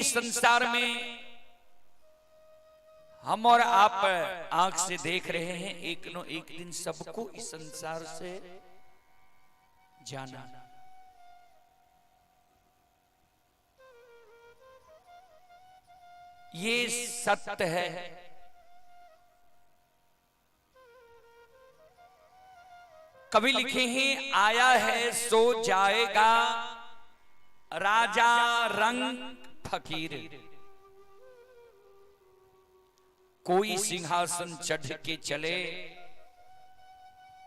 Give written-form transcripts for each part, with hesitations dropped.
इस संसार में हम और आप आंख से देख रहे हैं, एक न एक दिन सबको इस संसार से जाना। ये सत्य है। कवि लिखे हैं, आया है सो जाएगा, राजा रंग फकीर। कोई सिंहासन चढ़ के चले,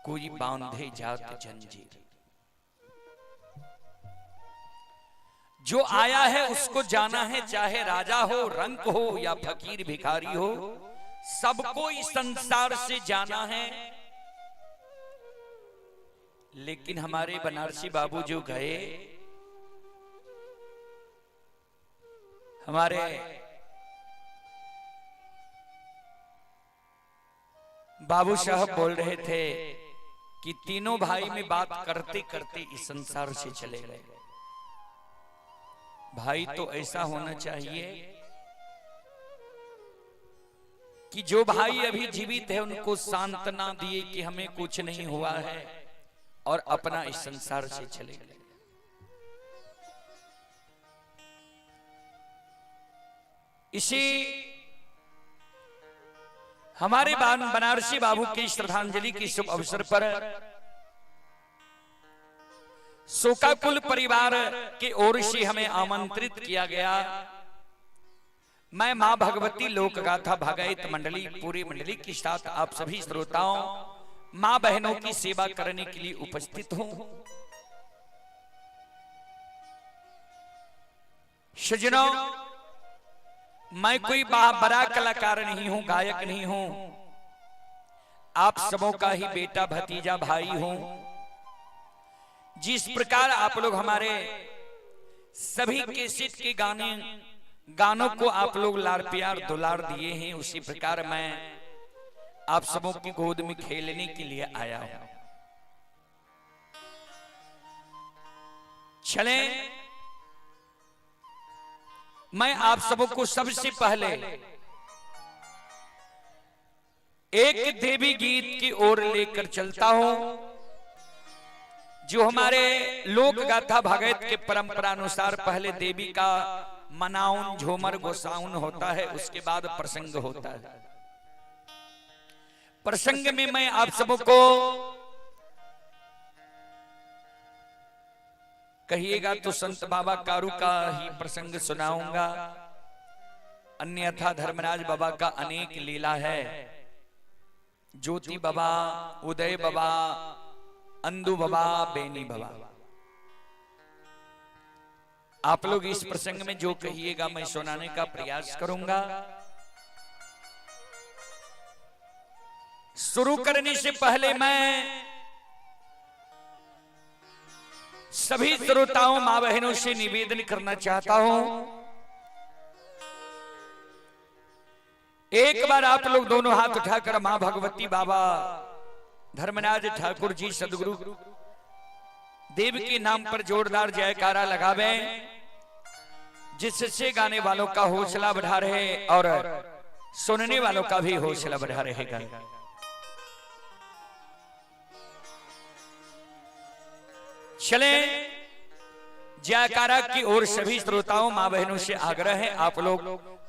कोई बांधे जात जंजीर। जो आया है उसको जाना है, चाहे राजा हो, रंक हो या फकीर भिखारी हो, सबको इस संसार से जाना है। लेकिन हमारे बनारसी बाबू जो गए, हमारे बाबू साहब बोल रहे थे कि तीनों भाई में बात करते करते इस संसार से चले गए। भाई तो ऐसा होना चाहिए कि जो भाई अभी जीवित है उनको सांत्वना दिए कि हमें कुछ नहीं हुआ है, और अपना इस संसार से चले गए। इसी हमारे बनारसी बाबू की श्रद्धांजलि के शुभ अवसर पर शोकाकुल परिवार की ओर से हमें आमंत्रित किया गया। मैं मां भगवती लोकगाथा भागवत मंडली पूरी मंडली के साथ आप सभी श्रोताओं मां बहनों की सेवा करने के लिए उपस्थित हूं। सज्जनों, मैं कोई बड़ा कलाकार नहीं हूं, गायक नहीं हूं, आप सबों का ही बेटा भतीजा भाई हूं। जिस प्रकार आप लोग हमारे सभी कैसेट के गाने गानों को आप लोग लार प्यार दुलार दिए हैं, उसी प्रकार मैं आप सबों की गोद में खेलने के लिए आया हूं। चलें, मैं आप सबों को सबसे पहले एक देवी गीत की ओर लेकर चलता हूं, जो हमारे लोक गाथा भागवत के परंपरा अनुसार पहले देवी का मनाउन झोमर गोसाउन होता है, उसके बाद प्रसंग होता है। प्रसंग में मैं आप सबको कहिएगा तो संत बाबा कारू का ही प्रसंग सुनाऊंगा, अन्यथा धर्मराज बाबा का अनेक लीला है। ज्योति बाबा, उदय बाबा, अंदू बाबा, बेनी बाबा, आप लोग इस प्रसंग में जो कहिएगा मैं सुनाने का प्रयास करूंगा। शुरू करने से पहले मैं सभी श्रोताओं मां बहनों से निवेदन करना चाहता हूं, एक बार आप लोग दोनों हाथ उठाकर मां भगवती बाबा धर्मराज ठाकुर जी सदगुरु देव के नाम पर जोरदार जयकारा लगावे, जिससे गाने वालों का हौसला बढ़ा रहे और सुनने वालों का भी हौसला बढ़ा रहेगा। चले, जयकारा की ओर सभी श्रोताओं मां बहनों से आग्रह है, आप लोग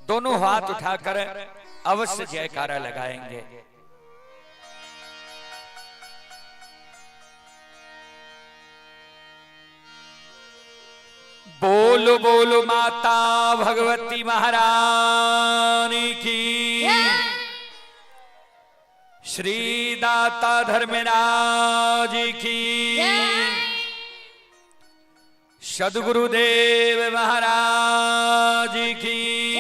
दोनों हाथ उठाकर अवश्य जयकारा लगाएंगे। बोलो बोलो माता भगवती महारानी की, श्री दाता धर्मराज की, सदगुरुदेव महाराज की,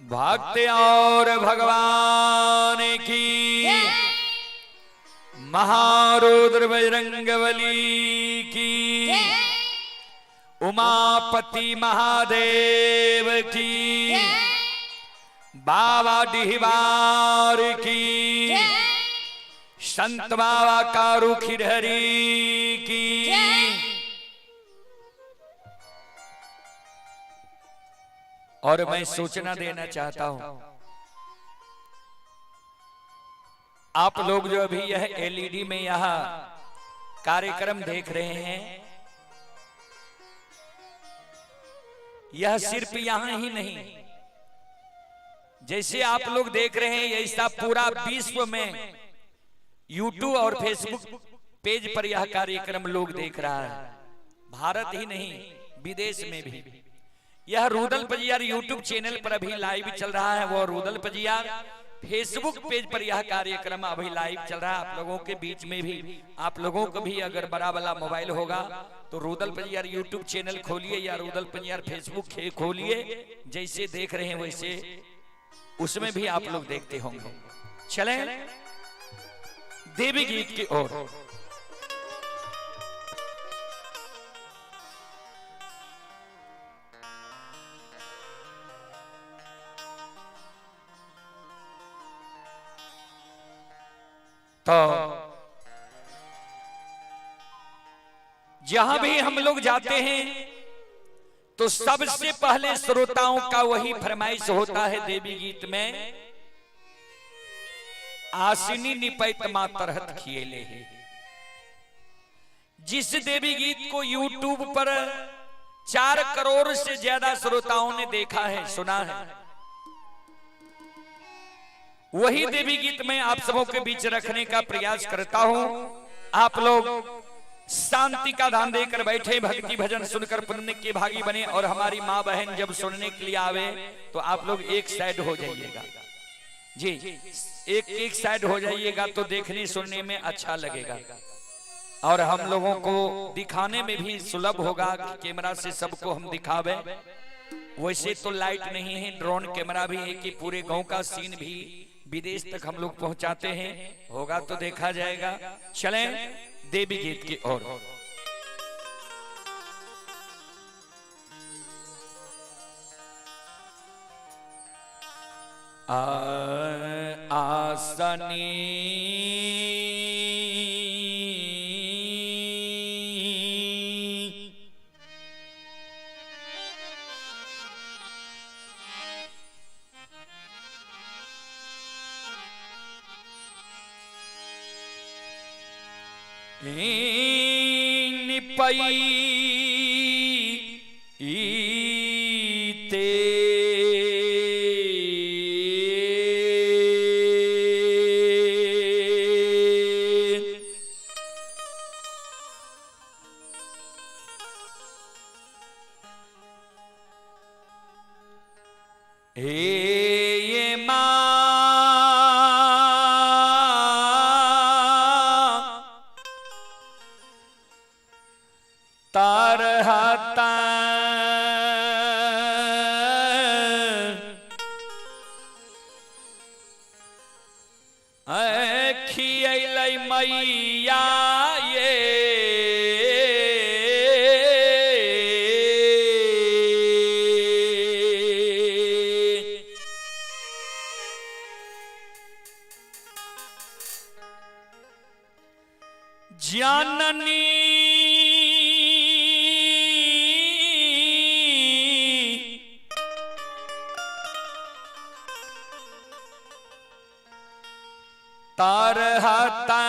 भक्त और भगवान की, महारुद्र बजरंगबली की, उमापति महादेव की, बाबा डिहवार की, संत बाबा कारू खिरहरी की। और मैं सूचना देना चाहता हूं, आप लोग जो अभी यह एलईडी में यहां कार्यक्रम देख रहे हैं, यह सिर्फ यहां ही नहीं, जैसे आप लोग देख रहे हैं ऐसा पूरा विश्व में यूट्यूब और फेसबुक पेज पर यह कार्यक्रम लोग देख रहा है। भारत ही नहीं, विदेश में भी। यह रुदल पजियार यूट्यूब चैनल पर अभी लाइव चल रहा है, वो रुदल पजियार फेसबुक पेज पर यह कार्यक्रम अभी लाइव चल रहा है। आप लोगों के बीच में भी, आप लोगों को भी अगर बड़ा वाला मोबाइल होगा तो रुदल पजियार यूट्यूब चैनल खोलिए या रुदल पजियार फेसबुक खोलिए, जैसे देख रहे हैं वैसे उसमें भी आप लोग देखते होंगे। चलें देवी गीत की ओर। तो जहां भी हम लोग जाते हैं तो सबसे पहले श्रोताओं का वही फरमाइश होता है देवी गीत में, आसिनी निपैत मां तरहत खिएले है। जिस देवी गीत को यूट्यूब पर 4 करोड़ से ज्यादा श्रोताओं ने देखा है, सुना है, वही देवी गीत मैं आप सबों के बीच रखने का प्रयास करता हूं। आप लोग शांति का दान देकर बैठे, भक्ति भजन सुनकर पुण्य के भागी बने, और हमारी माँ बहन जब सुनने के लिए आवे तो आप लोग एक साइड हो जाइएगा जी, एक एक साइड हो जाइएगा तो देखने सुनने में अच्छा लगेगा और हम लोगों को दिखाने में भी सुलभ होगा कि कैमरा से सबको हम दिखावे। वैसे तो लाइट नहीं है, ड्रोन कैमरा भी है कि पूरे गांव का सीन भी विदेश तक हम लोग पहुंचाते हैं, होगा तो देखा जाएगा। चलें देवी गीत की ओर। आसनी निपई ते हे मां तारहता खियलै मैया ये जननी तारहता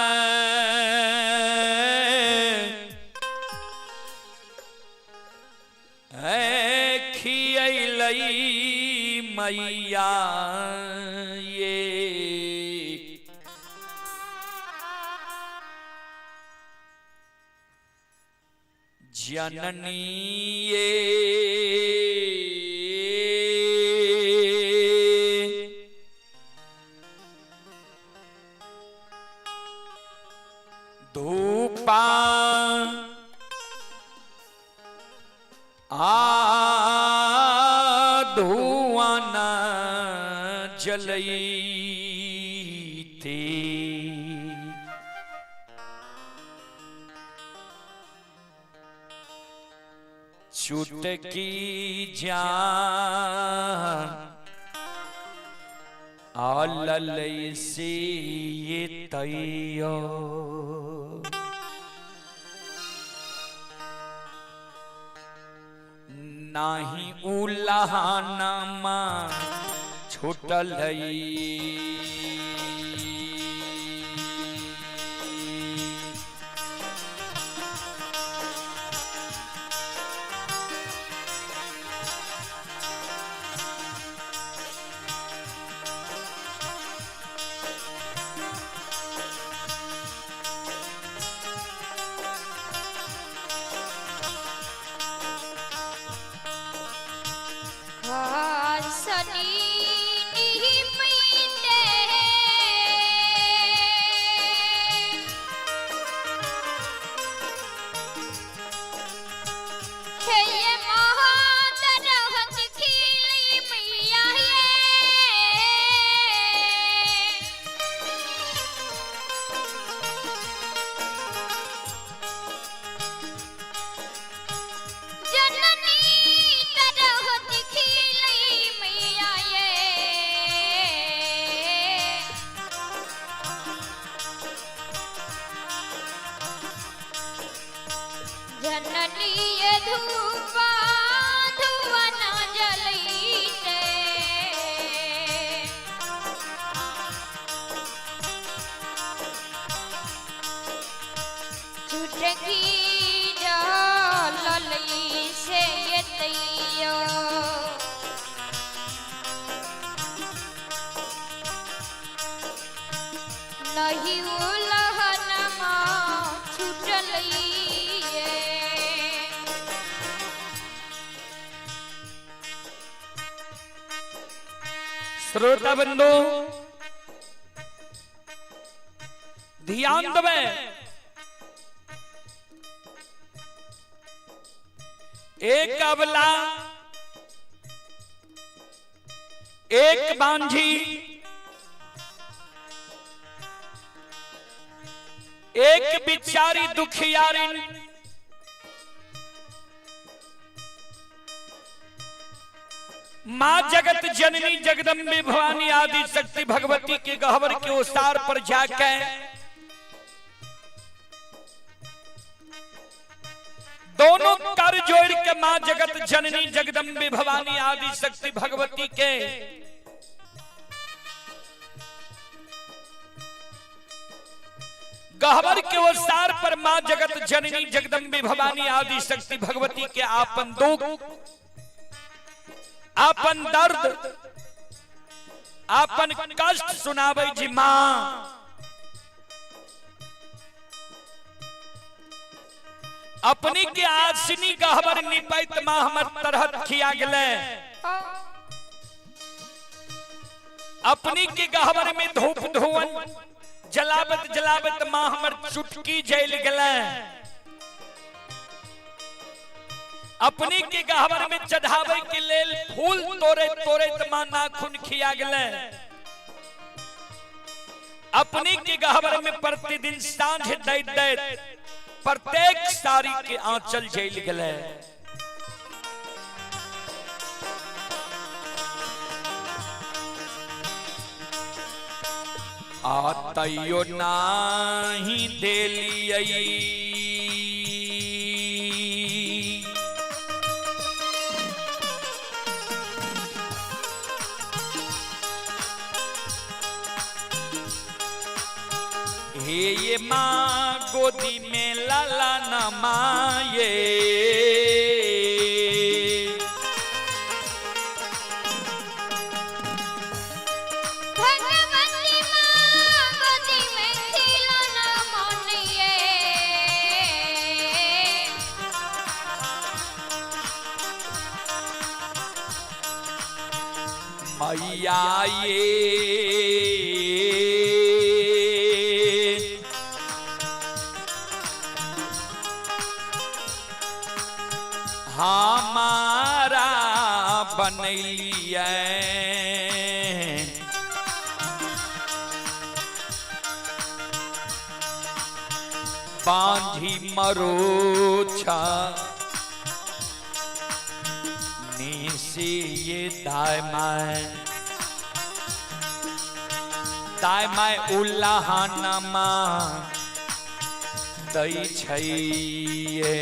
खियलै मैया ये जननी ये धूपा आ धुआना जलई चुटकी जान आलल से ये तैयो नाही उलाहनमा छूटल। सनी पीते। हे ये महादरहत खिली मैया ये। जननी तरहत खिली मैया ये। जननी ये धूपा धुवन जलईते। चुटकी जलई से ये। नहीं उलहनमा छूटलइए। श्रोता बंधु ध्यान देवे, एक अबला एक बांझी एक बिचारी दुखियारिन मां जगत जननी जगदम्बे भवानी आदि शक्ति भगवती के गहवर के ओसार पर जाके दोनों कर जोड़ के मां जगत जननी जगदम्बे भवानी आदि शक्ति भगवती के गहवर के ओसार पर मां जगत जननी जगदम्बे भवानी आदि शक्ति भगवती के आपन दुख, आपन दर्द, आपन कष्ट सुनावे जी मां। अपनी के आसनी गहबर निपैत मां हमर तरहत खिया गेले। अपनी के गहबर में धूप धुवन जलावत जलावत मां हमर चुटकी जल गेले। अपनी के गहबर में चढ़ावे के लेल फूल तोड़े तोड़े मां नाखून खिया गेले। अपनी के गहबर में प्रतिदिन सांझ दैत दैत प्रत्येक साड़ी के आंचल जल गेले। आ तैयो नाही देलियै हे ये माँ गोदी में लाला न माये। भगवती माँ गोदी में खिलौना मोनिए। मैया ये हमारा बनैलियै बांझी मरोछा निसी ये दाय my दाय my उल्लाहनमा दै छैये।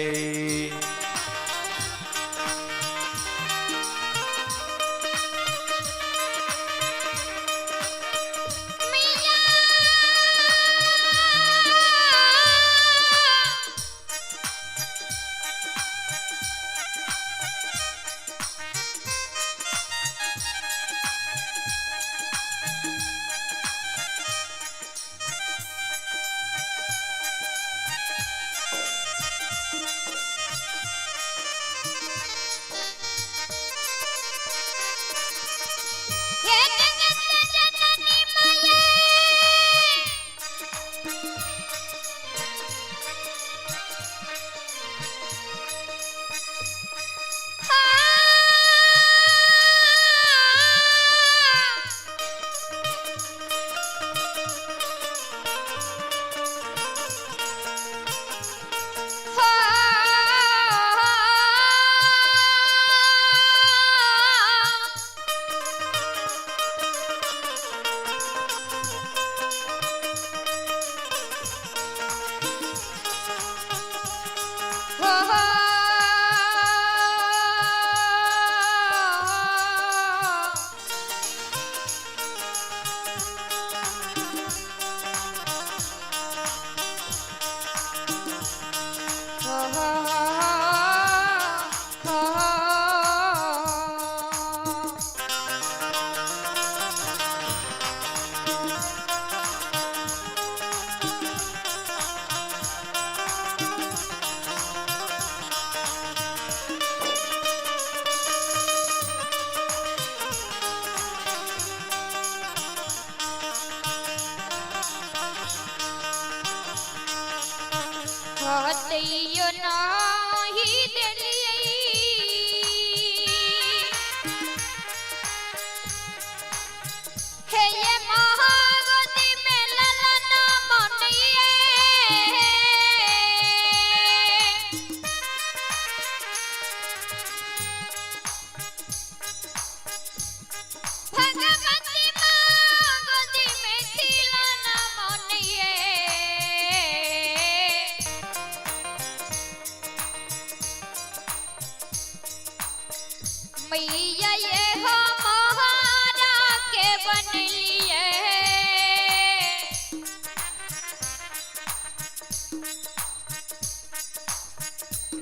मैया ये हो मोहारा के बनलिए।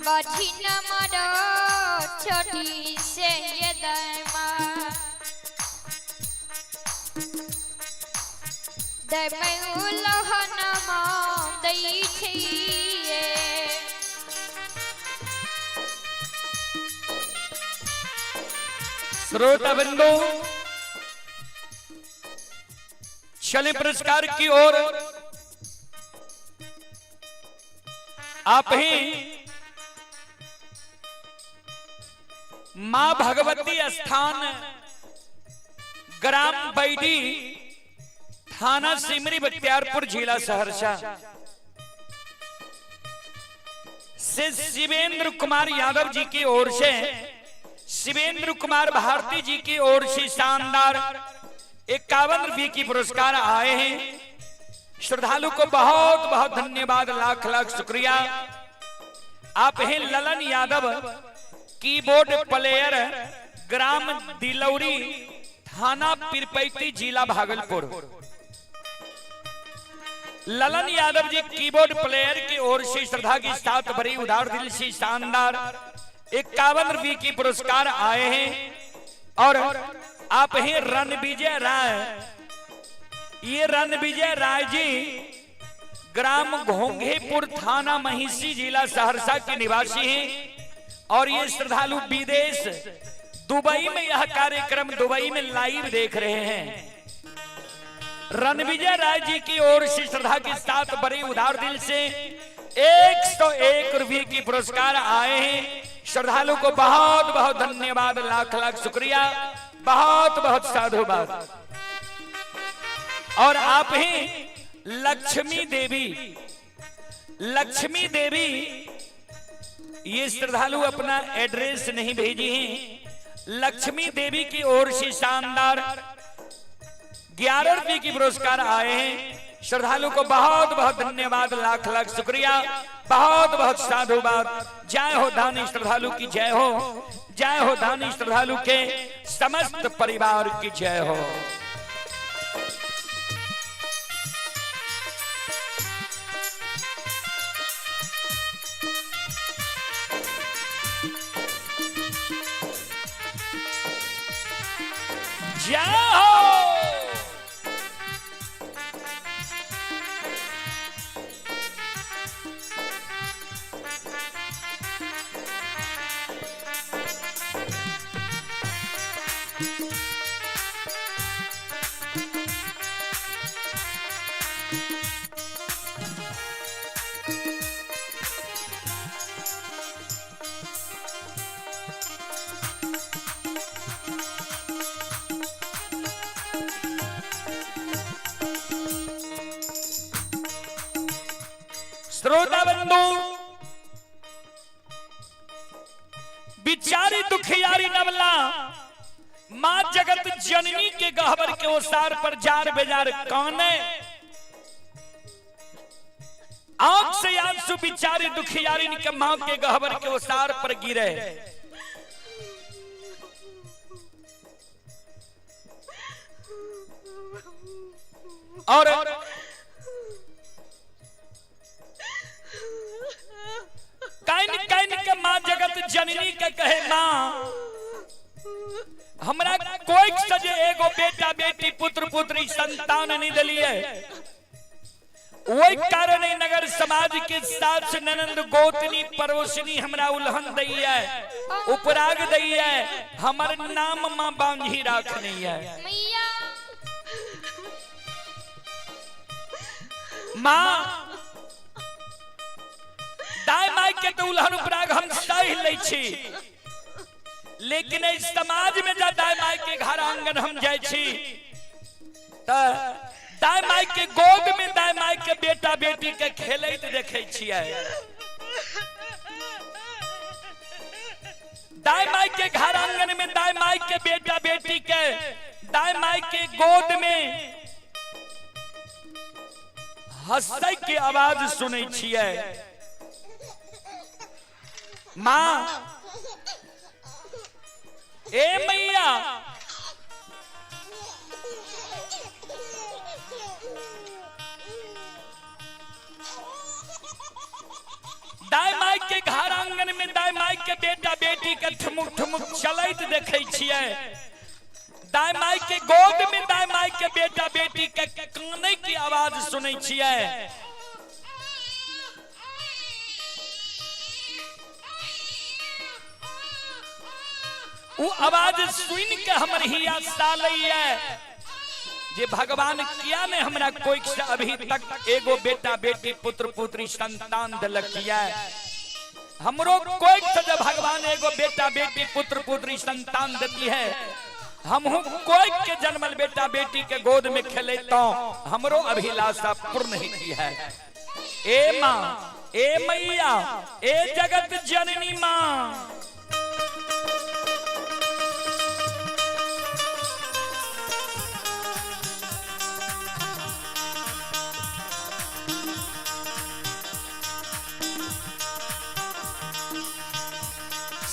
बठिन मरो छोटी से ये दमा दमै उलहन दै छिए। श्रोता बंधु, चले पुरस्कार की ओर। आप ही मां भगवती स्थान, ग्राम बैडी, थाना सिमरी बख्तियारपुर, जिला सहरसा से शिवेंद्र कुमार यादव जी की ओर से, शिवेंद्र कुमार भारती जी की ओर से शानदार 51 रुपये की पुरस्कार आए हैं। श्रद्धालु को बहुत बहुत धन्यवाद, लाख लाख शुक्रिया। आप हैं ललन यादव, कीबोर्ड प्लेयर, ग्राम दिलौरी, थाना पीरपैती, जिला भागलपुर। ललन यादव जी कीबोर्ड प्लेयर की ओर से श्रद्धा के साथ भरी उदार दिल से शानदार 51 रुपये की पुरस्कार आए हैं। और आप हैं रणविजय राय, ये रणविजय राय जी ग्राम घोंघेपुर, थाना महिषी, जिला सहरसा के निवासी हैं और ये श्रद्धालु विदेश दुबई में यह कार्यक्रम दुबई में लाइव देख रहे हैं। रणविजय राय जी की ओर से श्रद्धा के साथ बड़े उदार दिल से 101 रुपये की पुरस्कार आए हैं। श्रद्धालु को बहुत बहुत धन्यवाद, लाख लाख शुक्रिया, बहुत बहुत साधुवाद। और आप ही लक्ष्मी देवी, लक्ष्मी देवी, ये श्रद्धालु अपना एड्रेस नहीं भेजी हैं। लक्ष्मी देवी की ओर से शानदार 11 रुपये की पुरस्कार आए हैं। श्रद्धालु को बहुत बहुत धन्यवाद, लाख लाख शुक्रिया, बहुत बहुत साधुवाद। जय हो दानी श्रद्धालु की जय हो, जय हो दानी श्रद्धालु के समस्त परिवार की जय हो। जय हो। श्रोता बंधु, बिचारी दुखियारी नवला मां जगत जननी के गहबर के ओसार पर जार बेजार कौन है। आंख से आंसू बिचारी दुखियारी के मां के गहबर के ओसार पर गिरे। और can can के मां जगत जननी के कहे, मां हमरा कोई सजे एगो बेटा बेटी पुत्र पुत्री संतान नहीं दिलिए, वही कारण नगर समाज के सास ननंद गोतनी पड़ोसनी हमरा उल्हन दैया, उपराग दैया, हमर नाम मां बांधी राखनी है। मैया मां दाय माय के तो उल्हन उपराग हम सह लै छी, लेकिन इस समाज में जा दाय माय के घर आंगन हम जाय छी त दाय माय के गोद में दाय माय के बेटा बेटी के खेलैत देखै छियै। दाय माय के घर आंगन में दाय माय के बेटा बेटी के दाय माय के गोद में हंसै के आवाज सुनै छियै। मां ए मैया, दाय माय के घर आंगन में दाय माय के बेटा बेटी के ठुमुक ठुमुक चलैत देखै छियै। दाय माय के गोद में दाय माय के बेटा बेटी के कानै की आवाज सुनै छियै। उ आवाज सुन के हमर हिया सालैया जे भगवान किया ने हमरा कोई से अभी तक एगो बेटा बेटी पुत्र पुत्री संतान दिलकिया। हमरो कोई से जब भगवान एगो बेटा बेटी पुत्र पुत्री संतान देती है, हमहू कोई के जन्मल बेटा बेटी के गोद में खेले तो हमरो अभिलाषा पूर्ण होती है। ए माँ, ए मैया, ए जगत जननी माँ,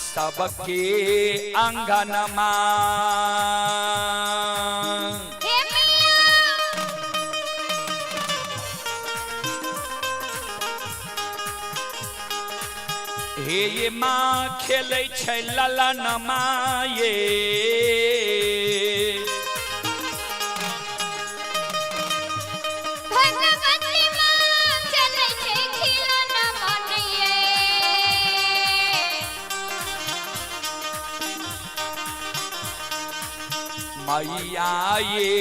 सबके अंगनमा हे मैया, हे ये माँ खेलै छै ललनमा ये, भगवती माँ खेलै छै खिलौना मन ये। मैया ये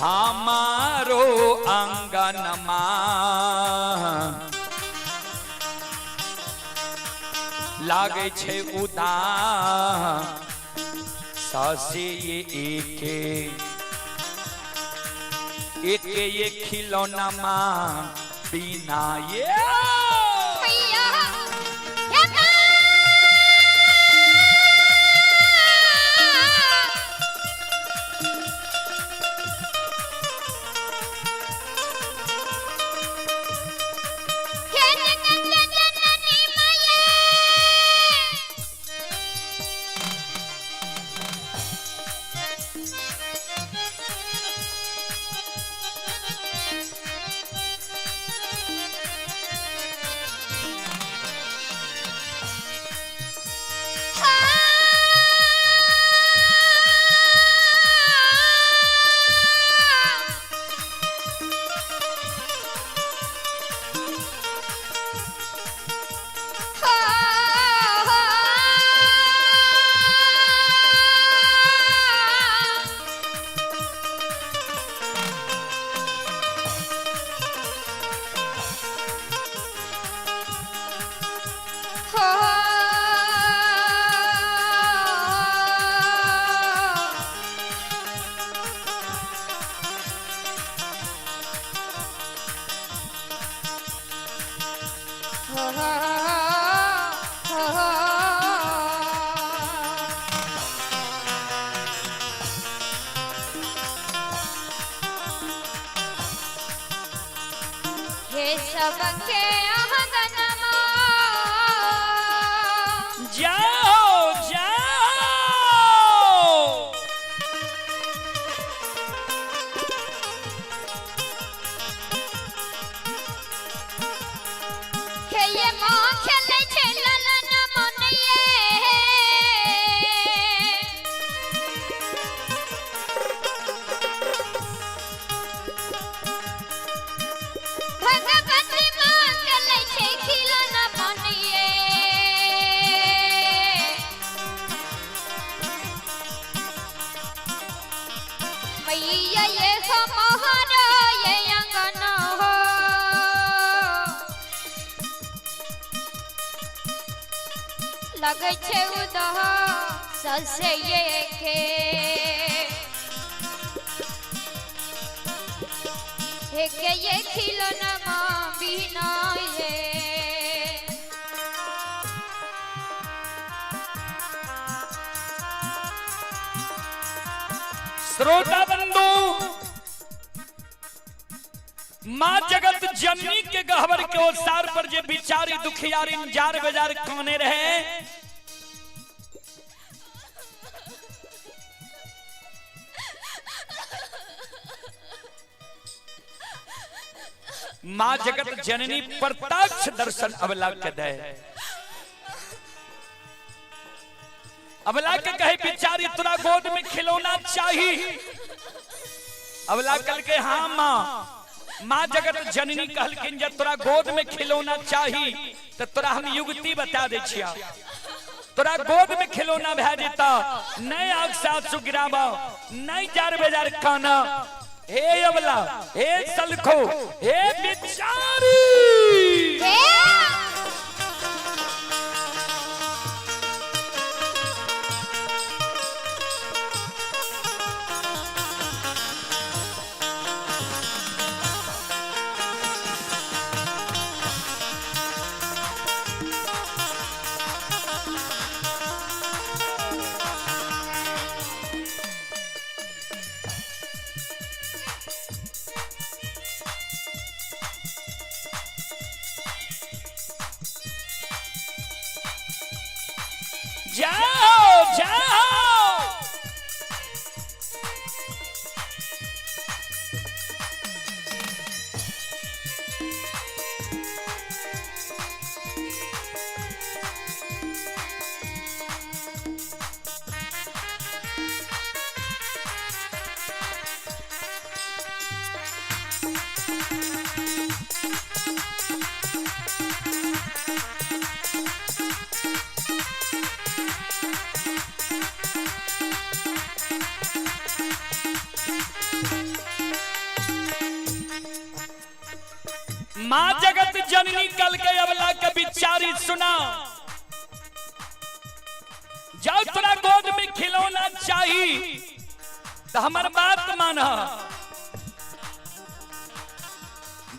हमारो अंगनमा लागै छै उदास ससे ये एके एके ये खिलौना माँ बिना ये। मैया, हे माँ, हे जगत जननी मैया। हे सबके अंगनमा, जाओ जाओ, हे ये माँ खेलै छै ललन मन ये। भगवती माँ खेलै छै खिलौना मन ये। मैया ये हमार ये अंगन हो, लगै छै उदास से ये के हे के ये खिलौना माँ बिना ये। श्रोता बंधु, माँ जगत जननी के गहबर के ओसार पर जे बिचारी दुखियारी जार बेजार काने रहे, माँ जगत जननी प्रत्यक्ष दर्शन अबला के दे। अबला के कहे बिचारी तोरा गोद में खिलौना चाही। अबला कल के हाँ माँ। माँ जगत जननी कहलखिन जे तोरा गोद में खिलौना चाही तो तोरा हम युक्ति बता दे छिया। तोरा गोद में खिलौना भए जेता, नहीं आग से आंसू गिराबा, नहीं जार बेजार खाना। हे अबला, हे सलखो, हे बिचारी, जाओ जाओ। माँ जगत जननी कल के अबला के बिचारी सुना, जाओ तोरा गोद में खिलौना चाही तो हमर बात मान।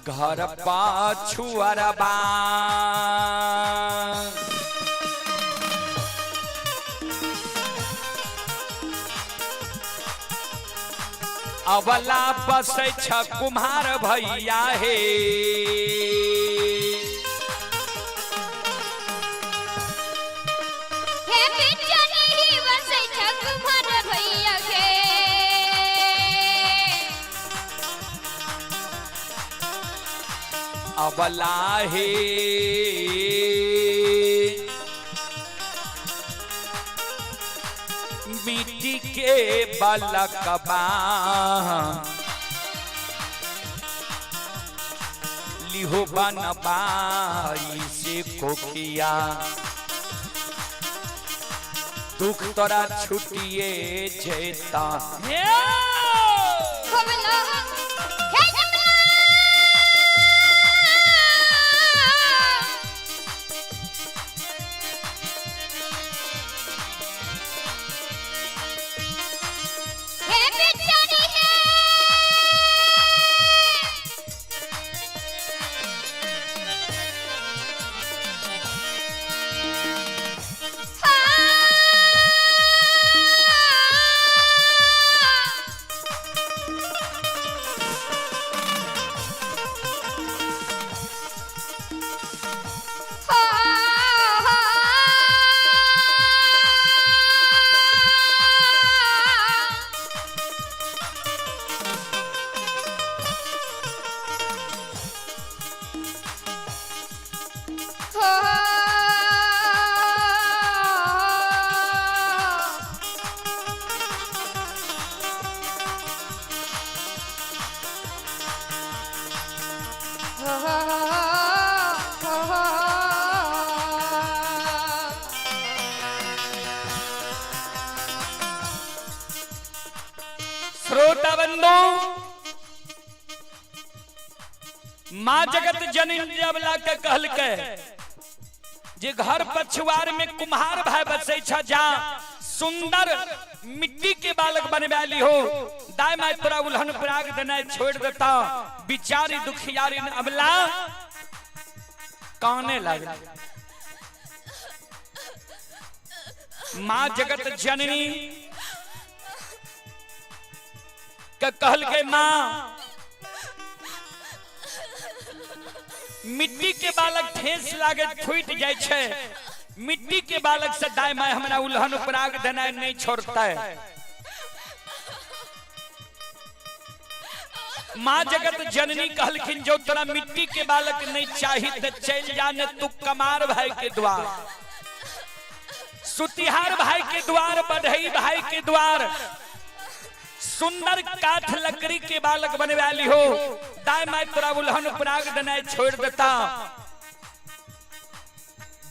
घर पाछू अरबा अबला बसै छ कुम्हार भैया हे। हे बिचारी बसै छ कुम्हार भैया के। अबला हे मिट्टी के बालकबा लिहो बनबाई से कोखिया, दुख तोरा छुटिए जेता। अबला हे अबला, हे बिचारी हे, श्रोता बंधु, माँ जगत जननी अबला के कहलकै जे घर पछुआर में कुम्हार भाई बसै छ, जा सुंदर मिट्टी के बालक बनवा ली हो, दाय my तोरा उल्हन प्राग देनाइ छोड़ देता। बिचारी दुखियारी अबला काने लागल। माँ जगत जननी के कहलकै माँ मिट्टी के बालक ठेस लागे फूट जाय छै। मिट्टी के बालक से दाय my हमरा उल्हन उपराग देनाइ नहीं छोड़ता है। माँ जगत जननी कहलखिन जो तोरा मिट्टी के बालक नहीं चाही तो चल जा ने तू कमार भाई के द्वार, सुतिहार भाई के द्वार, बढ़ई भाई के द्वार, सुंदर काठ लकड़ी के बालक बनवा ली हो, दाय my तोरा उल्हन उपराग देनाइ छोड़ देता।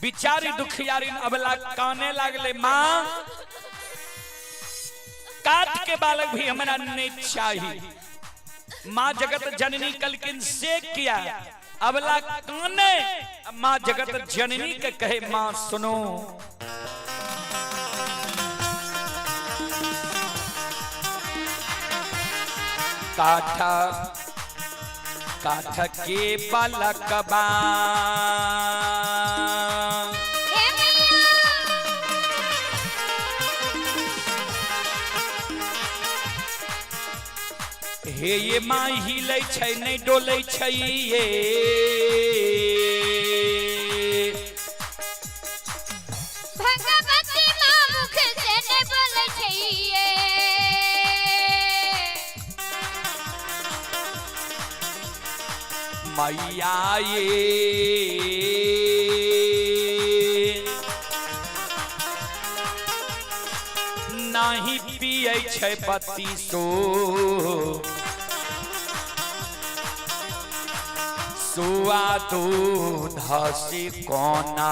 बिचारी दुखियारी अबला काने लागले, माँ काठ के बालक भी हमरा नहीं चाहिए। माँ जगत जननी कलकिन से किया अबला काने, माँ जगत जननी के कहे माँ सुनो, काठा काठ के बालकबा हे मैया हे ये माँ हिलै छै नहीं डोलै छै ये, भगवती माँ मुख से नहीं बोलै छै ये। मैया ये नाही पियै छै बत्तीसो सुआ दूध से कोना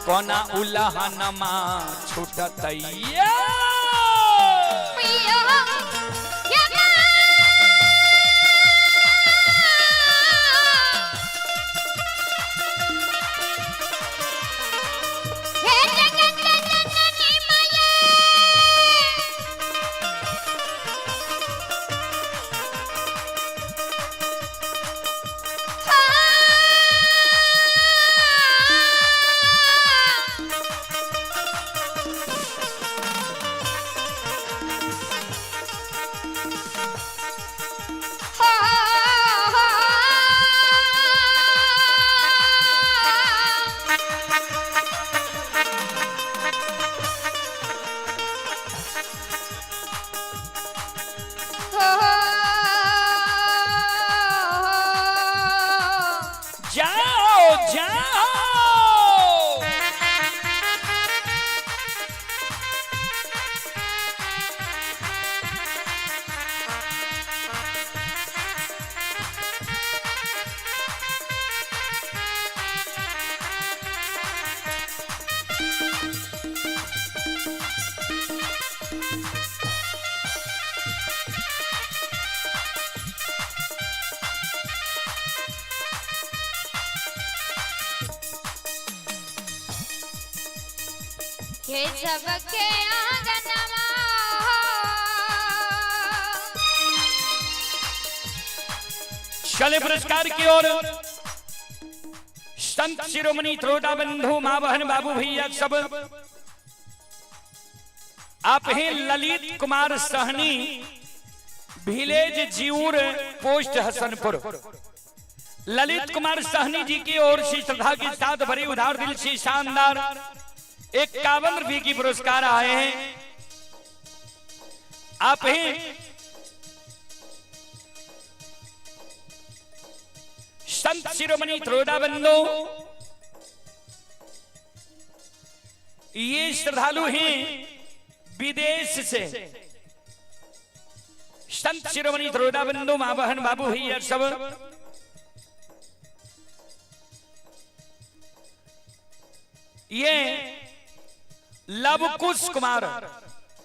कोना उलहनमा छूटतैया। मैया हे माँ हे जगत जननी मैया जाओ जाओ। हे सबके आंगनवा चले पुरस्कार की ओर। संत शिरोमणि त्रोटा बंधु माँ बहन बाबू भैया सब, आप हैं ललित कुमार सहनी, विलेज जीऊर, पोस्ट हसनपुर। ललित कुमार सहनी जी की ओर से श्रद्धा के साथ भरे उधार दिल से शानदार 51 रुपये की पुरस्कार आए हैं। आप हैं संत शिरोमणि त्रोड़ा बंधु, ये श्रद्धालु हैं विदेश से। संत शिरोमणि त्रोड़ा बंधु माँ बहन बाबू भैया सब, ये लवकुश कुमार,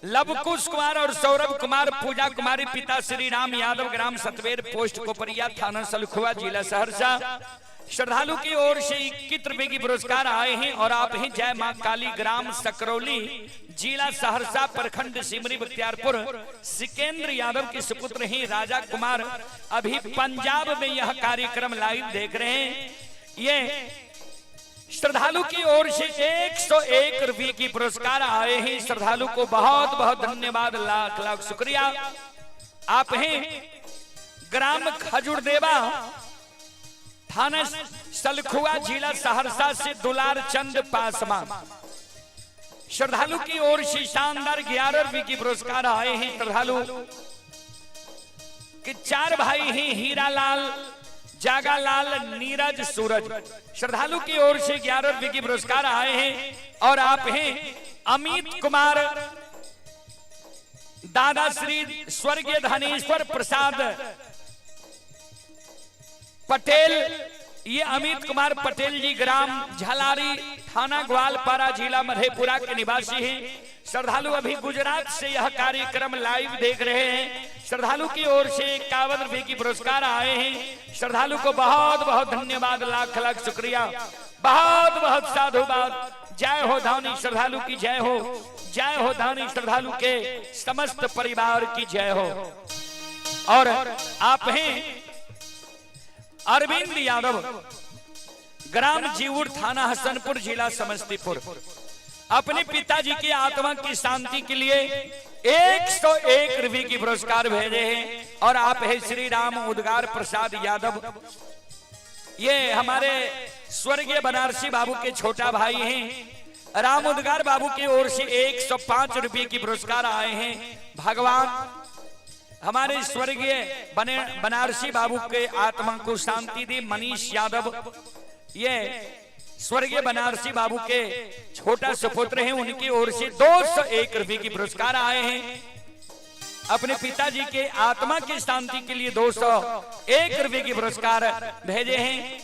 लवकुश कुमार और सौरभ कुमार, पूजा कुमारी, पिता श्री राम यादव, ग्राम सतवेर, पोस्ट कोपरिया, थाना सलखुआ, जिला सहरसा। श्रद्धालु की ओर से 21 रुपए की पुरस्कार आए हैं। और आप ही जय मां काली, ग्राम सकरौली, जिला सहरसा, प्रखंड सिमरी बख्तियारपुर, सिकेंद्र यादव के सुपुत्र हैं राजा कुमार, अभी पंजाब में यह कार्यक्रम लाइव देख रहे हैं। ये श्रद्धालु की ओर से 101 रुपये की पुरस्कार आए हैं। श्रद्धालु को बहुत बहुत धन्यवाद, लाख लाख शुक्रिया। आप हैं ग्राम खजुरदेवा, थाना सलखुआ, जिला सहरसा से दुलार चंद पासवान। श्रद्धालु की ओर से शानदार 11 रुपए की पुरस्कार आए हैं। श्रद्धालु कि 4 भाई हैं, हीरालाल, जागालाल, नीरज, सूरज। श्रद्धालु की ओर से 11 रुपए की पुरस्कार आए हैं। और आप हैं अमित कुमार, दादा श्री स्वर्गीय धनेश्वर प्रसाद पटेल, ये अमित कुमार पटेल जी ग्राम झलारी, थाना ग्वालपारा, जिला मधेपुरा के निवासी हैं। श्रद्धालु अभी गुजरात से यह कार्यक्रम लाइव देख रहे हैं। श्रद्धालु की ओर से 51 रुपए की पुरस्कार आए हैं। श्रद्धालु को बहुत बहुत धन्यवाद, लाख लाख शुक्रिया, बहुत बहुत साधुवाद। जय हो धानी श्रद्धालु की जय हो, जय हो धानी श्रद्धालु के समस्त परिवार की जय हो। और आप हैं अरविंद यादव, ग्राम जीवुर, थाना हसनपुर, जिला समस्तीपुर। अपने पिताजी की आत्मा की शांति के लिए 101 रुपये की पुरस्कार भेजे हैं। और आप है श्री राम उद्गार प्रसाद यादव, ये हमारे स्वर्गीय बनारसी बाबू के छोटा भाई हैं। राम उद्गार बाबू की ओर से 105 रुपये की पुरस्कार आए हैं। भगवान हमारे स्वर्गीय बनारसी बाबू के आत्मा को शांति दी। मनीष यादव, ये स्वर्गीय बनारसी बाबू के छोटा सुपुत्र हैं, उनकी ओर से 201 रुपये की पुरस्कार आए हैं। अपने पिताजी के आत्मा की शांति के लिए 201 रुपये की पुरस्कार भेजे हैं।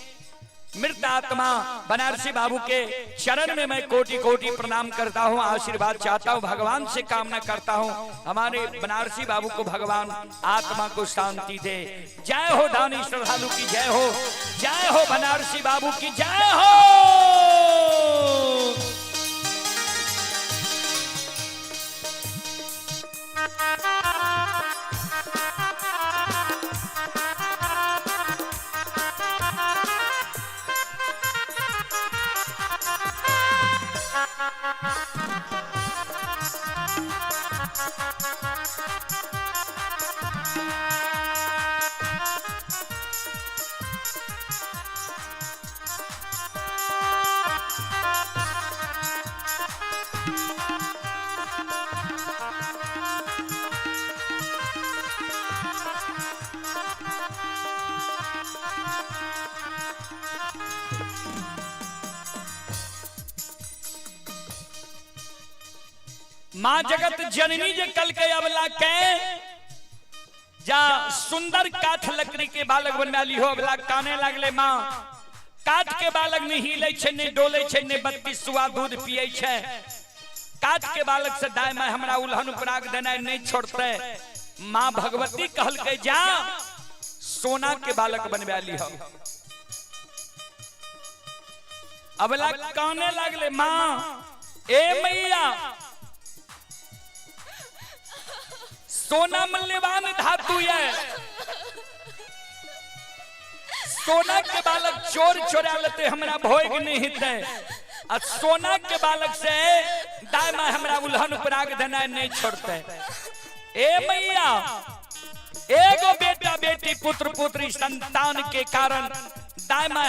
मृत आत्मा बनारसी बाबू के चरण में मैं कोटि कोटि प्रणाम करता हूँ, आशीर्वाद चाहता हूँ, भगवान से कामना करता हूँ हमारे बनारसी बाबू को भगवान आत्मा को शांति दे। जय हो दानी श्रद्धालु की जय हो, जय हो बनारसी बाबू की जय हो। मां जगत जननी जे कल के अबला के जा सुंदर काठ लकड़ी के बालक बनवा ली हो। अबला काने लागले मां, काठ के बालक नहीं हिले छे, नहीं डोले छे, नहीं 32 सुआ दूध पिए छे। काठ के बालक से दाय मां हमरा उल्हन उपराग देना नहीं छोड़ते। मां भगवती कहल के जा सोना के बालक बनवा ली हो। अबला काने लागले मां, ए मैया सोना मूल्यवान धातु है, सोना के बालक चोर चोरा लेते हमरा भोग नहीं हिते, आ सोना के बालक से दाय मां हमरा उल्हन उपराग देना नहीं छोड़ते। ए मैया एगो बेटा बेटी पुत्र पुत्री संतान के कारण दाय मां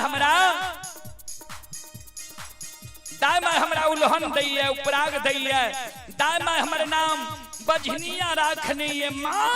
हमरा उल्हन दैये, उपराग दैये, दाय मां हमर नाम बजनिया राखनी है मां।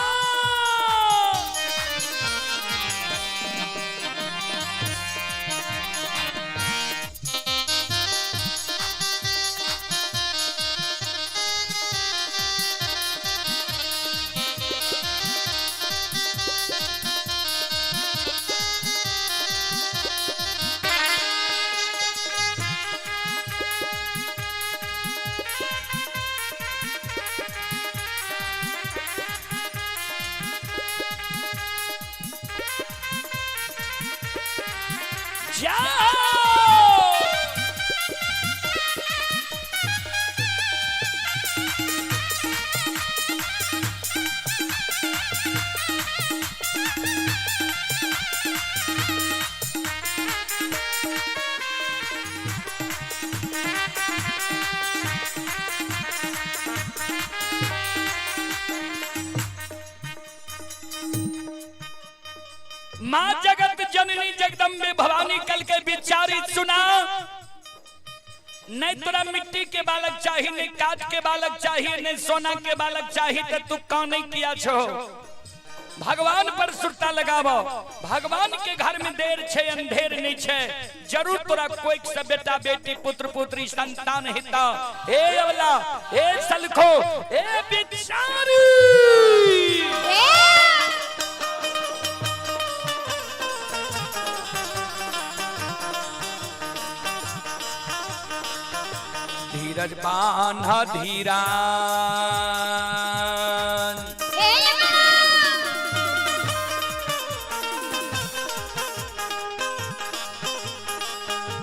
माँ जगत जननी जगदम्बे भवानी कल के बिचारी सुना, नहीं तोरा मिट्टी के बालक चाहिए, नहीं काट के बालक चाहिए, नहीं सोना के बालक चाहिए, तो तू कौन नहीं किया छो। भगवान पर सुरता लगावो, भगवान के घर में देर छे अंधेर नहीं छे, जरूर तोरा कोई से बेटा बेटी पुत्र पुत्री संतान हिता। हे अवला, हे सलखो, हे बिचारी। धीरज बान्ह धीरा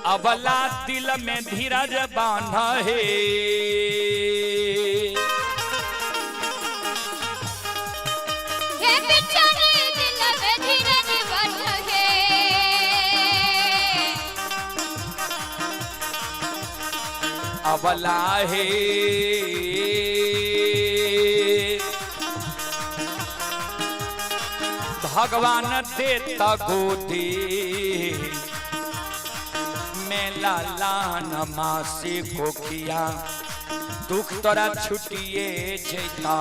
अबला दिल में धीरज बांध हे। दिल में धीरज बांध हे। अबला हे भगवान देता गोदी मेला लान मासी कोखिया दुख तोरा छुटिए जेता।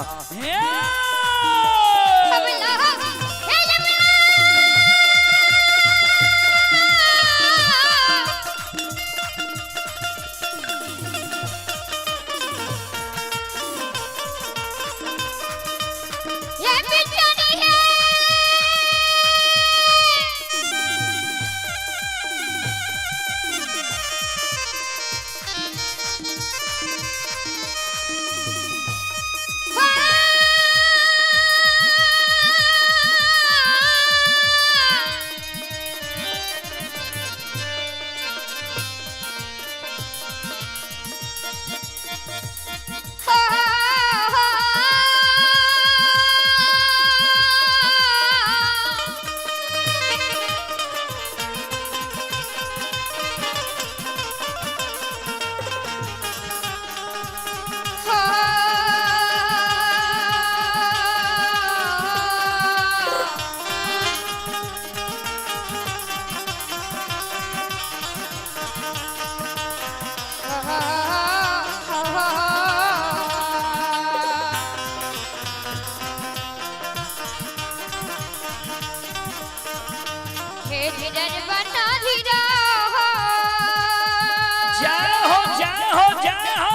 जय हो जय हो जय हो।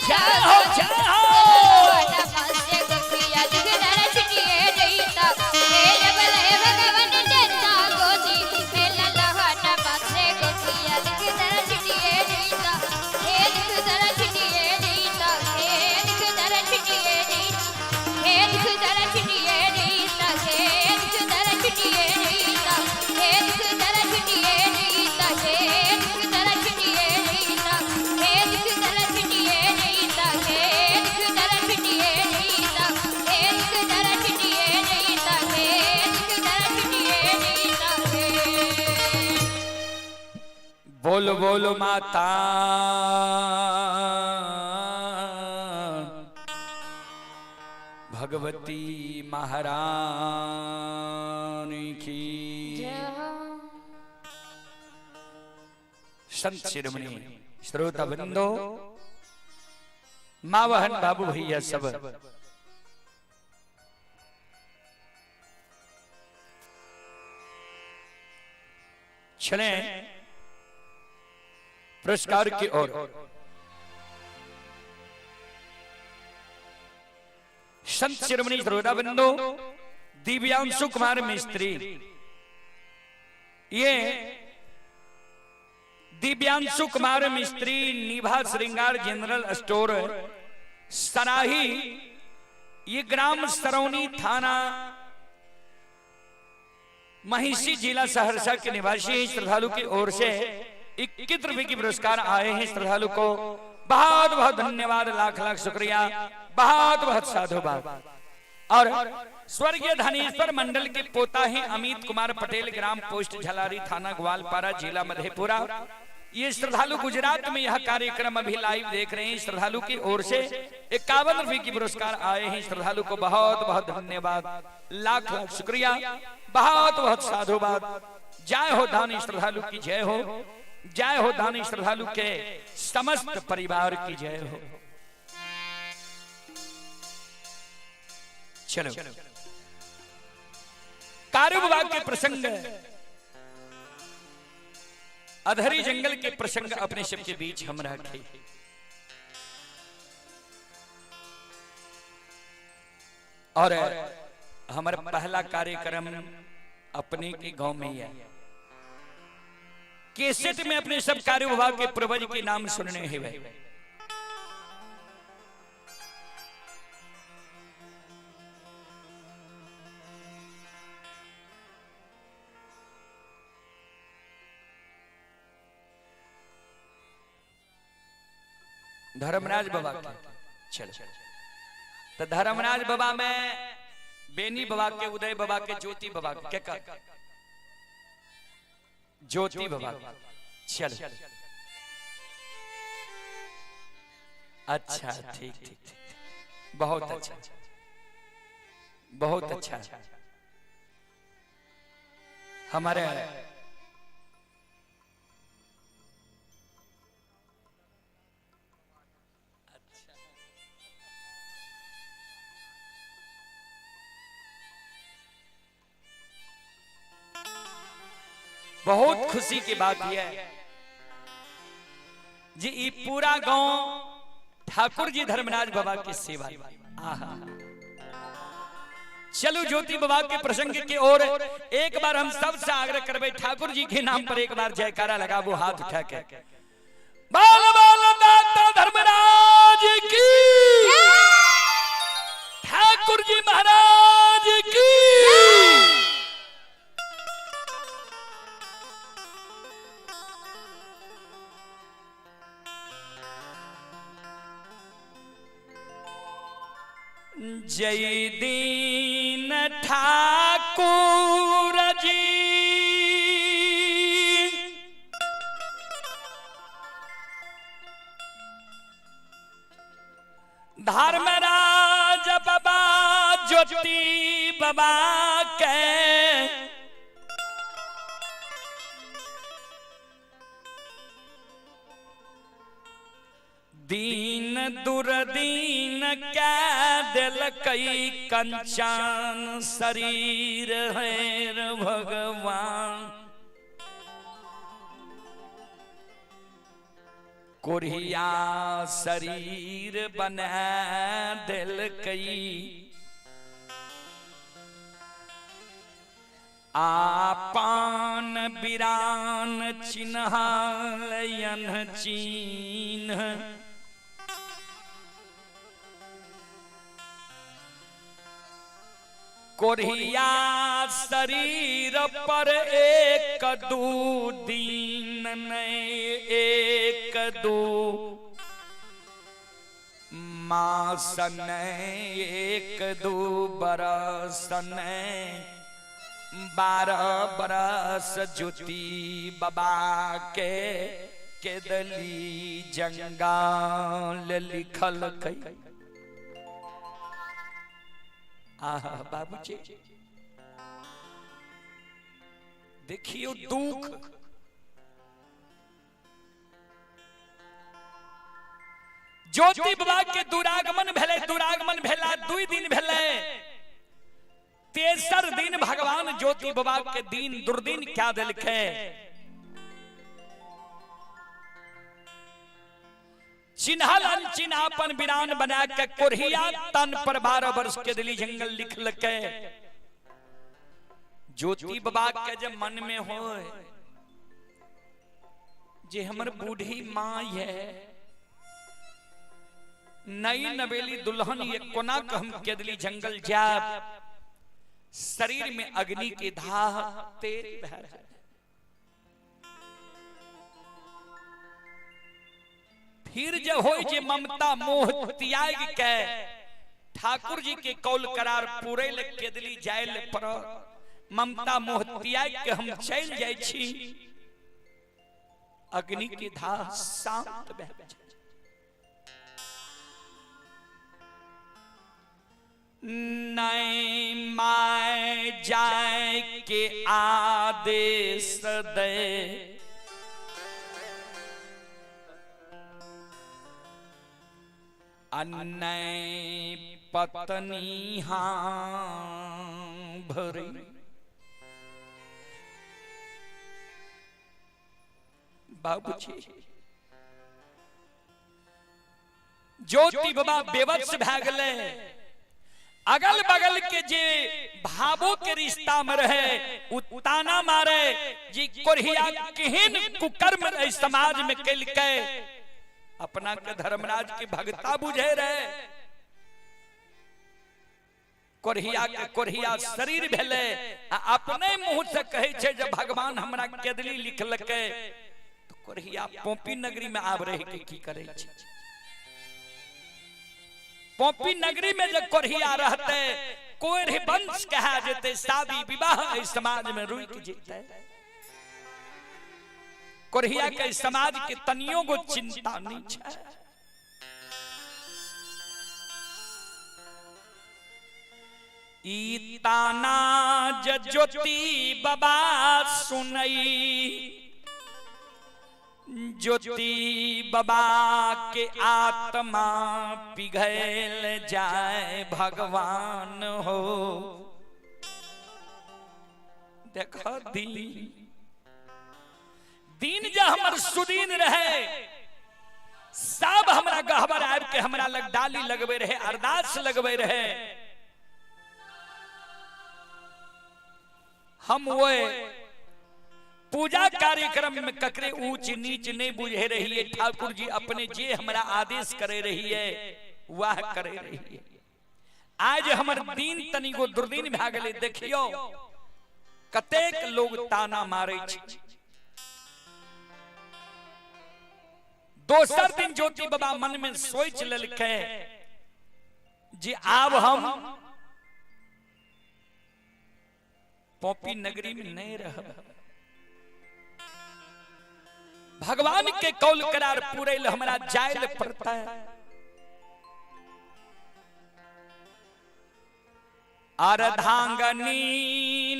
जय हो जय हो। बोल बोल माता भगवती महारानी की। संत शिरोमणि श्रोता बंधो, माँ बहन बाबू भैया सब, चले पुरस्कार की ओर। संत शिरोमणि श्रोता बंधु दिव्यांशु कुमार मिस्त्री, ये दिव्यांशु कुमार मिस्त्री निभा श्रृंगार जनरल स्टोर सराही ये ग्राम सरौनी, थाना महिषी, जिला सहरसा के निवासी श्रद्धालु की ओर से 21 रुपए की पुरस्कार आए हैं। श्रद्धालु को बहुत बहुत धन्यवाद, लाख लाख शुक्रिया, बहुत बहुत साधुवाद। और स्वर्गीय धनेश्वर मंडल के पोता हैं अमित कुमार पटेल, ग्राम पोस्ट झलारी, थाना ग्वालपारा, जिला मधेपुरा। ये श्रद्धालु गुजरात में यह कार्यक्रम अभी लाइव देख रहे हैं। श्रद्धालु की ओर से 51 रुपए की पुरस्कार आए हैं। श्रद्धालु को बहुत बहुत धन्यवाद, लाख लाख शुक्रिया, बहुत बहुत साधुवाद। जय हो दानी श्रद्धालु की जय हो, जय हो दानी श्रद्धालु के समस्त परिवार की जय हो। चलो कारूबाबा के प्रसंग, अधरी जंगल के प्रसंग अपने सबके बीच हम रखे। और हमारा पहला कार्यक्रम अपने के गांव में ही है। केसेट में अपने सब कारूबाबा के पूर्वज के नाम सुनने हैं। धर्मराज बाबा के चलो तो धर्मराज बाबा में बेनी बाबा के, उदय बाबा के, ज्योति बाबा के, क्या ज्योति बाबा के। चलो अच्छा, ठीक ठीक ठीक, बहुत अच्छा, बहुत अच्छा। हमारे बहुत खुशी की बात यह है जी, ये पूरा गांव ठाकुर जी धर्मराज बाबा की सेवा। आहा, चलो ज्योति बाबा के प्रसंग की ओर एक बार हम सबसे आग्रह करबे, ठाकुर जी के नाम पर एक बार जयकारा लगाबो, हाथ उठा के बाल बाल दाता धर्मराज की, ठाकुर जी महाराज की। जय दीन ठाकुर जी धर्मराज बाबा ज्योति बाबा के दीन दुर्दीन कै दिलकई कंचन शरीर है भगवान। कोरिया शरीर बना दिलकई आपान बिरान चिन्हालयन चिन्ह कोरिया शरीर पर एक दू दिन नहीं एक दू मास नहीं एक दू बरस नहीं 12 बरस ज्योति बाबा के केदली जंगाल लिखल कई। आहा बाबूजी देखियो दुख, ज्योति बाबा के दुरागमन भेले, दुरागमन भेला 2 दिन भेले, तेसर दिन भगवान ज्योति बाबा के दिन दुर्दिन क्या दिलखे। चिन्हल अनचिन्हापन बिरान बना के कोरिया तन पर 12 वर्ष के दिली जंगल लिख लके। ज्योति बाबा के जब मन में हो जे हमर बूढ़ी माँ है, नई नवेली दुल्हन ये कोना के हम केदली जंगल जाब, शरीर में अग्नि के धाह तेज भए जाय। फिर जब होय जे ममता मोह त्याग के ठाकुर जी के कौल करार पूरे ले केदली जाय ले पर ममता मोह त्याग के हम चल जाय छी, अग्नि के धाह शांत भए जाय। नहीं my जाय के आदेश दे, अन्नय पत्नी हाँ भरी। बाबूजी ज्योति बाबा बेवश भए गेलै। अगल बगल के जे भावो के रिश्ता में रहे उ ताना मारे जी कोढ़िया केहन कुकर्म एहि समाज में केलकै, अपना के धर्मराज के भगता बुझे रहे। कोढ़िया के कोढ़िया शरीर भेलै आ अपने मुंह से कहै छै जे भगवान हमरा केदली लिखलकै, तो कोढ़िया पोपी नगरी में आब रहे के की करै छै? पोपी नगरी में जब कोढ़िया रहते कोढ़ वंश कहा जेते, शादी विवाह एहि समाज में रुकि जेते। कोढ़िया के समाज के तनियो गो चिंता नहीं छै। ई ताना ज्योति बाबा सुनई, ज्योति बाबा के आत्मा पिघल जाए भगवान हो। देखो दीन दीन जे हमर सुदीन रहे, सब हमरा गहबर आबि के हमरा लग डाली लगबे रहे, अरदास लगबे रहे। हम वो पूजा कार्यक्रम में ककरे ऊंच नीच नहीं बुझे रहिए, ठाकुर जी अपने जे हमरा आदेश करे रहिए वह करे रहिए। आज हमर दिन तनिको दुर्दिन भए गेलै। देखियो कतेक लोग ताना मारे छै। दोसर दिन ज्योति बाबा मन में सोच लेलकै जे आब हम पोपी नगरी में नहीं रहब, भगवान के कौल करार पूरे ले हमरा जाय ले पड़ता है। अर्धांगनी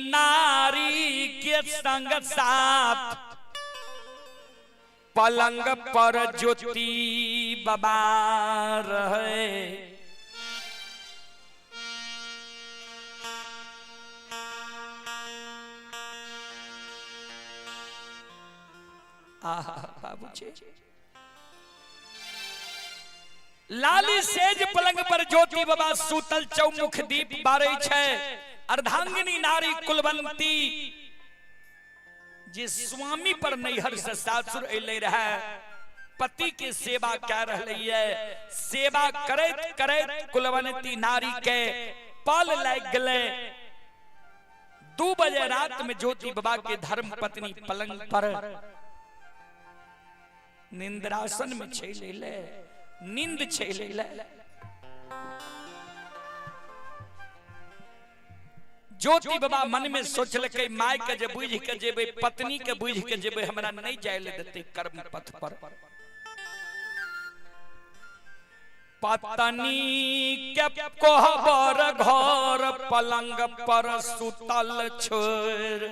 नारी के संग साथ पलंग पर ज्योति बाबा रहे। आहा बाबूजी लाली सेज पलंग पर ज्योति बाबा सूतल चौमुख दीप बारै छै। अर्धांगिनी नारी कुलवंती जे स्वामी पर नैहर से सासुर अयलै रहे, पति के सेवा कै रहलै। सेवा करैत करैत कुलवंती नारी के पल लागि गेलै। 2 बजे रात में ज्योति बाबा के धर्म पत्नी पलंग पर निंद्रासन में चलि अयलै, नींद चलि अयलै। ज्योति बाबा मन में सोचलकै my के जे बुझि के जेबै, पत्नी के बुझि के जेबै, हमरा नहीं जाय ले देतै कर्म पथ पर। पत्नी के कोहबर घर पलंग पर सुतल छोड़,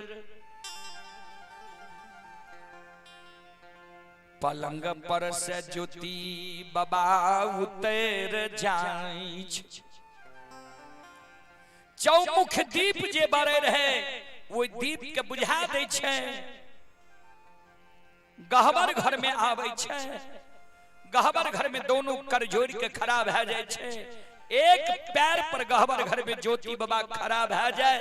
पलंग पर से ज्योति बाबा उतर जाय। चौमुख दीप जे बरे रहे वो दीप के बुझा दै छै। गहबर घर में आबै छै, गहबर घर में दोनों कर जोड़ के खड़ा भए जाय छै। एक पैर पर गहबर घर में ज्योति बाबा खड़ा भए जाय,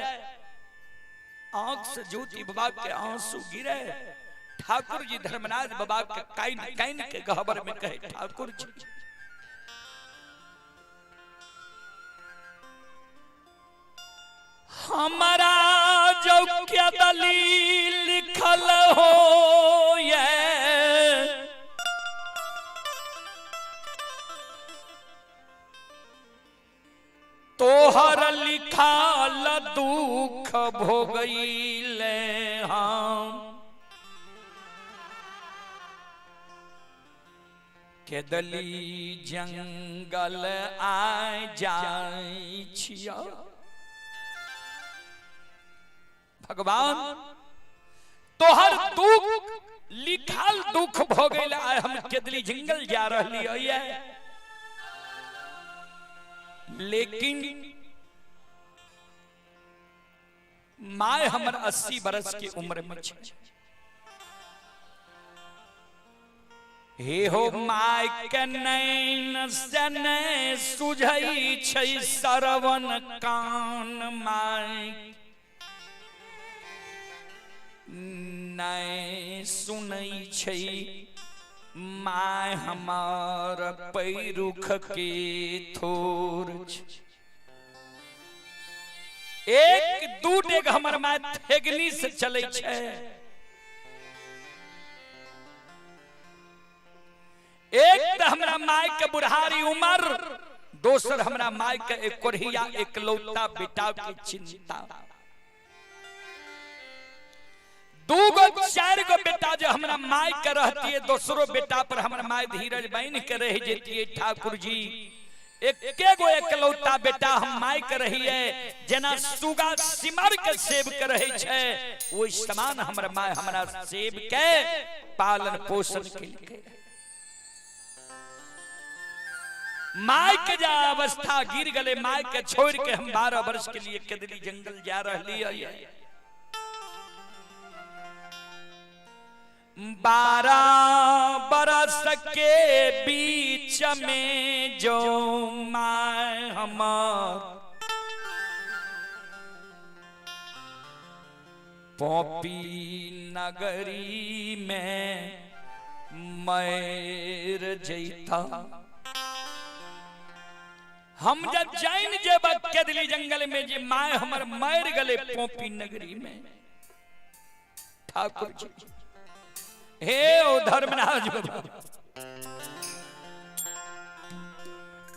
आंख से ज्योति बाबा के आंसू गिरे। ठाकुर जी धर्मराज बाबा के काइन काइन के गहबर में कहे, ठाकुर जी हमारा जो क्या दलील लिखल हो ये तोहर लिखल दुख भोगैले हम केदली जंगल आ जाय छिया। भगवान तोहर दुख लिखल दुख भोगैले आय हम केदली जंगल जा रहली है, लेकिन my हमर 80 बरस की उम्र में छे। हे हो my के नैन से नै सुझै छै सरवन कान, my नै सुनै छै my हमार पैरुख के थोर छै। एक दू डेग हमर my ठेगनी से चलै छै, एक तो हमरा my के बुढ़ारी उम्र, दोसर हमरा my के एक कोढ़िया एकलौता बेटा के चिंता। दू गो चार गो बेटा जो हमरा my के रहती है, दोसरो बेटा पर हमरा my धीरज बन के रह जेती। ठाकुर जी एके गो एकलौता बेटा हम my के रही है, जेना सुगा सिमर के सेब के रहे छै ओहि समान हमर my हमरा सेब के पालन पोषण केलकै। My के जा अवस्था गिर गले, my के छोड़ के हम 12 वर्ष के लिए केदली जंगल जा रही है। 12 बरस के बीच में जो my हमार पोपी नगरी में मैर जैता। हम जब जाइन जेब केदली जंगल में जे my हमर मर गले पोपी नगरी में। ठाकुर जी हे ओ धर्मराज बाबा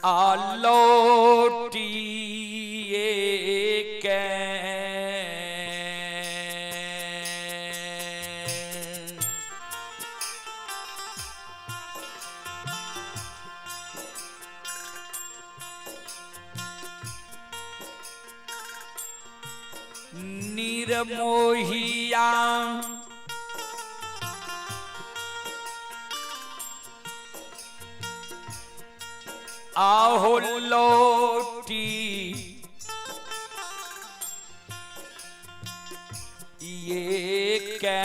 आलोटी के निरमोहिया आहो लोटी ये कै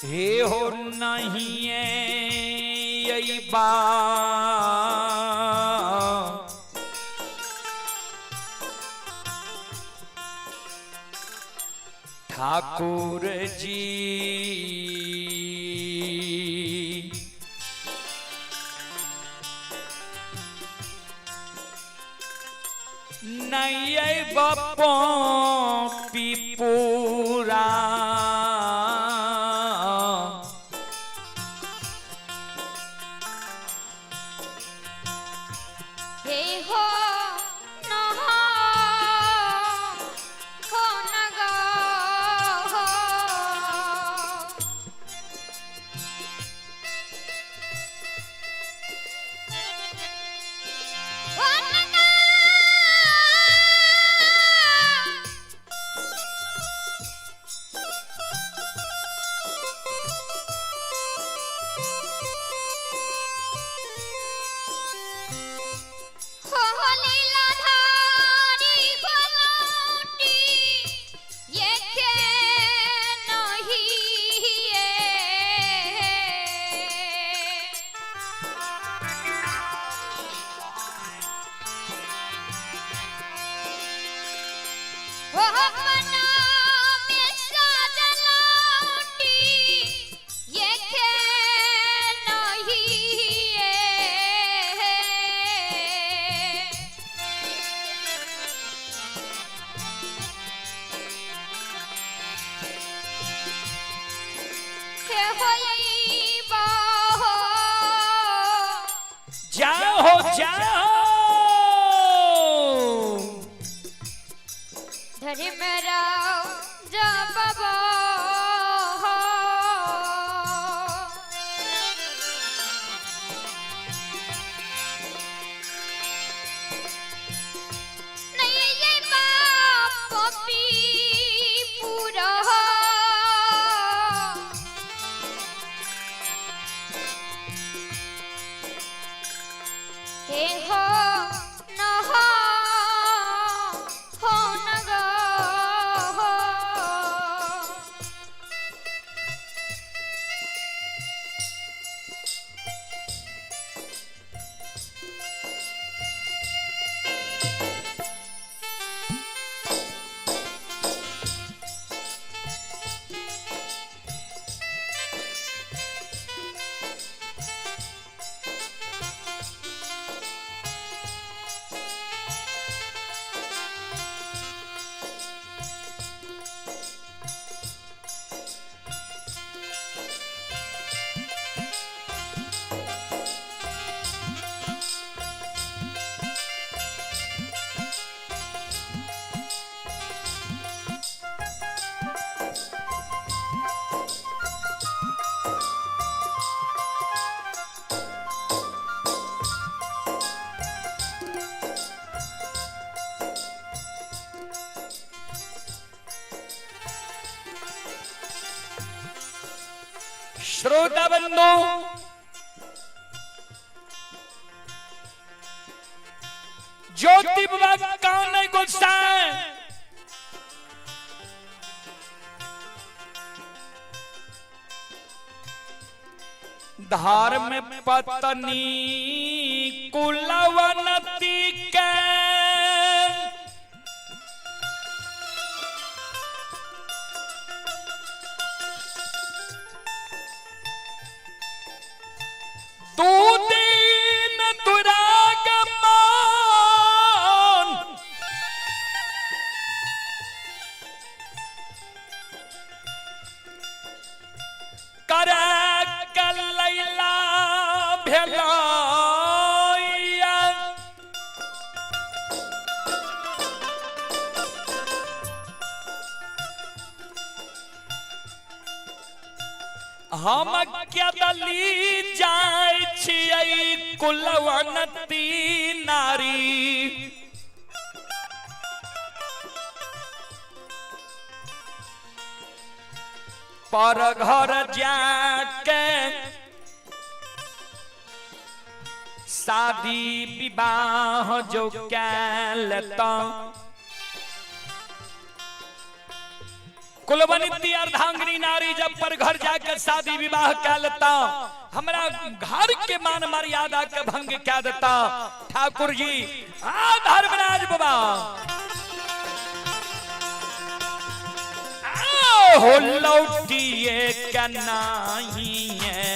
हे हो नहीं बा ठाकुर जी नहीं बपो पीपूरा हे हो न हो न गो हो। हो न गो। हो अपना में साजलौटी ये खे नहीं है। हे होई बाहो जाओ जाओ। धर्मराव जब हो। नहीं ये बाप पी पूरा हे हो न हो हो न गो हो। श्रोता बंधु, ज्योति बाबा कौन गुस्सा धर्म पत्नी कुलवनती के तू दीन दुरागमान कर कलैला भेलैया। हम केदली जाइ छियै कुलवंती नारी। पर घर जाके शादी विवाह जो कैल कुलवंती अर्धांगिनी नारी जब पर घर जाकर शादी विवाह कर लेता, हमरा घर के मान मर्यादा के भंग क्या देता। ठाकुर जी आ धर्मराज बाबा आओ हो लौटिए के नहीं है।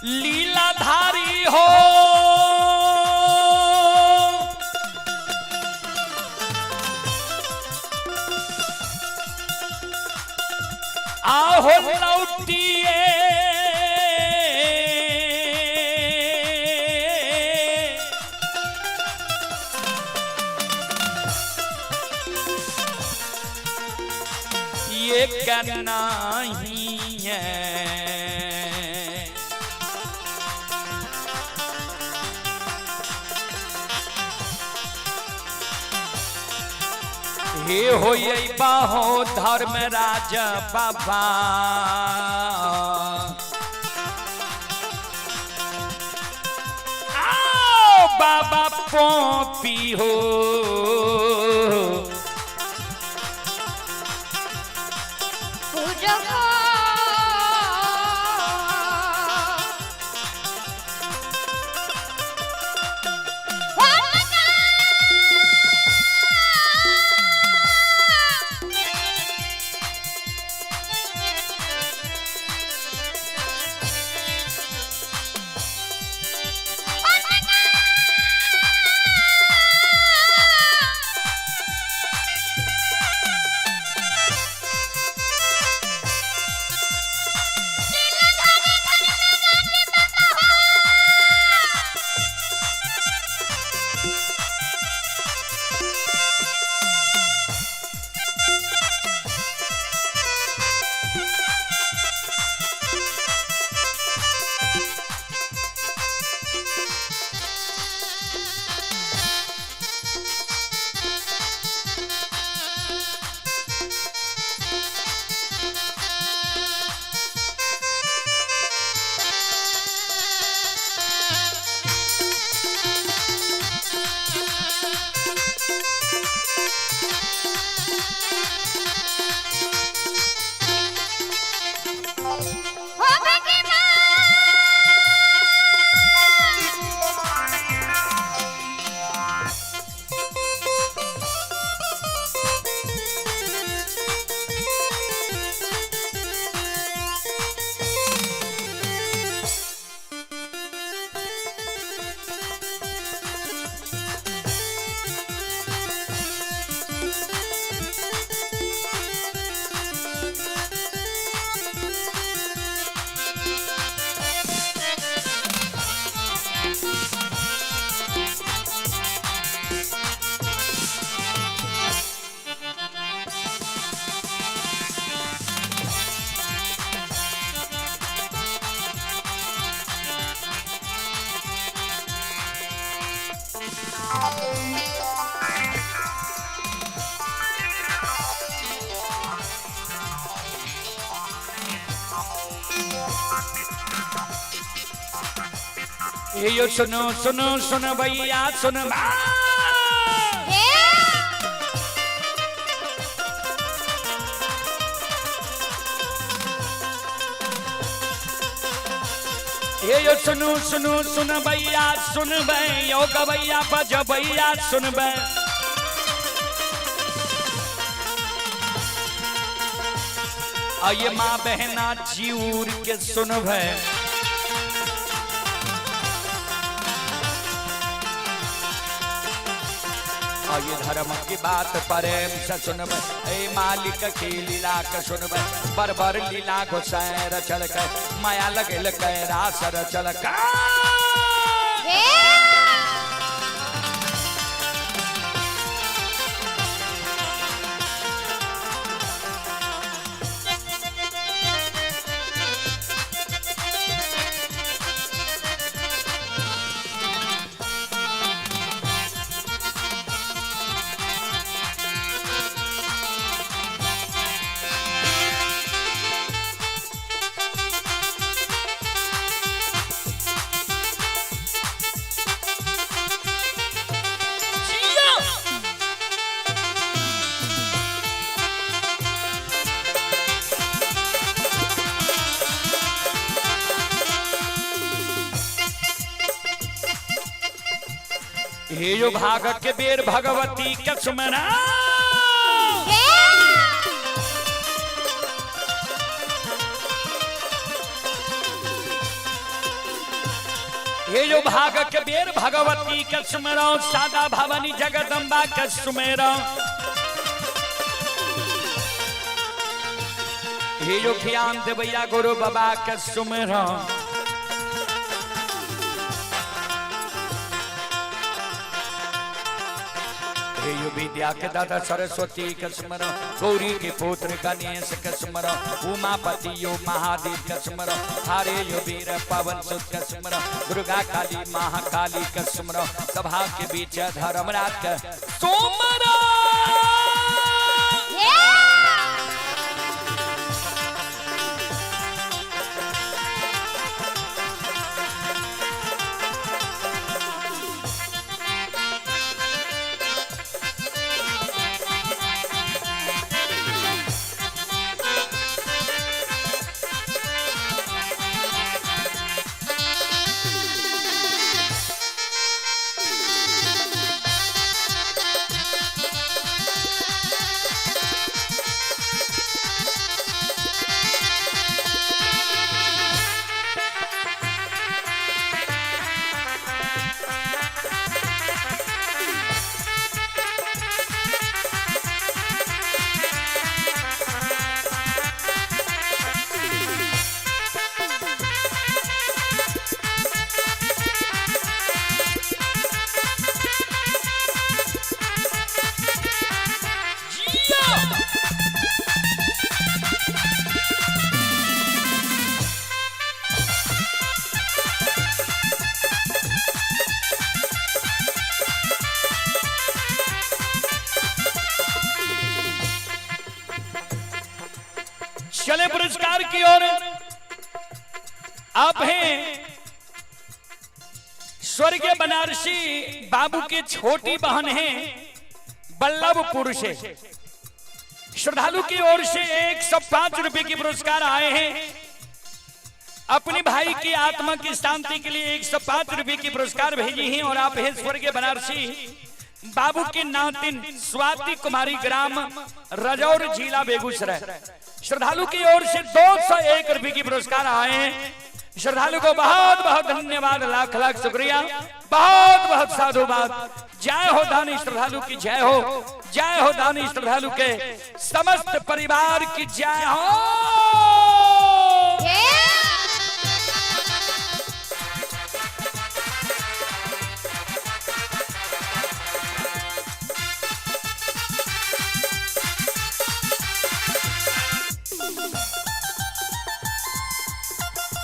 लीलाधारी हो आहो लौटिए ये करना ही है। हे हो बाहो धर्मराज बाबा आओ बाबा पोपी हो। हे यो सुनो सुनो सुन भैया सुन हे हे यो सुनो सुनो सुन भैया सुन यो गवैया बज भैया सुन आइए माँ बहना जीऊर के सुन आइए धर्म की बात प्रेम से सुनबै, ए मालिक की लीला के सुनबै। बरबर लीला गोसाई रचल के, माया लगल के रास रचल के। हे हे यो भाग के बेर भगवती के सुमना। हे हे यो भाग के बेर भगवती के सुमरो, सादा भवानी जगदम्बा के सुमेरो। हे यो ज्ञान देवैया गुरु बाबा के सुमेरो। हे यो विद्या के दाता सरस्वती के स्मरो, गौरी के पुत्र गणेश के स्मरो, उमापति यो महादेव के स्मरो, हरे यो वीर पवन सुत के स्मरो, दुर्गा काली महाकाली के स्मरो, सभा के बीच धर्मराज के सुमरो। हे चले पुरस्कार की ओर। आप हैं स्वर्गीय बनारसी बाबू की छोटी बहन हैं बल्लभपुर से। श्रद्धालु की ओर से 105 रुपए के पुरस्कार आए हैं। अपने भाई की आत्मा की शांति के लिए 105 रुपए की पुरस्कार भेजी हैं। और आप हैं स्वर्गीय बनारसी बाबू के नातिन स्वाति कुमारी, ग्राम रजौर, जिला बेगूसराय। श्रद्धालु की ओर से 201 रुपए की पुरस्कार आए हैं। श्रद्धालु को बहुत बहुत धन्यवाद, लाख लाख शुक्रिया, बहुत बहुत साधुवाद। जय हो दानी श्रद्धालु की जय हो, जय हो दानी श्रद्धालु के समस्त परिवार की जय हो। हे जिया।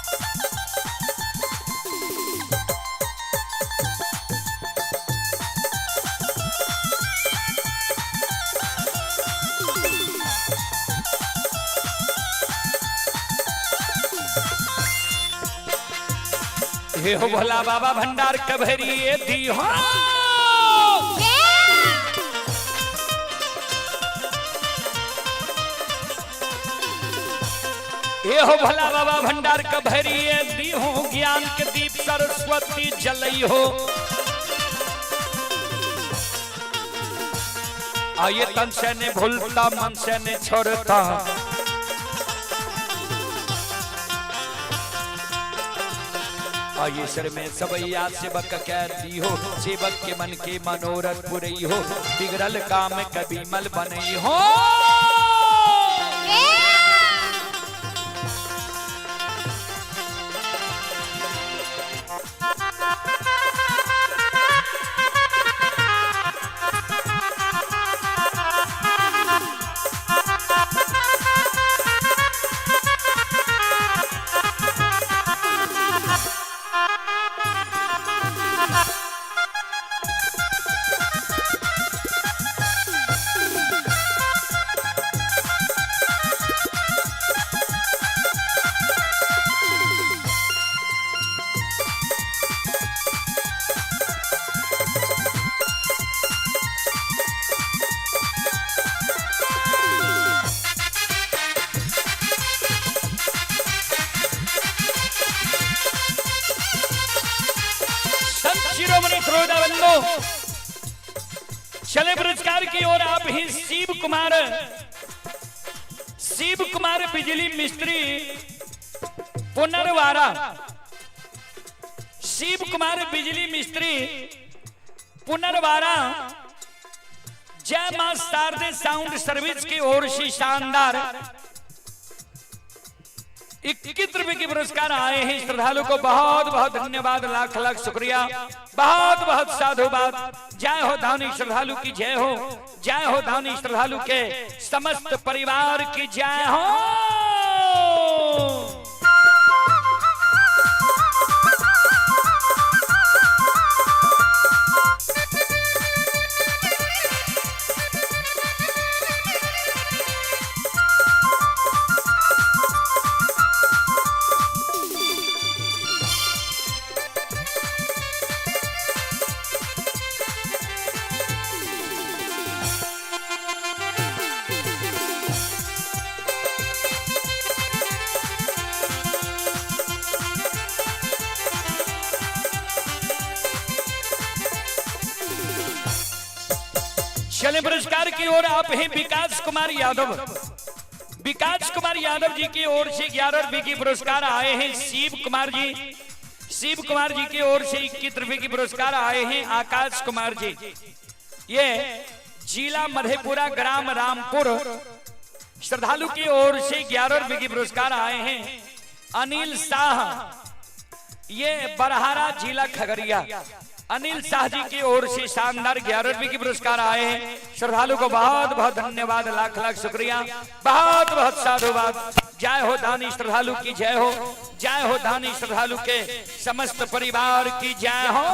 हे हो भोला बाबा भंडार कभरिए दी हो। हे हो भोला बाबा भंडार कभरिए दी हो, ज्ञान के दीप सरस्वती जलई हो। आये तन से ने भूलता मन से ने छोड़ता, आये सर में सबैया सेवक कह दी हो, सेवक के मन के मनोरथ पुरई हो, बिगड़ल काम कभी मल बनई हो। संत शिरोमणि श्रोता बंधु, चले पुरस्कार की ओर आप ही शिव कुमार, शिव कुमार बिजली मिस्त्री पुनर्वारा, शिव कुमार बिजली मिस्त्री पुनर्वारा, जय मां शारदे साउंड सर्विस की ओर से शानदार 21 रुपए के पुरस्कार आए हैं। श्रद्धालु को बहुत बहुत धन्यवाद, लाख लाख शुक्रिया, बहुत बहुत साधुवाद। जय हो धानी श्रद्धालु की जय हो, जय हो धानी श्रद्धालु के समस्त परिवार की जय हो। चले पुरस्कार की ओर आप हैं विकास कुमार यादव, विकास कुमार यादव जी की ओर से 11 रुपए की पुरस्कार आए हैं। शिव कुमार जी, शिव कुमार जी की ओर से 21 रुपए की पुरस्कार आए हैं। आकाश कुमार जी, ये जिला मधेपुरा ग्राम रामपुर, श्रद्धालु की ओर से 11 रुपए की पुरस्कार आए हैं। अनिल शाह, ये बरहारा जिला खगड़िया, अनिल शाह जी की ओर से शानदार 11 रुपए की पुरस्कार आए हैं। श्रद्धालु को बहुत बहुत धन्यवाद, लाख लाख शुक्रिया, बहुत बहुत साधुवाद। जय हो दानी श्रद्धालु की जय हो, जय हो दानी श्रद्धालु के समस्त परिवार की जय हो।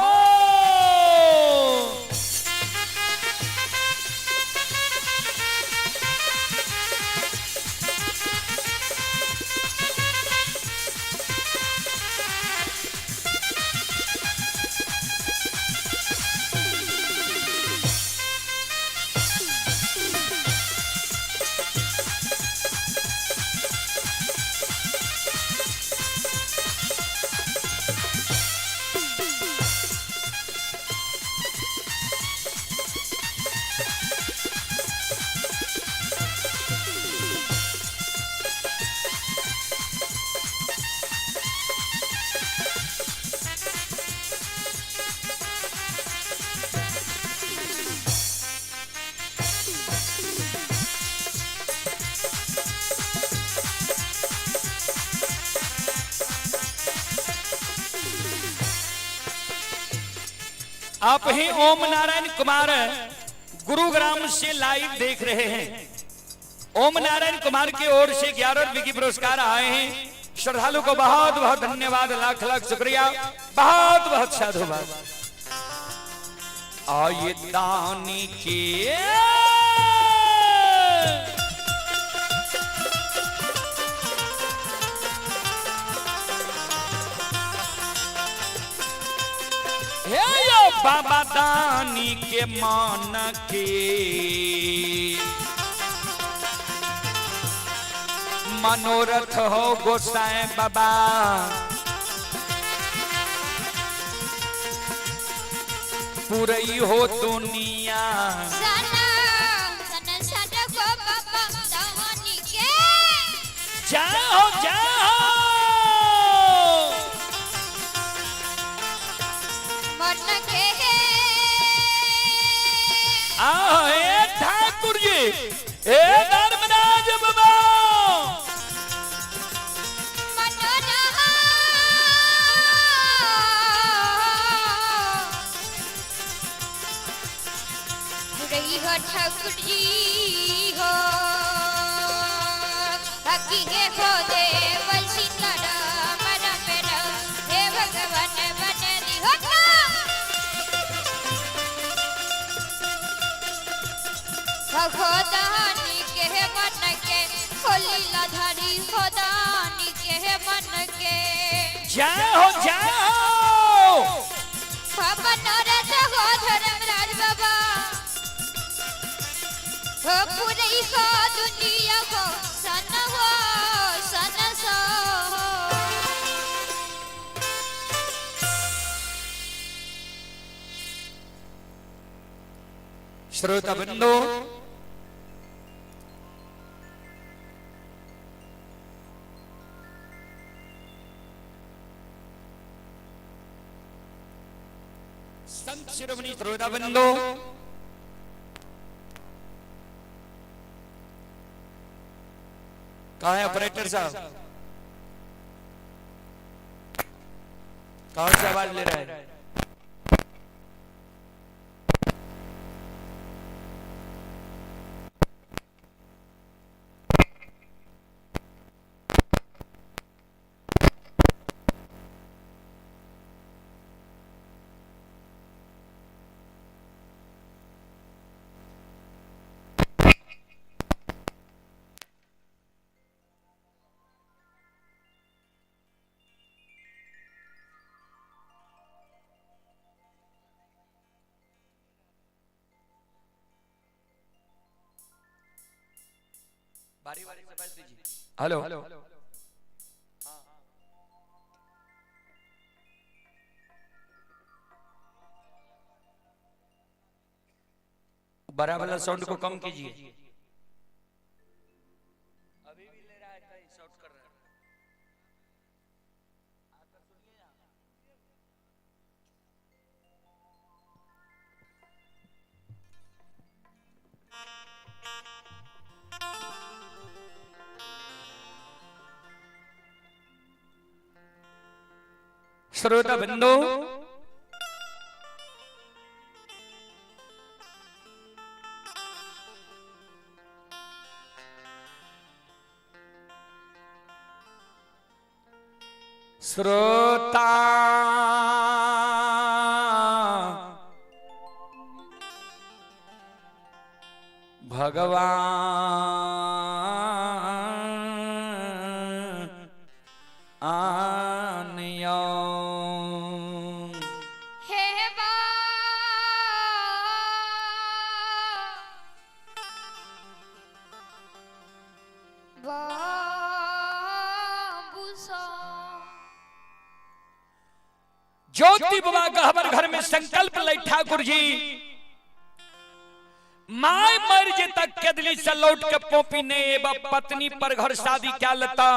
आप ही ओम नारायण कुमार गुरुग्राम से लाइव देख रहे हैं। ओम नारायण कुमार की ओर से 11 रुपए की पुरस्कार आए हैं। श्रद्धालु को बहुत बहुत धन्यवाद, लाख लाख शुक्रिया, बहुत बहुत साधुवाद। आये दानी के बाबा दानी के मान के मनोरथ हो गोसाई बाबा। पुरई हो दुनिया। सना सन सन गो बाबा दानी के। जाओ जाओ। मन के। आओ ए ठाकुर जी, ए धर्मराज बाबा। मनोरथ रही हो ठाकुर जी हो, हकी हे हो देव सीताराम राम राम, हे भगवान बन दी हो। खदानी के मन के होली धारी, खदानी के मन के। जाओ जाओ। बाबा नरत हो धर्मराज बाबा हो, पुरई हो दुनिया हो सन हो सन सो। श्रोता बंधु, संत शिरोमणि श्रोता बंधु, कहाँ है ऑपरेटर साहब? कहाँ से आवाज ले रहे हैं? बारी बारी से बज दीजिए। Hello hello. बड़ा वाला साउंड को कम कीजिए। अभी भी ले रहा है, कहीं शॉर्ट कर रहा है। श्रोता बंधु, श्रोता भगवान आनियो। हे बा बाबू सो। ज्योति बाबा गहबर घर में संकल्प लै ठाकुर जी, my मर जे तक केदली से लौट के पोपी ने एबा, पत्नी पर घर शादी क्या लता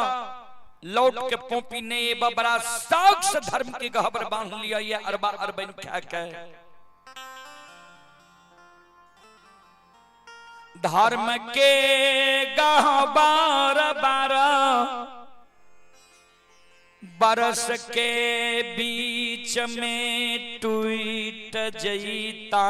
लौट के पोपी ने एबा, बड़ा शौक से धर्म के गहबर बांध लिया ये अरबा अरबन खा के। धर्म के गहबर 12 बरस के बीच में टूट जईता,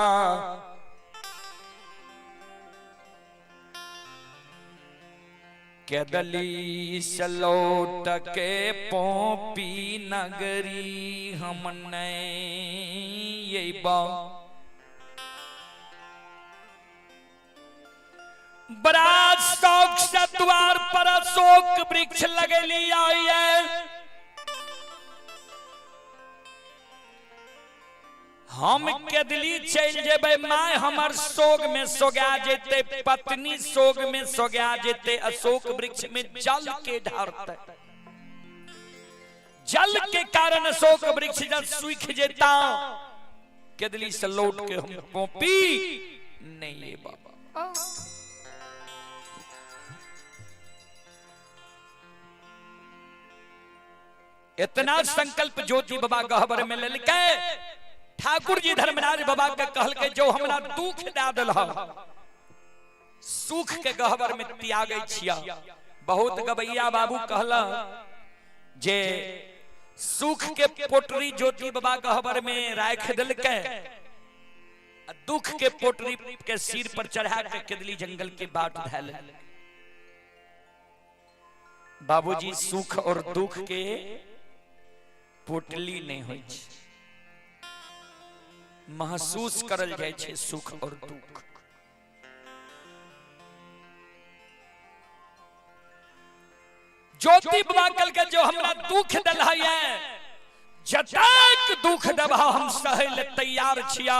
केदली से लौट के पोपी नगरी हम नहीं अइबा। बड़ा शौक से द्वार पर अशोक वृक्ष लगेली आई है। हम केदली चलि जेबै, my हमर शोक में सोगा जेतै, पत्नी शोक में सोगा जेतै, अशोक वृक्ष में जल के ढारतै। जल के कारण अशोक वृक्ष जब सूख जेता, केदली से लौट के हम कॉपी नहीं। बाबा इतना संकल्प ज्योति बाबा गहबर में लेलकै। ठाकुर जी धर्मराज बाबा के कहलकै जो हमरा दुख दे दिल सुख के गहबर में त्यागै छिया। बहुत गवैया बाबू कहला जे सुख के पोटरी ज्योति बाबा गहबर में राख दिलकै, दुख के पोटरी के सिर पर चढ़ा के केदली जंगल के बाट धैल। बाबूजी सुख और दुख के पोटली नहीं होई छै, महसूस करल जाय छै सुख और दुख। ज्योति बाबा कल के जो हमरा दुख दल है, जतक दुख दबा हम सहे ले तैयार छिया,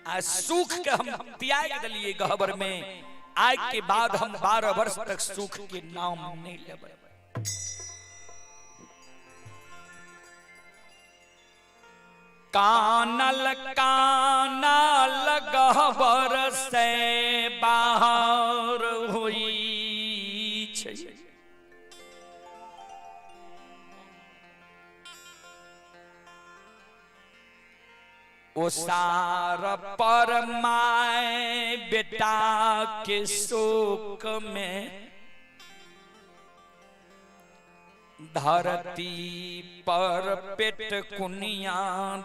आ सुख के हम त्याग दिलिए गहबर में। आय के बाद हम 12 वर्ष तक सुख के नाम नहीं लेबै। कानल कानल गहबर से बाहर हुई छै, ओसार पर my बेटा के शोक में धरती पर पेट कुनिया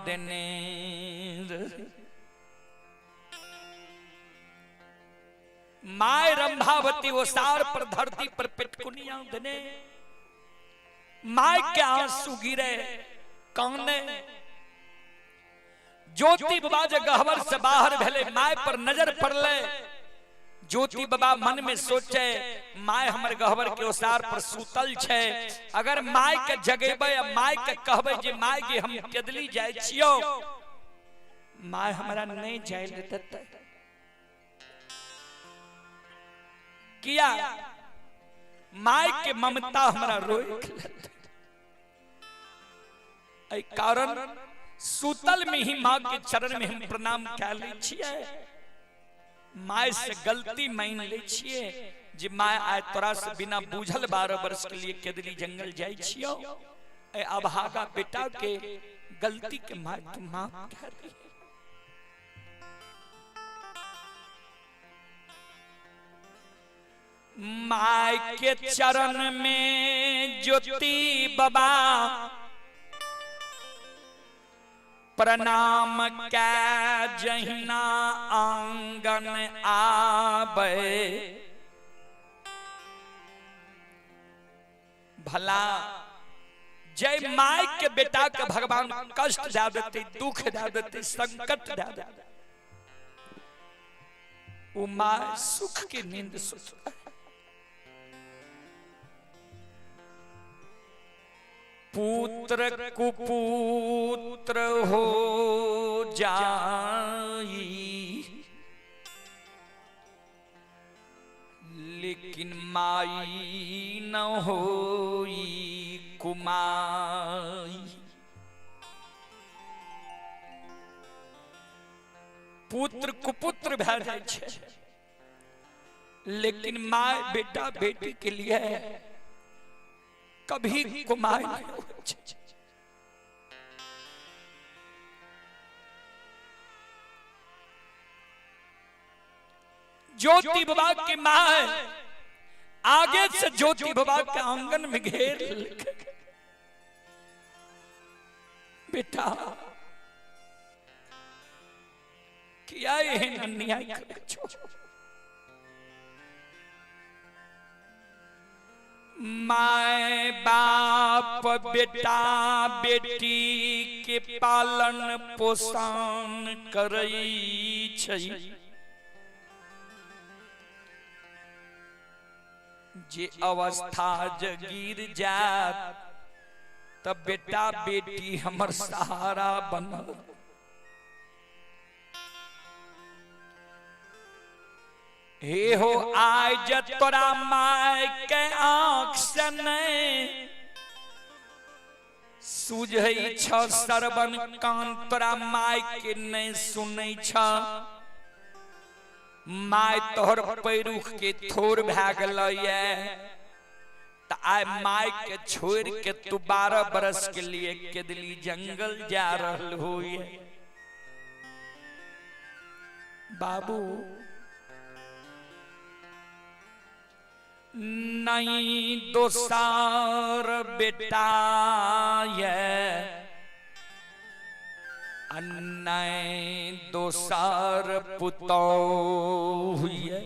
देने। My रंभावती ओसार पर धरती पर पेट कुनिया देने, my के आंसू गिरे काने। ज्योति बाबा जे गहबर से बाहर भेले, my पर नजर पड़ले। ज्योति बाबा मन में सोचे my हमर गहबर के ओसार पर सुतल छै, अगर my के जगेबै आ my के कहबै जे my के हम केदली जाय छियो, my हमरा नहीं जाय देतै। किया my के ममता हमरा रोक लेतै। एहि कारण सुतल में ही माँ के चरण में हम प्रणाम कए लै छियै, my से गलती मान लै छियै जे my आय तोरा से बिना बूझल 12 वर्ष के लिए केदली जंगल जाय छियौ, ए अभागा बेटा के गलती के my तू माफ कर दे। My के चरण में ज्योति बाबा प्रणाम कै जहिना आंगन आबे। भला जय my के बेटा के भगवान कष्ट दे देते, दुख दे देते, संकट दे देते, वो my सुख की नींद सुत। पुत्र कुपुत्र हो जाई लेकिन माई न होई कुमाई। पुत्र कुपुत्र भै जाइ छै, लेकिन my बेटा बेटी के लिए कभी कुमाई नहीं होइ छै। ज्योति बाबा के my आगे से ज्योति बाबा के आंगन में घेर बेटा किया एहन अन्याय करै छौ। My बाप बेटा बेटी के पालन पोषण करै छै, जे अवस्था जगीर जात तब बेटा बेटी हमर सहारा बनल। हे हो आय जे तोरा my के आँख से नहीं सुझै छ सरवन कान, तोरा my के नहीं सुनै छ। My तोहर पैरुख के थोर भए गेलैए त आइ my के छोड़ के तू 12 बरस के लिए केदली जंगल जा रहल होइए। बाबू नहीं दोसार बेटा ये नहीं दोसार पुतोह ये,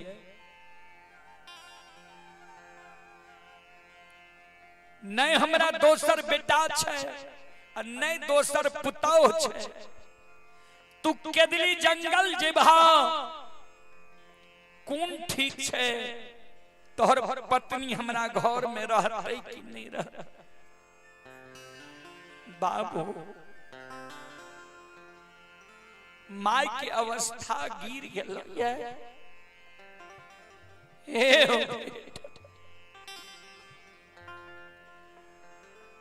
नहीं हमरा दोसर बेटा छै आ नहीं दोसर पुतोह छै। तू केदली जंगल जेबहा कोन ठीक छै, तोहर पत्नी हमरा घर में रहतै कि नहीं रहतै। बाबू my के अवस्था गिर गेलै।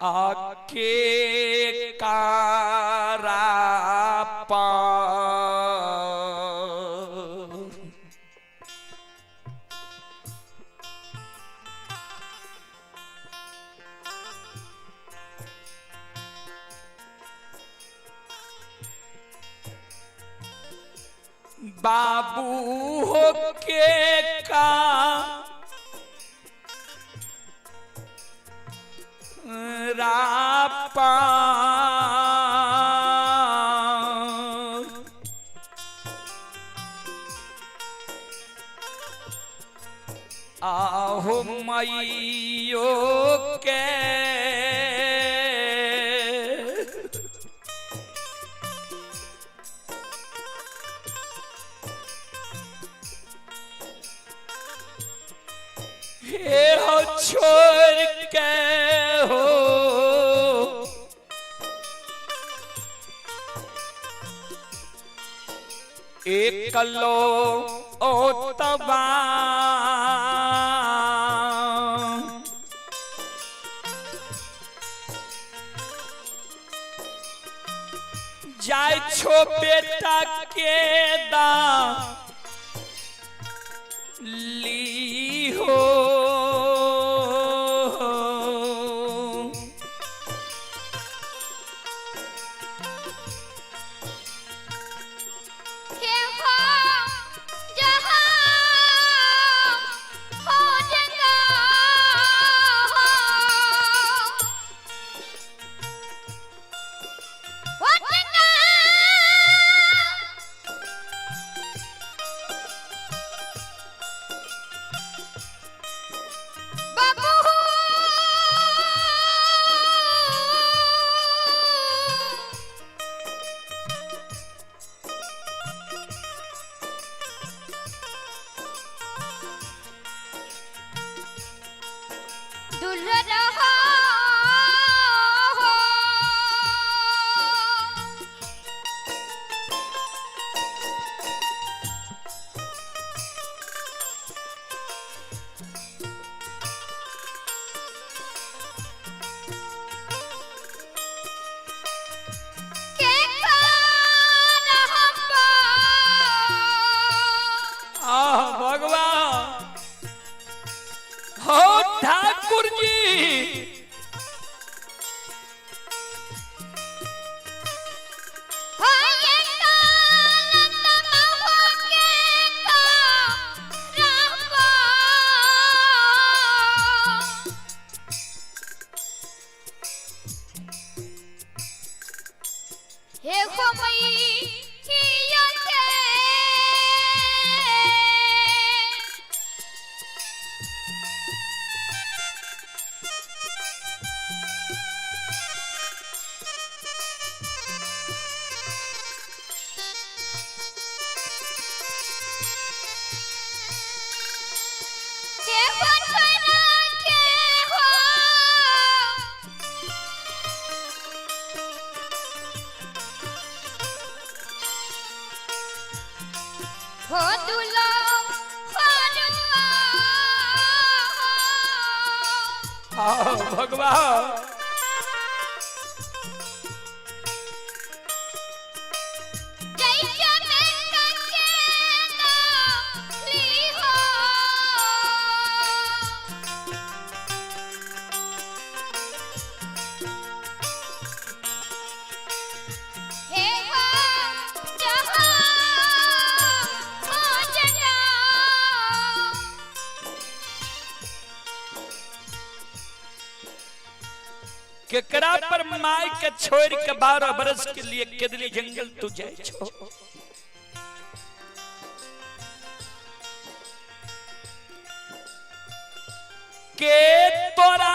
आके कारा पा बाबू हो के का रापा आहो मैयो के हे हो छोड़ के हो एकलो ओ तबा जाय छो बेटा के दा ली हो। हे हो जहां हो जंगा हो वो जंगा हो दुलो हरुआ। आओ भगवान। जैया में कके ली हो। हे हो जहाँ हो जना। केकरा पर माय के छोड़ के 12 बरस के लिए केदली जंगल तू जाए छो। के तोरा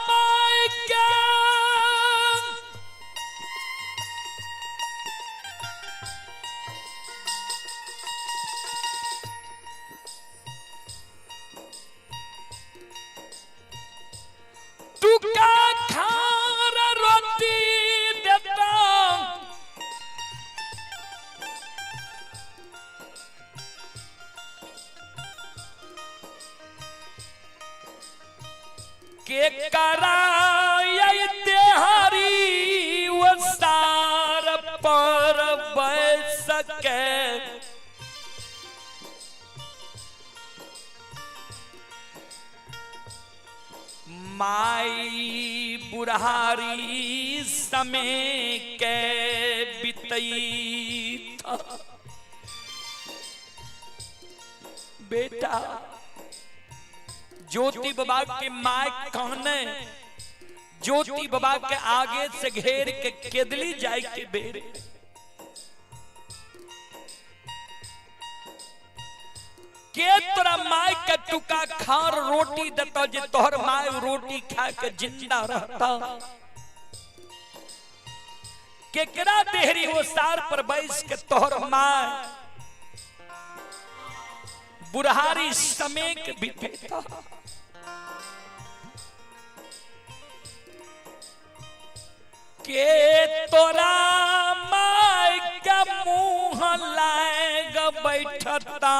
माय के तू का खार रोटी देता, के कराय देहारी वसार पर बैस के माई बुढ़ारी समय के बितई। बेटा ज्योति बाबा के माय कहने ज्योति बाबा के आगे से घेर के केदली जाए के बेरे के तोरा माय के टुका खार रोटी देता जे तोहर माय रोटी खा के जिंदा रहता। केकरा देहरी वो सार पर बैस के तोहर माय बुढ़ारी समय के बीतेता। के तोरा माय के मुंह लाग बैठता,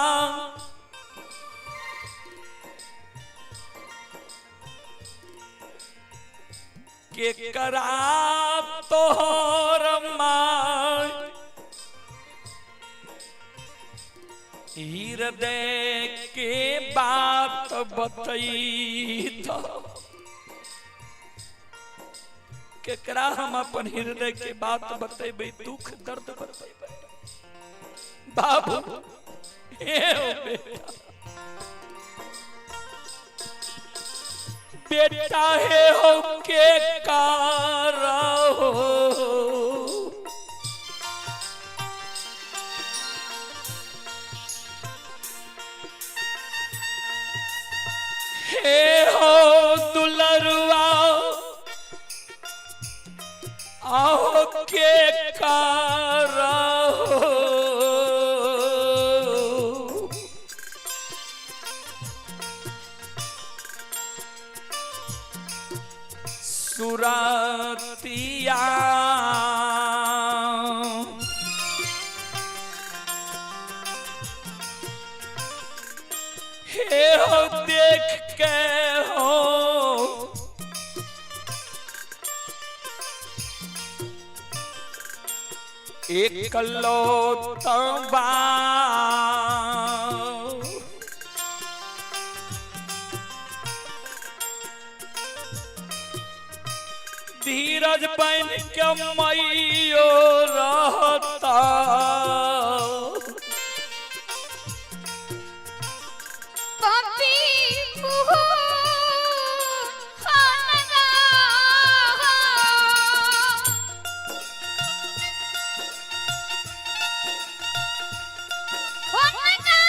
के करा तोहर my हृदय के बात बतई। केकरा हम अपन हृदय के बात बतेबे, दुख दर्द बतेबे। बाबू हे ओ बेटा, बेटा हे हो के कारहो हे हो दुलरुआ आओ के कारहो। सुरतिया हे हो देख के हो एकलौता धीरज बन के मैयो रहता। पपी कुहू खानगा। होनगा।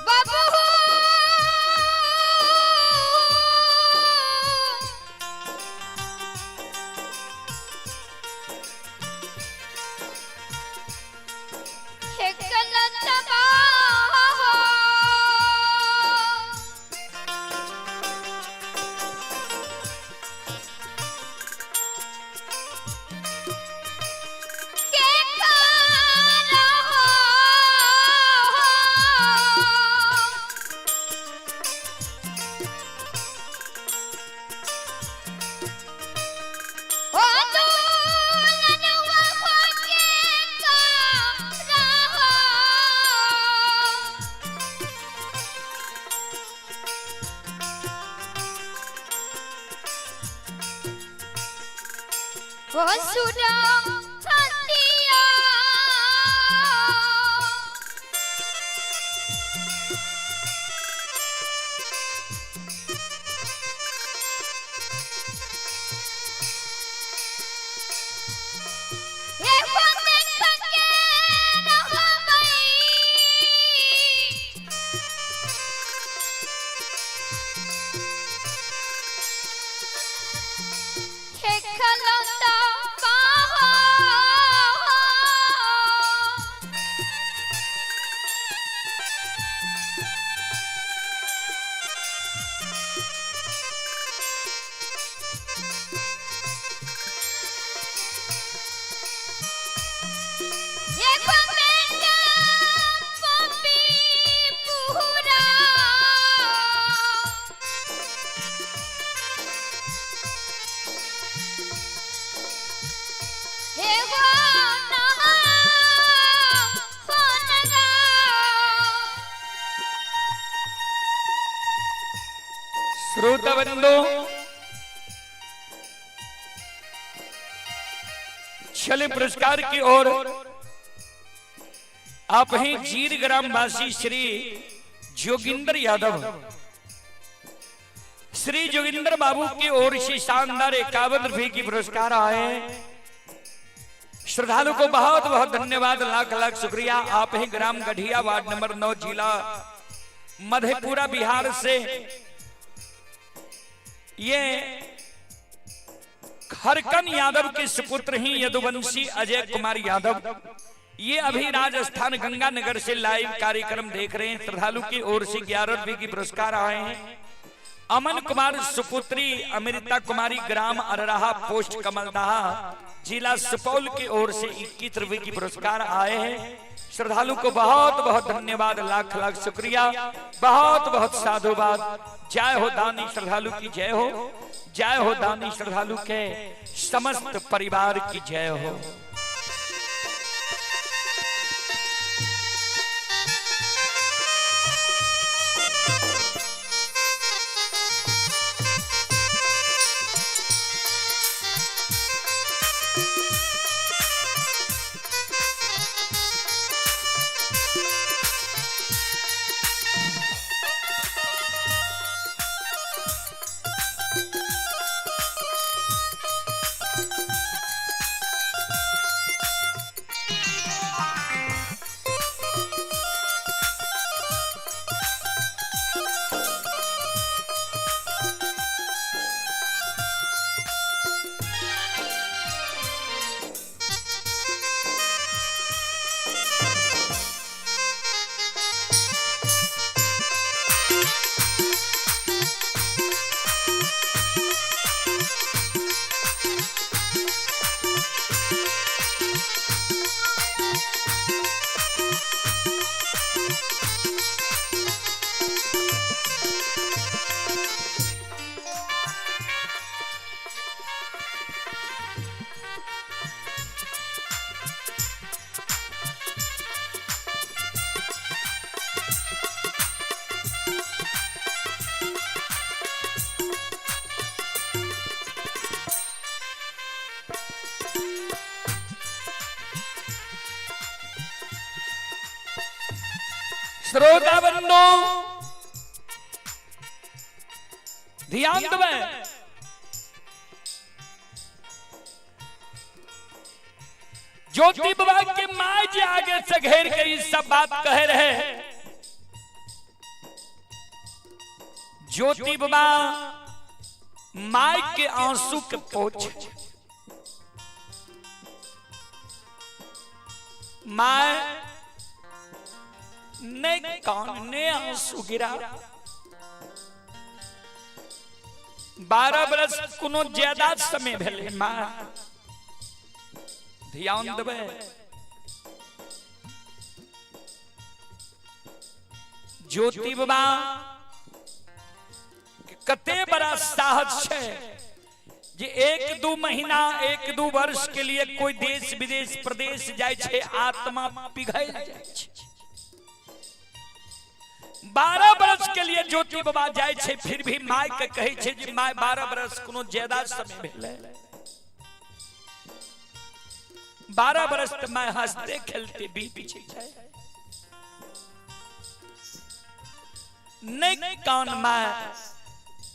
बाबू। हो सुरा छतिया। हे हो देख के रहबई। हे खलता बाहा। एक बेटा पपी पूरा। हे वो ना हो नगा। श्रोता बंधु, छले पुरस्कार की ओर आप ही जीर ग्रामवासी श्री जोगिंदर यादव, श्री जोगिंदर बाबू की ओर से शानदार 51 रुपए की पुरस्कार आए। श्रद्धालु को बहुत बहुत धन्यवाद, लाख लाख शुक्रिया। आप ही ग्राम गढ़िया, वार्ड नंबर 9, जिला मधेपुरा, बिहार से ये खरकन यादव के सुपुत्र ही यदुवंशी अजय कुमार यादव, ये अभी राजस्थान गंगानगर से लाइव कार्यक्रम देख रहे हैं। श्रद्धालु की ओर से 11 रुपए की पुरस्कार आए हैं। अमन कुमार सुपुत्री अमृता कुमारी, ग्राम अरराहा, पोस्ट कमलदाहा, जिला सुपौल की ओर से 21 रुपए की पुरस्कार आए हैं। श्रद्धालु को बहुत बहुत धन्यवाद, लाख लाख शुक्रिया, बहुत बहुत साधुवाद। जय हो दानी श्रद्धालु की जय हो, जय हो दानी श्रद्धालु के समस्त परिवार की जय हो। श्रोता बंधु, ध्यान देवे, ज्योति बाबा के माँ जी आगे से घेर के ये सब बात कह रहे हैं। ज्योति बाबा माँ के आंसू के पोछ, माँ ने कान ने आंसू गिरा। 12 बरस कोनो ज्यादा समय भेले माँ, ध्यान देवे। ज्योति बाबा कते बड़ा साहस है जे 1-2 महीना 1-2 वर्ष के लिए कोई देश विदेश प्रदेश जाय छे, आत्मा पिघल जाय छे। 12 बरस के लिए ज्योति बाबा जाय छे, फिर भी my के कहे छे जे my 12 बरस कोनो ज्यादा समय भेले। 12 बरस तऽ मैं हंसते खेलते बीत छै। नहि कान माय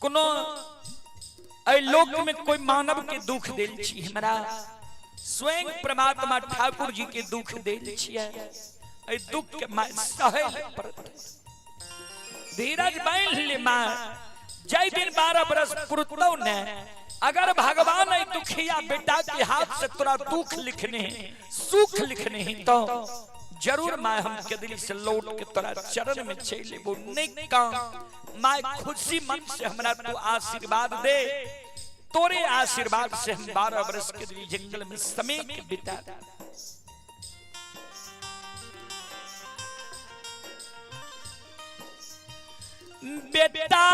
कोनो एहि लोक में कोई मानव के दुख देल छी, हमरा स्वयं परमात्मा ठाकुर जी के दुख देल छियै। एहि दुख के माय सहै पड़त। धीरज बांधि ले माँ, जय दिन 12 बरस पुरतौ ने, अगर भगवान एहि दुखिया बेटा के हाथ से तोरा दुख लिखने सुख लिखने ही तो जरूर माय हम के दिल से लौट के तोरा चरण में चलि एबो। नहीं काम my खुशी मन से हमरा तू आशीर्वाद दे, तोरे आशीर्वाद से हम 12 बरस के दिल जंगल में समय के बिता। बेटा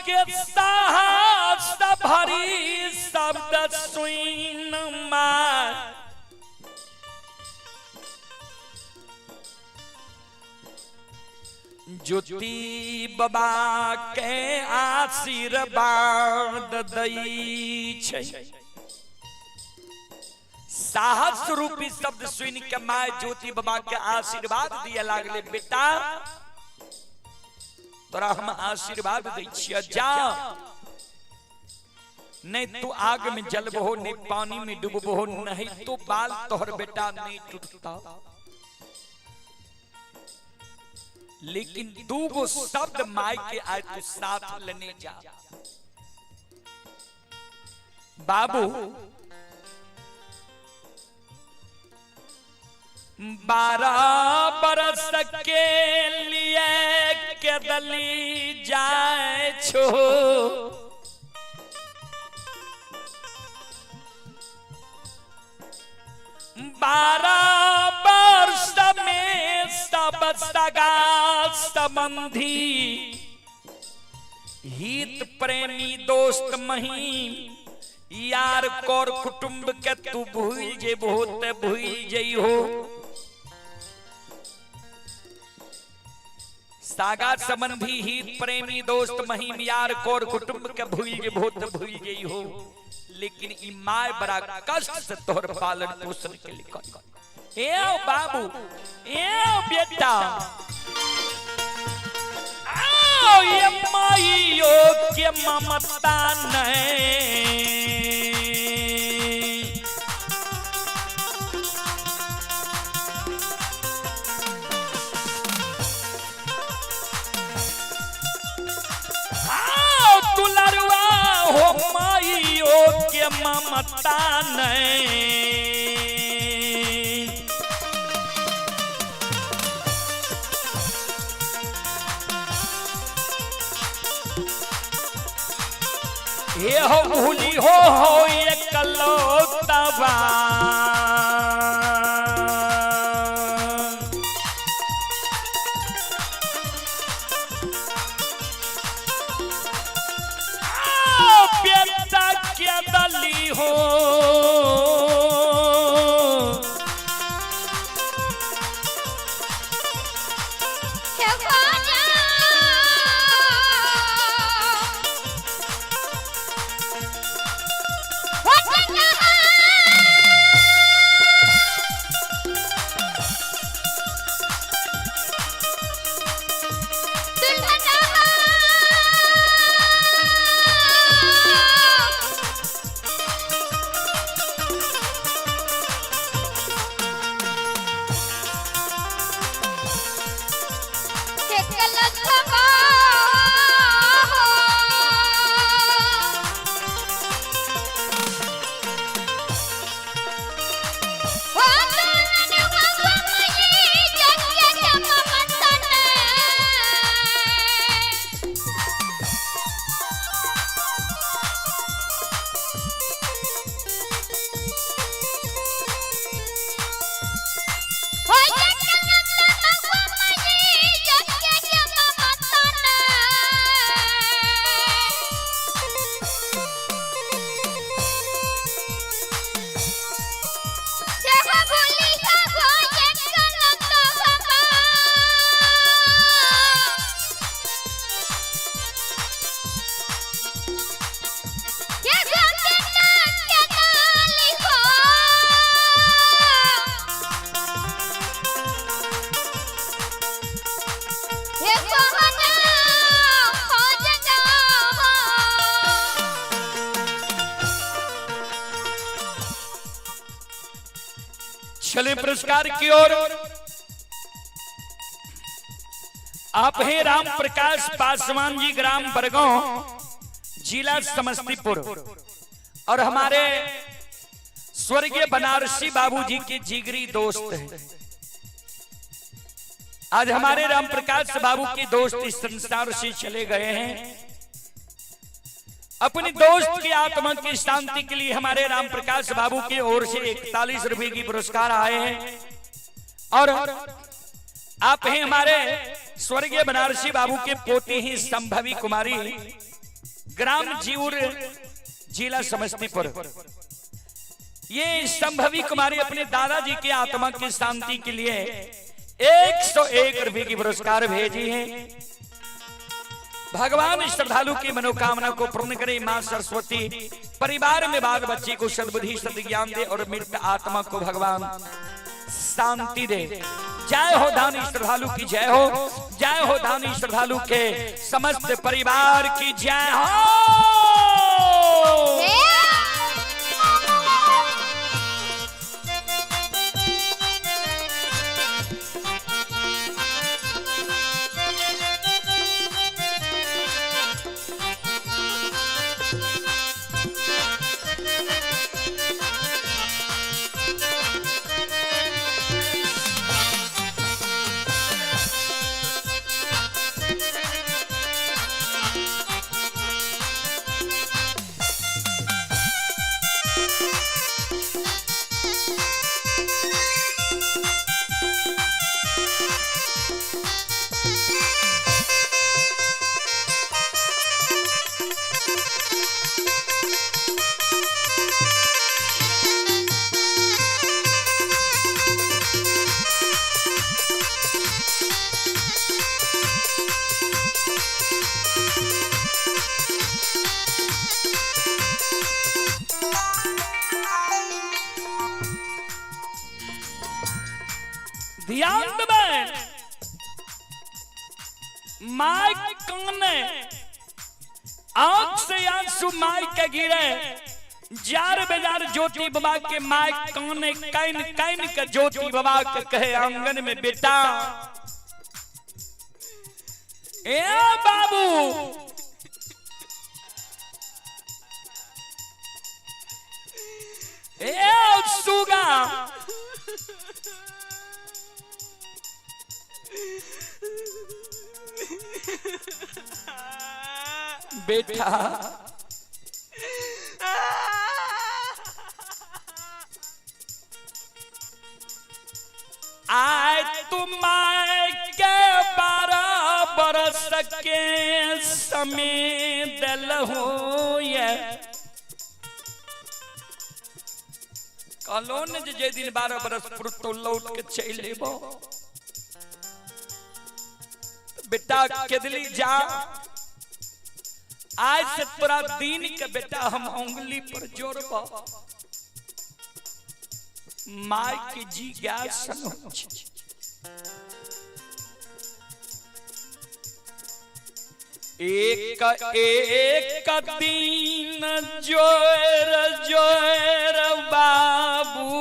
के साहस भरी शब्द सुन माय ज्योति बाबा के आशीर्वाद दै छै। साहस रूपी शब्द सुन के my ज्योति बाबा के आशीर्वाद दिए लागले, बेटा तोरा हम आशीर्वाद दै छियै, जा नहीं तू आग में जलबहो, नहीं पानी में डूबबहो, नहीं तो बाल तोहर बेटा नहीं टूटता। लेकिन दूगो शब्द my के आए तू साथ लेने जा। बाबू 12 बरस के लिए केदली जाए छो, 12 वर्ष में सब सगा संबंधी हित प्रेमी दोस्त महीम यार कौर कुटुंब के तू भूल जेबहो ते भूल जइहो। सागा संबंधी हित प्रेमी दोस्त महीम यार कौर कुटुंब के भूल जेबहो ते भूल जइहो, लेकिन ई my बड़ा कष्ट से तोहर पालन पोषण के लिए। ए बाबू, ए बेटा, आओ ये माइयो के ममता नहीं, आओ दुलरुआ हो माइयो के ममता नहीं। हे हो भूली हो एकलौतवा, बेटा के दली हो चले पुरस्कार की ओर। आप हैं राम प्रकाश पासवान जी, ग्राम बरगांव, जिला समस्तीपुर, और हमारे स्वर्गीय बनारसी बाबूजी के जिगरी दोस्त हैं। आज हमारे राम प्रकाश बाबू के दोस्त इस संसार से चले गए हैं। अपनी दोस्त की आत्मा की शांति के लिए हमारे राम प्रकाश बाबू की ओर से 41 रुपए की पुरस्कार आए हैं। और आप हैं हमारे स्वर्गीय बनारसी बाबू के पोती ही संभवी कुमारी, ग्राम जीउर, जिला समस्तीपुर। ये संभवी कुमारी अपने दादाजी की आत्मा की शांति के लिए 101 रुपए की पुरस्कार भेजी है। भगवान श्रद्धालु की मनोकामना को पूर्ण करे। मां सरस्वती परिवार में बाल बच्चे को सद्बुद्धि सद्ज्ञान दे और मृत आत्मा को भगवान शांति दे। जय हो दानी श्रद्धालु की जय हो, जय हो दानी श्रद्धालु के समस्त परिवार की जय हो। ध्यान देबै, my काने आंख से आंसू my के गिरे, जार बेजार ज्योति बाबा के my काने can can के ज्योति बाबा के कहे आंगन में बेटा ए बाबू, ए सुगा, बेटा आय तुम के 12 बरस के समय दिल हो ये कहलो ने जे दिन 12 बरस पुर तो लौट के चल एबो। बेटा केदली जा, आज से तोरा दिन के बेटा हम उंगली पर जोड़ब। My के जी सन एक एक दिन जोर जोर बाबू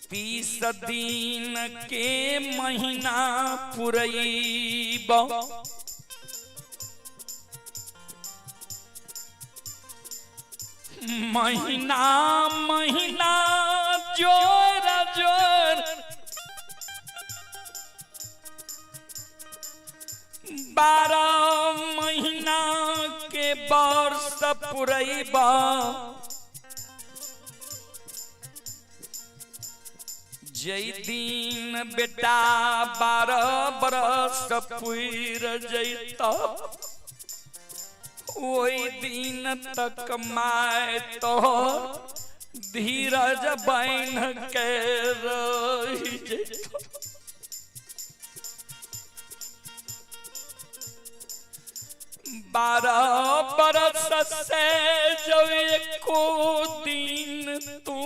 30 दिन के महीना पुरैब। महीना महीना जोर जोर 12 महीना के वर्ष पुरैब। जय दिन बेटा 12 बरस पुर जैता ओई दिन तक my तो धीरज बन के रही जैता। 12 बरस से जो एको दिन तू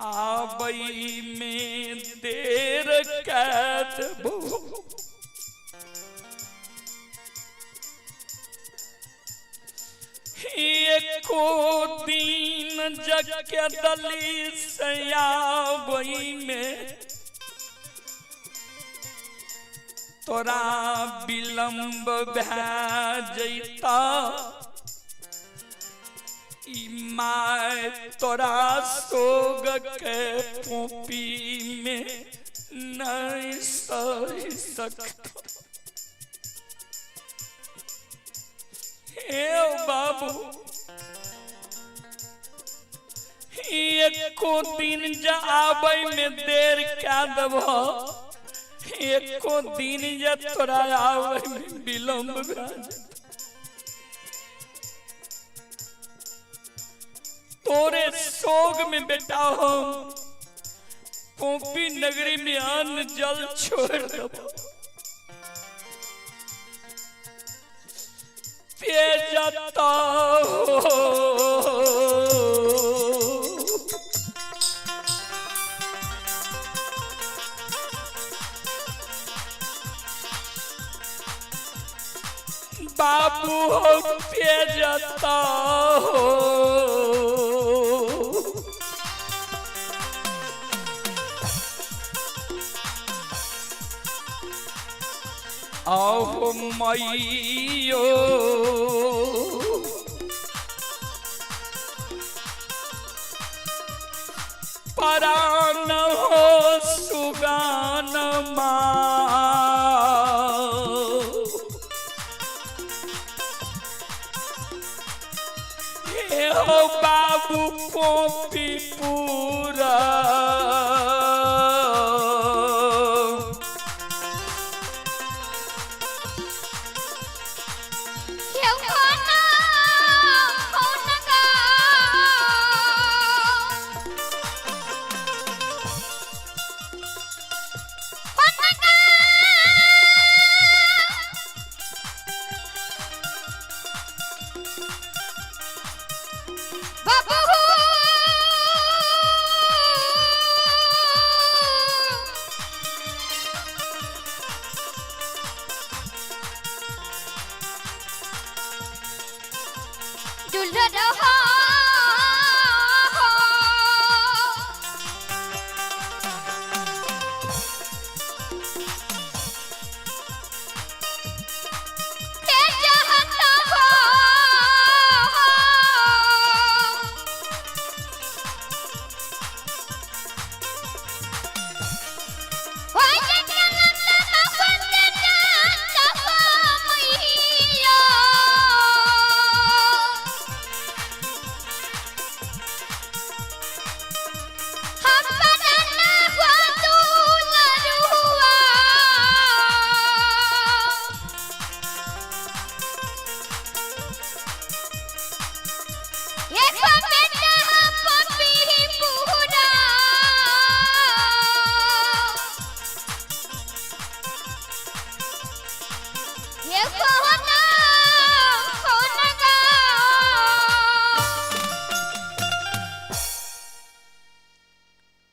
आबई में देर कैद। एको दिन जग दली सयाबई में तोरा विलंब भए जैता, ई my तोरा सोग के पोपी में नहीं सह सकता। हे बाबू, एको दिन जा आबै में देर क्या देब, एको दिन जे तोरा आबै में विलंब भए जेतौ। तोरे सोग में बेटा हम पोपी नगरी में अन्न जल छोड़ देब। जाता हो बाबू हो, पे जाता हो। आहो मैयो, परान हो सुगान माँ, हे हो बाबू पोपी पूरा।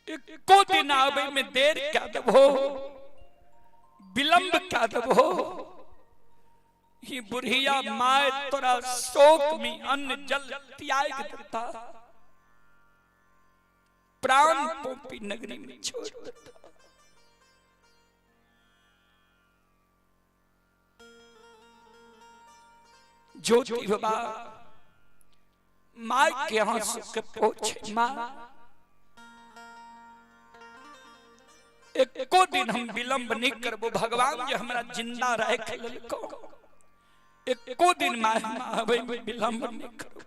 एको दिन आवे में देर क्या देबो, विलंब क्या देबो। ही बुढ़िया my तोरा शोक में अन्न जल त्याग देता, प्राण पोपी नगरी में छोड़ देता। ज्योति बाबा my के आंसू के पोछे, माँ एको दिन हम विलंब नहीं करबो। भगवान जे हमरा जिंदा राख लेलको, एको दिन my आवे में विलंब नहीं करबो।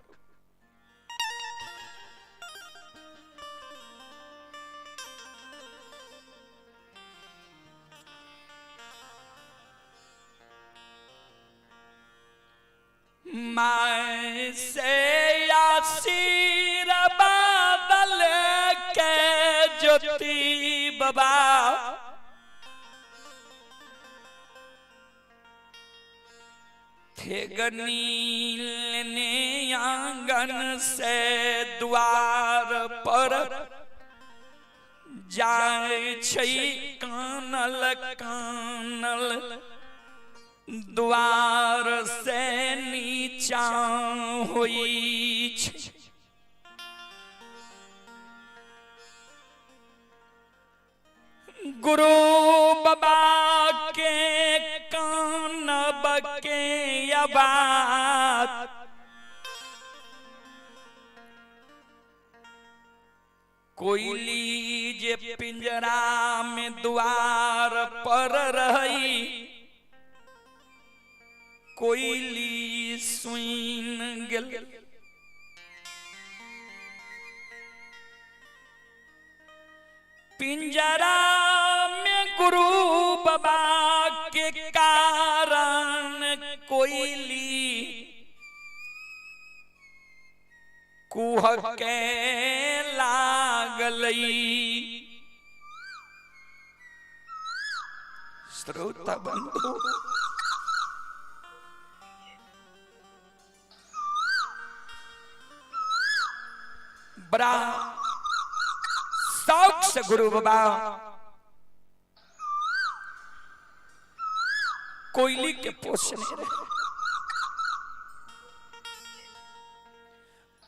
My से आशीर्वाद के ज्योति बाबा, थे गनील ने आंगन से द्वार पर जाय छै कानल कानल, द्वार से नीचा नीचा होइ छै। गुरु बाबा के कानब के आवाज कोयली जे पिंजरा में द्वार पर रही कोयली सुन गेल। पिंजरा में गुरु बाबा के कारण कोयली कुह के लागलई। श्रोता बंधु, बड़ा शौक से गुरु बाबा कोयली के पोसने रहे।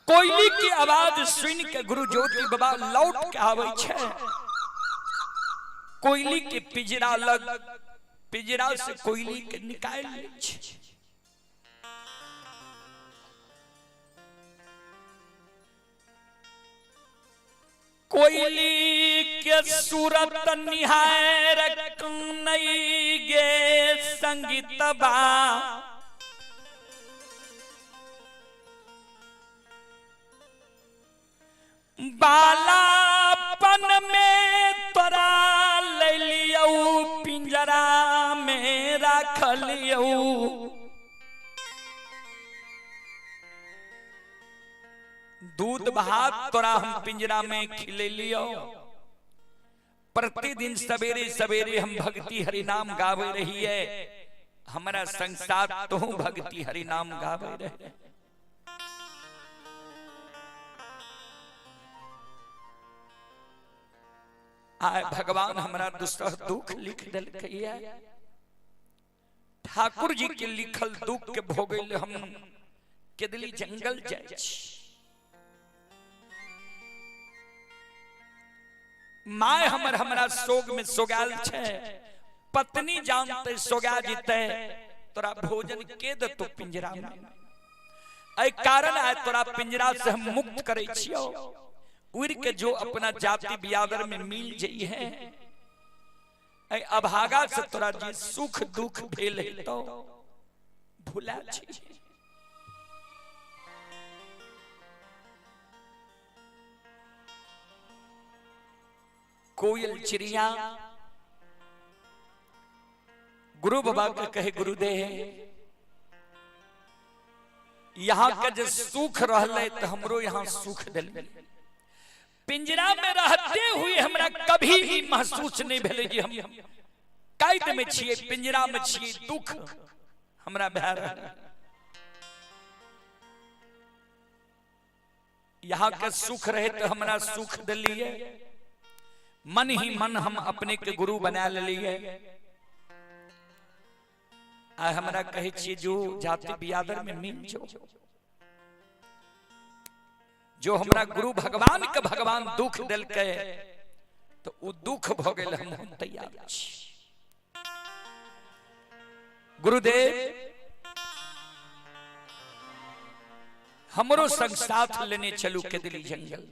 कोयली की आवाज सुन के गुरु ज्योति बाबा लौट के आवे छे। कोयली के पिंजरा लग, पिंजरा से कोयली के निकाल ले छे। कोयली के सूरत निहार कनई गे संगीतबा, बालापन में तोरा ले लियौ पिंजरा में राख लियौ। दूध भात तोरा हम पिंजरा में खिले लियो। प्रतिदिन सवेरे सवेरे हम भक्ति हरिनाम गावे रही है। हमारा संसार तो भक्ति हरिनाम गावे रहे। आए भगवान हमारा दुसह दुख लिख दिलकै। ठाकुर जी के लिखल दुख के भोगे ले हम केदली जंगल जाय छी। My हमर हमरा सोग में सोगाल छे, पत्नी जानते सोगा जीते तोरा भोजन के देतो पिंजरा में। एहि कारण आय तोरा पिंजरा से हम मुक्त करे छियो। उड़ के जो अपना जाति बियादर में मिल जई है, ऐ अभागा से तोरा जे सुख दुख भेल है तो भुला छी। कोयल चिड़िया गुरु बाबा के कहे, गुरुदेव यहाँ के जे सुख रहले तो हमरो यहाँ सुख दिल। पिंजरा में रहते हुए हमरा कभी भी महसूस नहीं भेले कि हम कैद में छिए, पिंजरा में छिए, दुख हमरा भए रहल। यहाँ के सुख रहे तो हमरा सुख दिलिए। मन ही मन हम अपने के गुरु बना लिए। आ हमरा कहे छिए जो जाति बियादर में मिल जो, जो हमरा गुरु भगवान के भगवान दुख दिलकै तो उ दुख भ गेल, हम तैयार छी। गुरुदेव हमरो संग साथ लेने चलू केदली जंगल।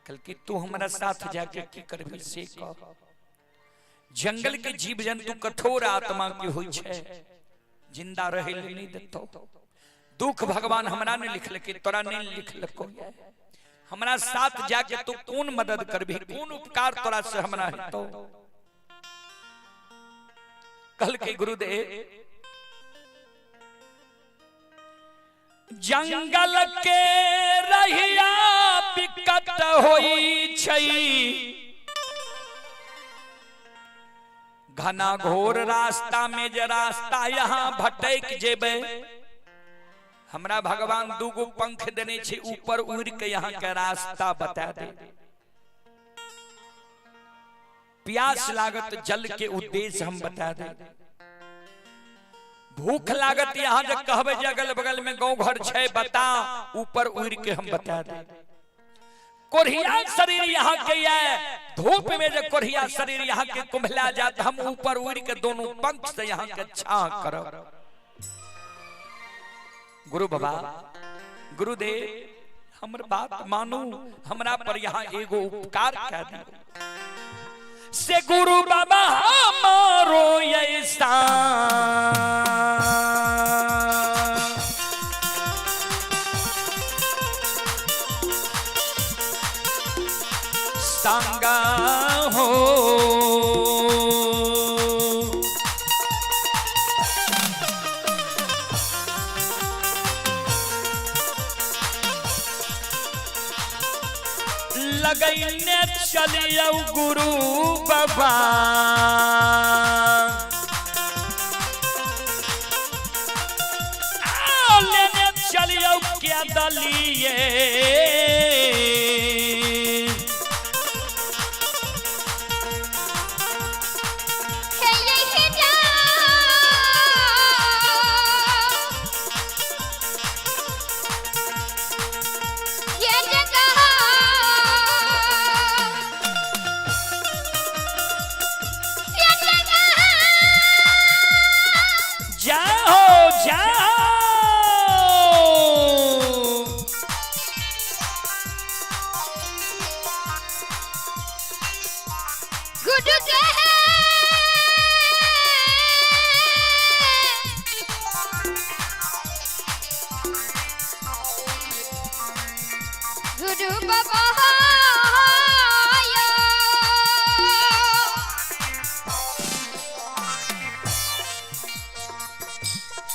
कल कि तू हमारा साथ जाके की करबी से कह। जंगल के जीव जंतु कठोर आत्मा के होई छे, जिंदा रहे ले नहीं देतो। दुख भगवान हमरा ने लिखलकै, तोरा नहीं लिखलको। हमरा साथ जाके तू कौन मदद करबी, कौन उपकार तोरा से हमरा हेतो। कल के गुरुदेव जंगल के रहिया विकट होई छै, घना घोर रास्ता में जे रास्ता यहाँ भटक जेबे। हमरा भगवान दूगो पंख देने छे, ऊपर उड़ के यहाँ के रास्ता बता दे। प्यास लागत जल के उद्देश्य हम बता दे। भूख लागत यहाँ जे कहबै जे अगल बगल में गाँव घर छै बता, ऊपर उड़ के हम बता दे। कोढ़िया शरीर यहाँ के ये धूप में जे कोढ़िया शरीर यहाँ के कुम्हला जात, हम ऊपर उड़ के दोनों पंख से यहाँ के छां करब। गुरु बाबा, गुरुदेव, हमर बात मानू, हमरा पर यहाँ एगो उपकार कह दियो। से गुरु बाबा हमारो ऐसा संगा हो, लगैने चलियो गुरु बाबा, लेने चलियो क्या दलिए।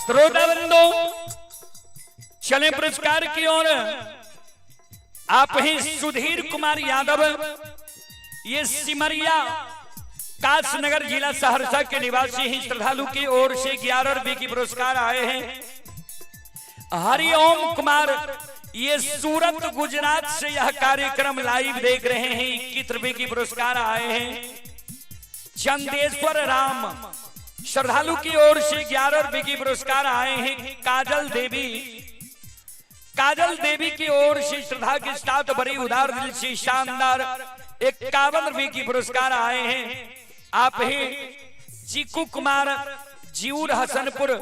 श्रोता बंधु, चले पुरस्कार की ओर। आप ही सुधीर कुमार यादव, ये सिमरिया काशनगर जिला सहरसा के निवासी ही श्रद्धालु की ओर से 11 रुपए की पुरस्कार आए हैं। हरिओम कुमार, ये सूरत गुजरात से यह कार्यक्रम लाइव देख रहे हैं, 21 रुपए की पुरस्कार आए हैं। चंदेश्वर राम श्रद्धालु की ओर से 11 रुपए की पुरस्कार आए हैं। काजल देवी, काजल देवी की ओर से श्रद्धा के साथ बड़ी उदार दिल से शानदार 51 रुपए की पुरस्कार आए हैं। आप ही चीकू कुमार जीऊर हसनपुर,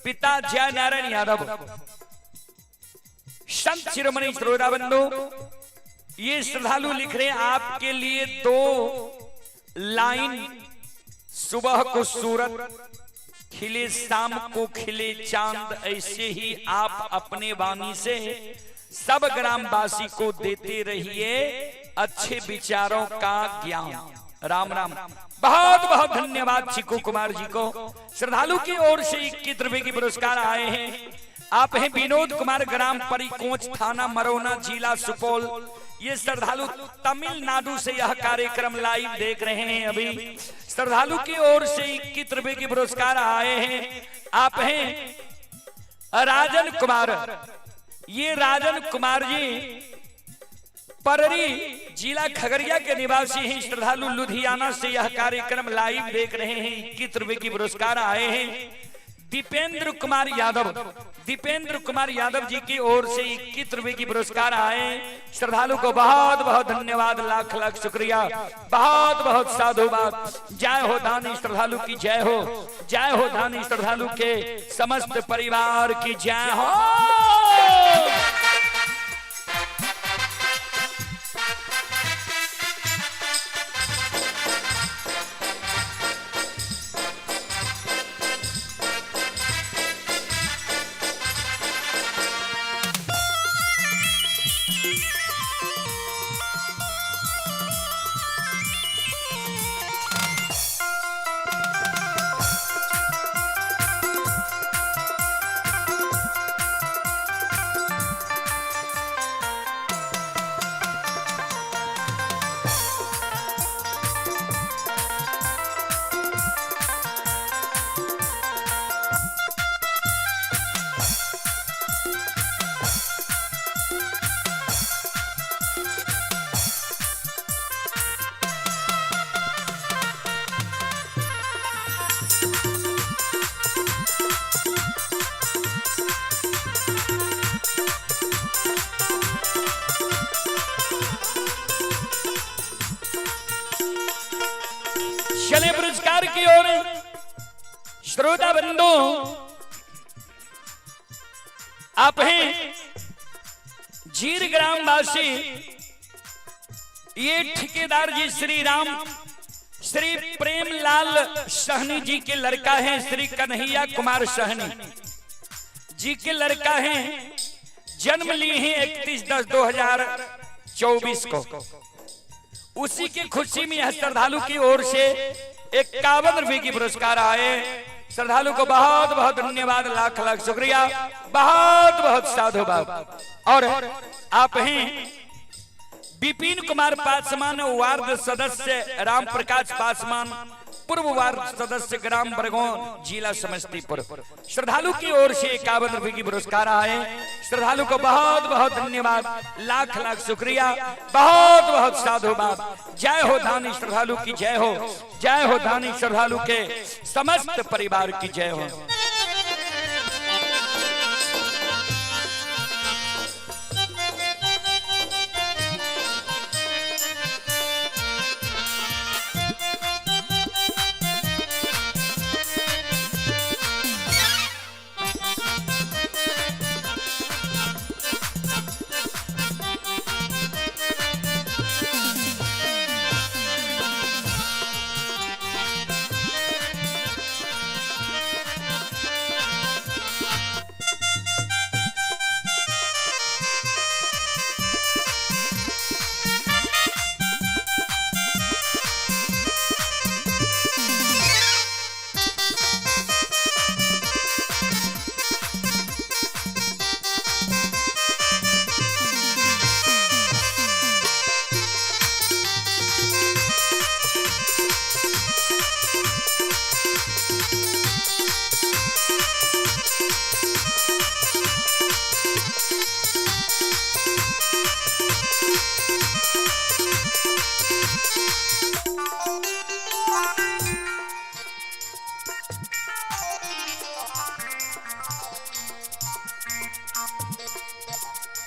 पिता जय नारायण यादव। संत शिरोमणि श्रोता बंधु, ये श्रद्धालु लिख रहे हैं आपके लिए 2 लाइन, सुबह को सूरत खिले शाम को खिले चांद, ऐसे ही आप अपने वाणी से सब ग्रामवासी को देते रहिए अच्छे विचारों का ज्ञान। राम राम। बहुत बहुत धन्यवाद चिकू कुमार जी को। श्रद्धालु की ओर से 21 रुपए की पुरस्कार आए हैं। आप हैं विनोद कुमार, ग्राम परिकोच, थाना मरौना, जिला सुपौल। ये श्रद्धालु तमिलनाडु से यह कार्यक्रम लाइव देख रहे हैं अभी। श्रद्धालु की ओर से 21 रुपए के पुरस्कार आए हैं। आप हैं राजन कुमार, ये राजन कुमार जी पररी जिला खगड़िया के निवासी हैं। श्रद्धालु लुधियाना से यह कार्यक्रम लाइव देख रहे हैं, 21 रुपए की पुरस्कार आए हैं। दीपेंद्र कुमार यादव, दीपेंद्र कुमार यादव जी की ओर से 21 रुपए की पुरस्कार आए। श्रद्धालु को बहुत बहुत धन्यवाद, लाख लाख शुक्रिया, बहुत बहुत साधुवाद। जय हो दानी श्रद्धालु की जय हो, जय हो दानी श्रद्धालु के समस्त परिवार की जय हो। चले पुरस्कार की ओर। श्रोता बंधु, आप हैं झीर ग्रामवासी, ये ठेकेदार जी श्री राम श्री प्रेमलाल सहनी जी के लड़का हैं, श्री कन्हैया कुमार सहनी जी के लड़का हैं। जन्म लिए हैं 31/10/2024 को। उसी की खुशी में यह श्रद्धालु की ओर से 51 रुपए की पुरस्कार आए। श्रद्धालु को बहुत बहुत धन्यवाद, लाख लाख शुक्रिया, बहुत बहुत साधुवाद। और आप हैं विपिन कुमार पासवान, वार्ड सदस्य राम प्रकाश पासवान, पूर्व वार्ड सदस्य ग्राम बरगों, जिला समस्तीपुर। श्रद्धालु की ओर से 51 रुपए की पुरस्कार आए। श्रद्धालु को बहुत बहुत धन्यवाद, लाख लाख शुक्रिया, बहुत बहुत साधुवाद। जय हो धानी श्रद्धालु की जय हो, जय हो धानी श्रद्धालु के समस्त परिवार की जय हो।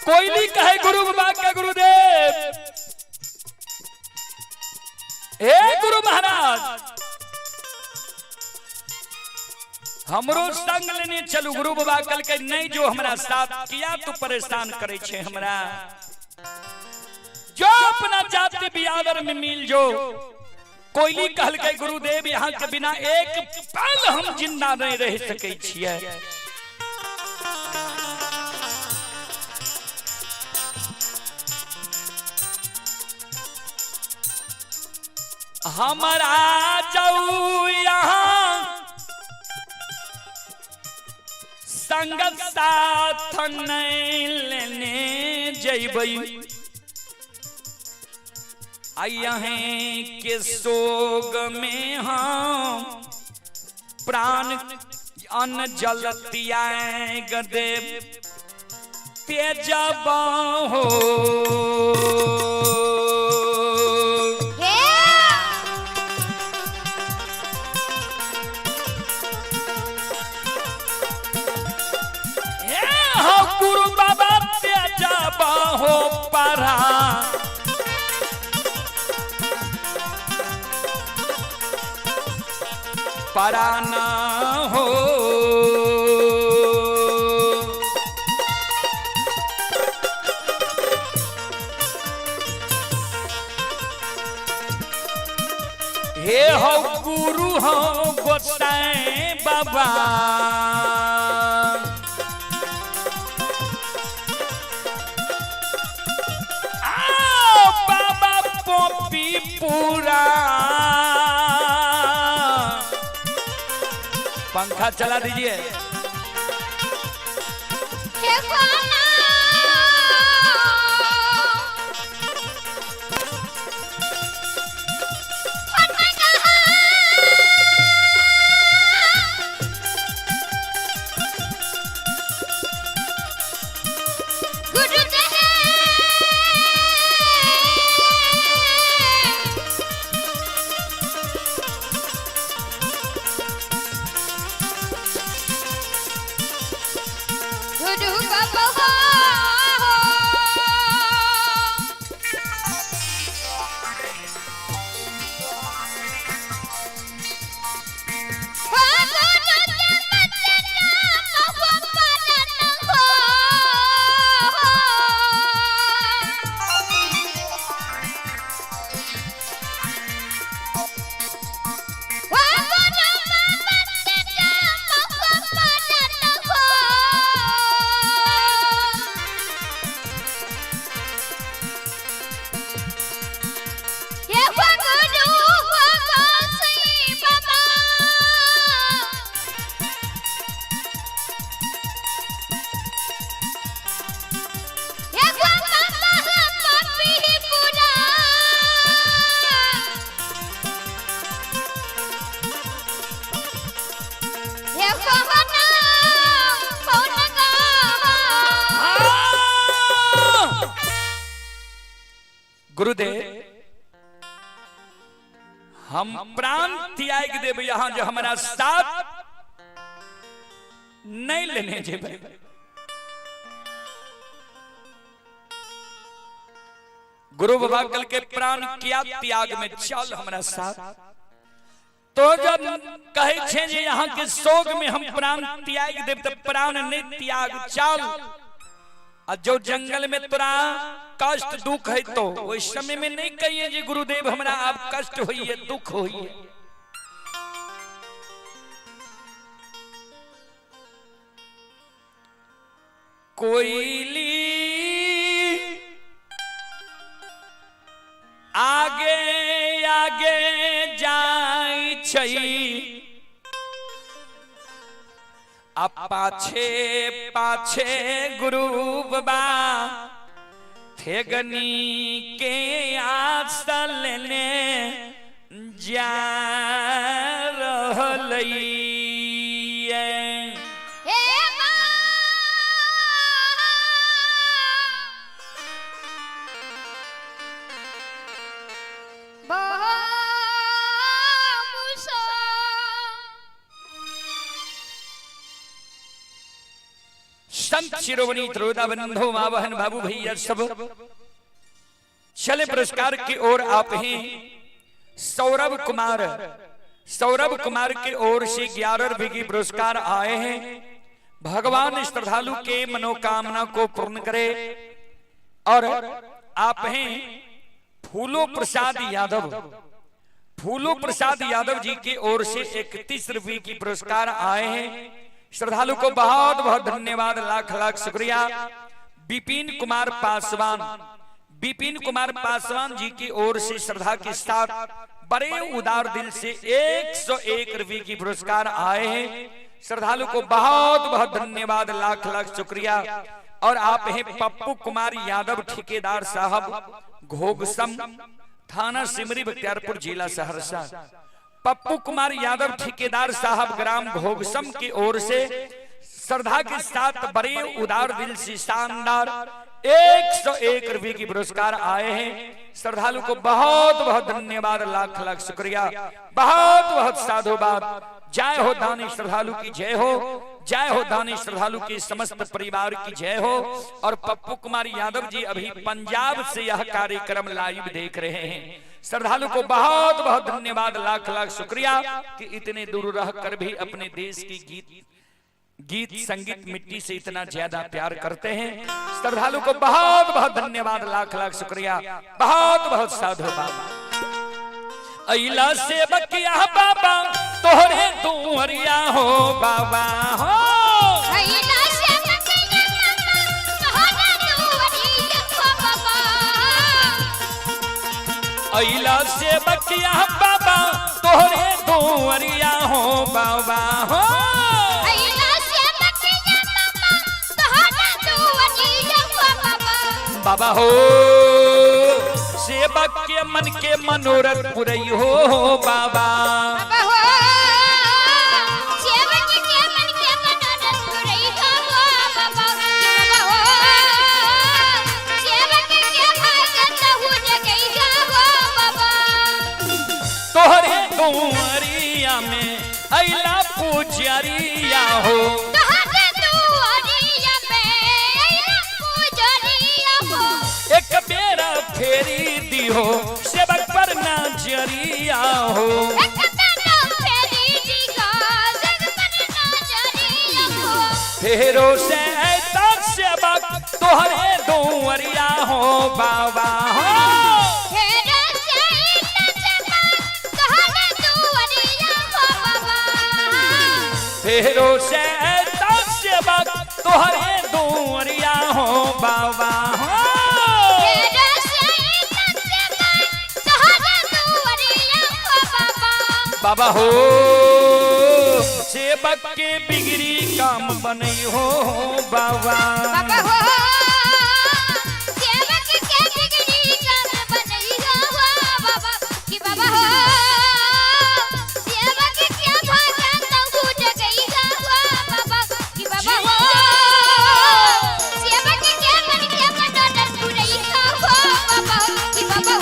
कोयली कहे गुरु बाबा के गुरुदेव, हे गुरु महाराज हमरो संग लेने चलू। गुरु बाबा कल के नहीं, जो हमरा साथ किया तो परेशान करे छे हमरा, जो अपना जाति बियादर में मिल जो। कोयली कहल के गुरुदेव यहाँ के बिना एक पल हम जिंदा नहीं रह सके छिए। हमारा जाऊ यहाँ संग साथ नहीं लेने जइबई, के सोग में हम प्राण अन्न जल त्याग देव तेजब हो। गुरु बाबा तेजब हो परा पराना हो। हे हो गुरु हो गोसाई बाबा, आओ बाबा पोपी पूरा। पंखा चला दीजिए। गुरु बाबा। गुरुदेव हम प्राण त्याग देब यहाँ जो हमारा साथ नहीं लेने जेबै। गुरु बाबा कल के प्राण क्या त्याग में चल हमारा साथ। तो जब कहे छे जे यहाँ के शोक में हम प्राण त्याग देब तो प्राण नहीं त्याग चल। और जो जंगल में तोरा कष्ट दुख है तो उस समय में नहीं कहिए जे गुरुदेव हमरा आप कष्ट होइए दुख होइए। कोयली आगे आगे जाय छै आ पाछे पाछे गुरु बाबा ठेगनी के आसल लेने जा रहलैये। हे माँ बहुमुसा संत शिरोमणि त्रोदा बंधु माँ बहन बाबू भैया सब चले पुरस्कार की ओर आप हैं। सौरभ कुमार, सौरभ कुमार की ओर से 11 रुपए की पुरस्कार आए हैं। भगवान श्रद्धालु के मनोकामना को पूर्ण करे। और आप हैं फूलो प्रसाद यादव, फूलो प्रसाद यादव जी की ओर से 31 रुपए की पुरस्कार आए हैं। श्रद्धालु को बहुत बहुत धन्यवाद, लाख लाख शुक्रिया। विपिन कुमार पासवान, विपिन कुमार पासवान जी की ओर से श्रद्धा के साथ बड़े उदार दिल से 101 रुपए की पुरस्कार आए हैं। श्रद्धालु को बहुत बहुत धन्यवाद, लाख लाख शुक्रिया। और आप हैं पप्पू कुमार यादव ठेकेदार साहब, घोगसम, थाना सिमरी बख्तियारपुर, जिला सहरसा। पप्पू कुमार यादव ठेकेदार साहब ग्राम घोगसम की ओर से श्रद्धा के साथ बड़े उदार दिल से शानदार 101 रुपए की पुरस्कार आए हैं। श्रद्धालु को बहुत बहुत धन्यवाद, लाख लाख शुक्रिया, बहुत बहुत साधुवाद। जय हो दानी श्रद्धालु की जय हो, जय हो दानी श्रद्धालु के समस्त परिवार की जय हो। और पप्पू कुमार यादव जी अभी पंजाब से यह कार्यक्रम लाइव देख रहे हैं। श्रद्धालु को बहुत बहुत धन्यवाद, लाख लाख शुक्रिया कि इतने दूर रहकर भी अपने देश की गीत गीत संगीत मिट्टी से इतना ज्यादा प्यार करते हैं। श्रद्धालु को बहुत बहुत धन्यवाद, लाख लाख शुक्रिया, बहुत बहुत साधुवाद। अइला से बकिया बाबा तोहरे दुअरिया हो बाबा हो। अइला से बकिया बाबा तोहरे दुअरिया हो बाबा। अइला से बकिया बाबा तोहरे दुअरिया हो बाबा हो। अइला से बकिया बाबा तोहरे दुअरिया हो बाबा। बाबा हो सेवक के मन के मनोरथ पुरई हो बाबा। बाबा हो सेवक के मन के मनोरथ पुरई हो बाबा। बाबा हो सेवक के भागत हो जगई हो बाबा। तोहरे दुआरिया में अइला पुजरिया हो। तोहरे दुआरिया में अइला पुजरिया हो। एक बेरा फेरी दी हो सेवक पर नजरिया हो। एक बेरा फेरी दी हो सेवक पर नजरिया हो। फेरो से तक सेवक तोहरे दुआरिया हो बाबा हो। फेरो से तक सेवक तोहरे दुआरिया हो बाबा। फेरो से तक सेवक तोहरे दुआरिया हो बाबा हो। बाबा हो सेवक के बिगड़ी काम बनई हो बाबा। बाबा हो सेवक के बिगड़ी काम बनई हो बाबा। कि बाबा हो सेवक के भागत हो जगई हो बाबा। कि बाबा हो सेवक के मन के मनोरथ पुरई हो बाबा। कि बाबा हो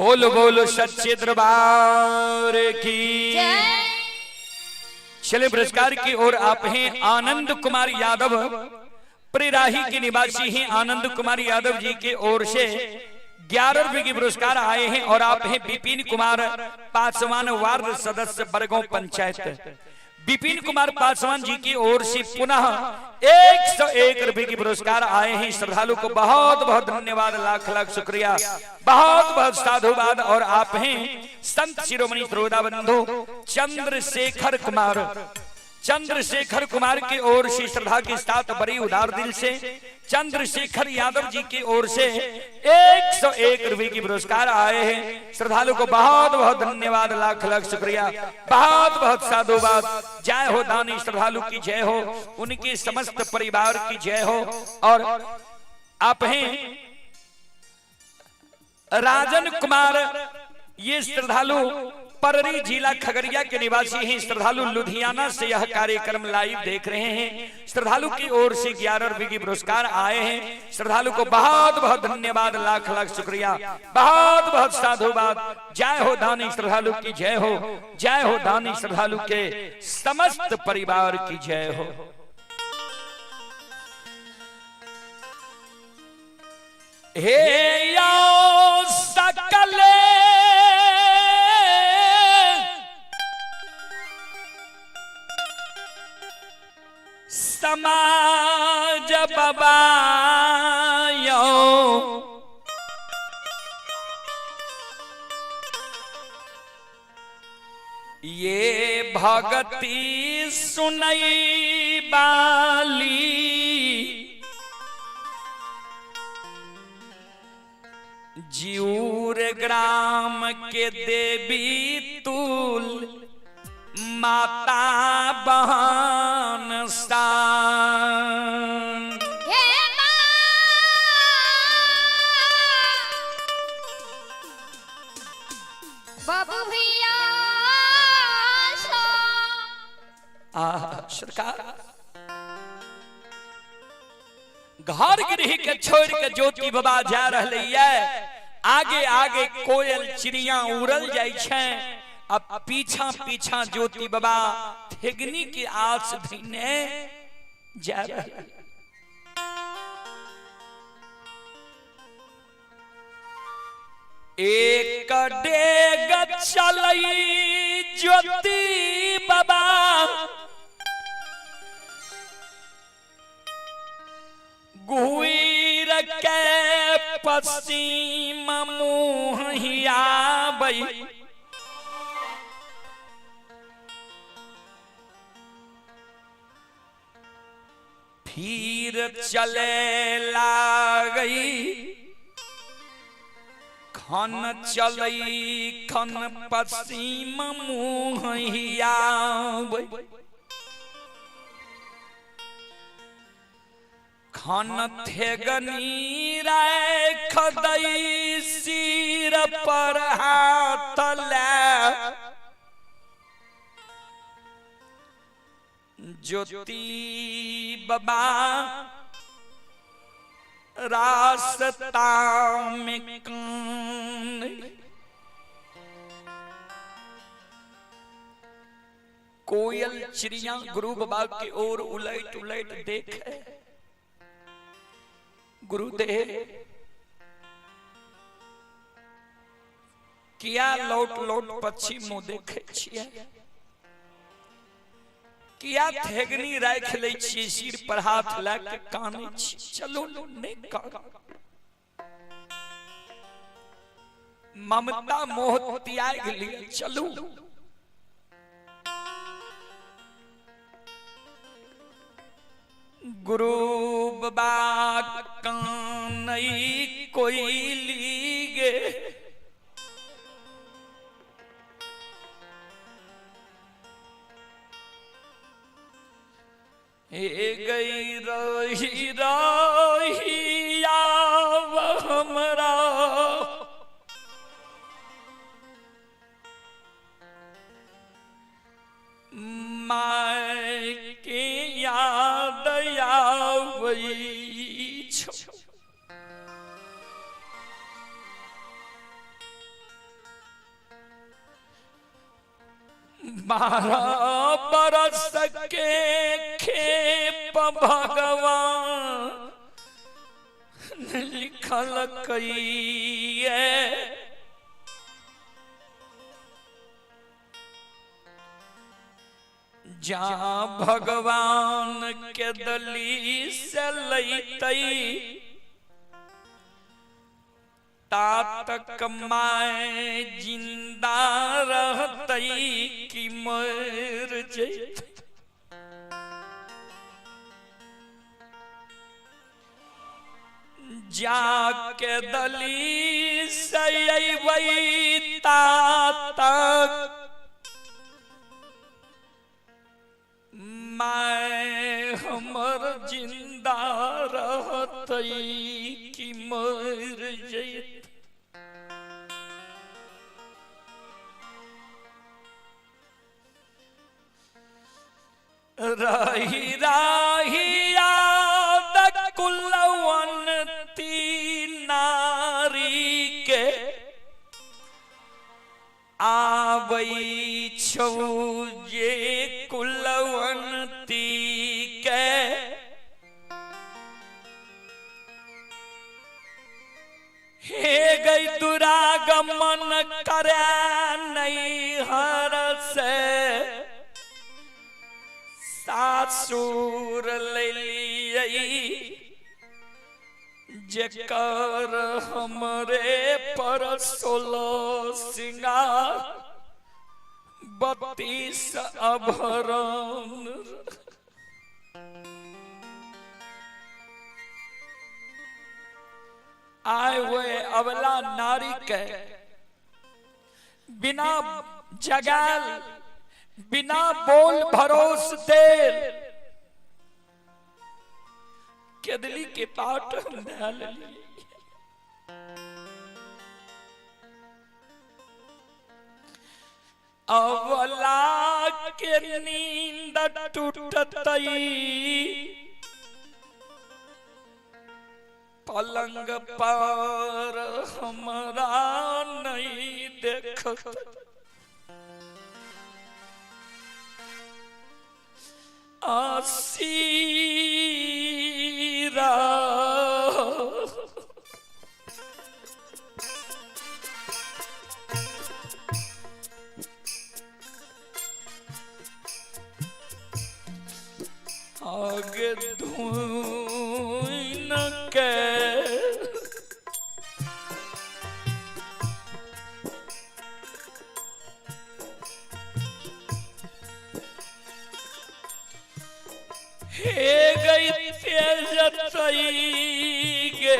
बोल बोल सच्चे दरबार की जय। चले पुरस्कार की ओर आप हैं आनंद कुमार यादव, पिपराही के निवासी हैं। आनंद कुमार यादव जी के ओर से 11 रुपए के पुरस्कार आए हैं। और आप हैं विपिन कुमार पासवान, वार्ड सदस्य, बरगांव पंचायत। विपिन कुमार पासवान जी की ओर से पुनः 101 रुपए के पुरस्कार आए हैं। श्रद्धालु को बहुत बहुत धन्यवाद, लाख लाख शुक्रिया, बहुत बहुत साधुवाद। और आप हैं संत शिरोमणि श्रोता बंधु चंद्रशेखर कुमार, चंद्रशेखर कुमार की ओर से श्रद्धा के साथ बड़ी उदार दिल से चंद्रशेखर यादव जी की ओर से 101 रुपए की पुरस्कार आए हैं। श्रद्धालु को बहुत बहुत धन्यवाद, लाख लाख शुक्रिया, बहुत बहुत साधुवाद। जय हो दानी श्रद्धालु की जय हो, उनके समस्त परिवार की जय हो। और आप हैं राजन कुमार, ये श्रद्धालु पररी जिला खगड़िया के निवासी हैं। श्रद्धालु लुधियाना से यह कार्यक्रम लाइव देख रहे हैं। श्रद्धालु की ओर से 11 रुपए की पुरस्कार आए हैं। श्रद्धालु को बहुत बहुत धन्यवाद, लाख लाख शुक्रिया, बहुत बहुत साधुवाद। जय हो दानी श्रद्धालु की जय हो, जय हो दानी श्रद्धालु के समस्त परिवार की जय हो। हे या सकले समाज बबायो, ये भगती सुनई बाली, जीऊर ग्राम के देवी तुल माता बहन सान। हे माँ बाबू भैया सो। आ सरकार घर गृह के छोड़ के ज्योति बाबा जा रहे ये, आगे आगे कोयल चिड़िया उड़ल जाय छै, अब पीछा पीछा ज्योति बाबा ठेगनी के आस धीने जा रहे। एक डेग चलई ज्योति बाबा, गुईर के पश्चिम मुँह हियाबई, फिर चले लागई खन चलई खन पश्चिम मुँह हियाबई, खन थेगनी राख दई सिर पर हाथ ले, ज्योति बाबा रास्ता में कान। कोयल चिड़िया गुरु बाबा की ओर उलट उलट देखे, गुरुदेव किया लौट लौट पक्षी मुंह देखे छियै, किया थेगनी राख लै छियै सिर पर हाथ लए के कानै छी, चलो नहीं कान। ममता मोह त्याग लिय चलू। गुरु बाबा कानई कोई गे, हे गई रही रही आव हमरा, my के याद आवै छौ। 12 बरस के खेप भगवान लिखल कइये। जा भगवान के दली से लैतई ता तक माय जिंदा रहतई कि मर जैतई। जाके दली से अइबै ता तक माय हमर जिंदा रहतई कि मर जैतई। रही राही याद कुलवंती नारी के आबै छौ जे कुलवंती के। हे गई दुरागमन करे नैहर से सासुर लेलियै, जेकर हमरे पर 16 सिंगार 32 आभरण। आए हुए अबला नारी के बिना जगाल, बिना बोल भरोस देल केदली के पाट हम धऽ लेलियै। अबला के नींद टूटतई पलंग पर हमरा नहीं देखत। आसीरा आगे धुन के हे गई तेजतई गे।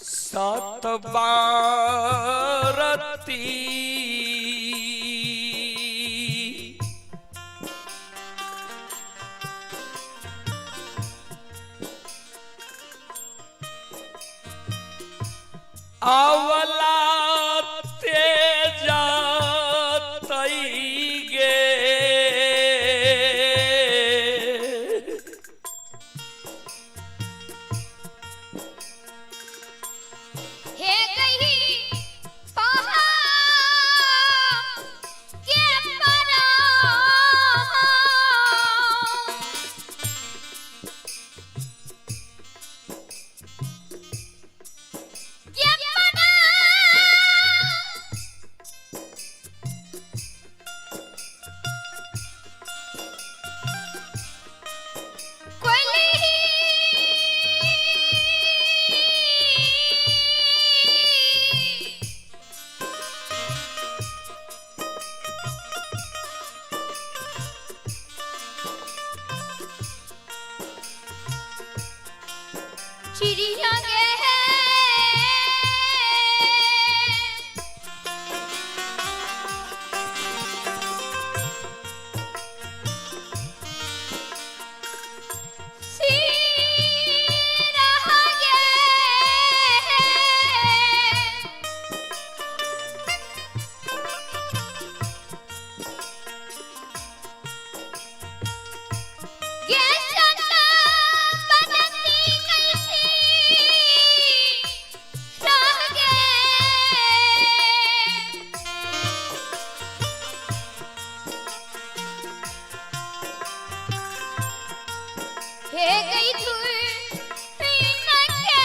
सात बारती अवला तेजतई गे। हे गई पहा के परा। के परा कोयली चिड़िया गे। सीरा गे। गे चंदा। हे गई धुर इनके।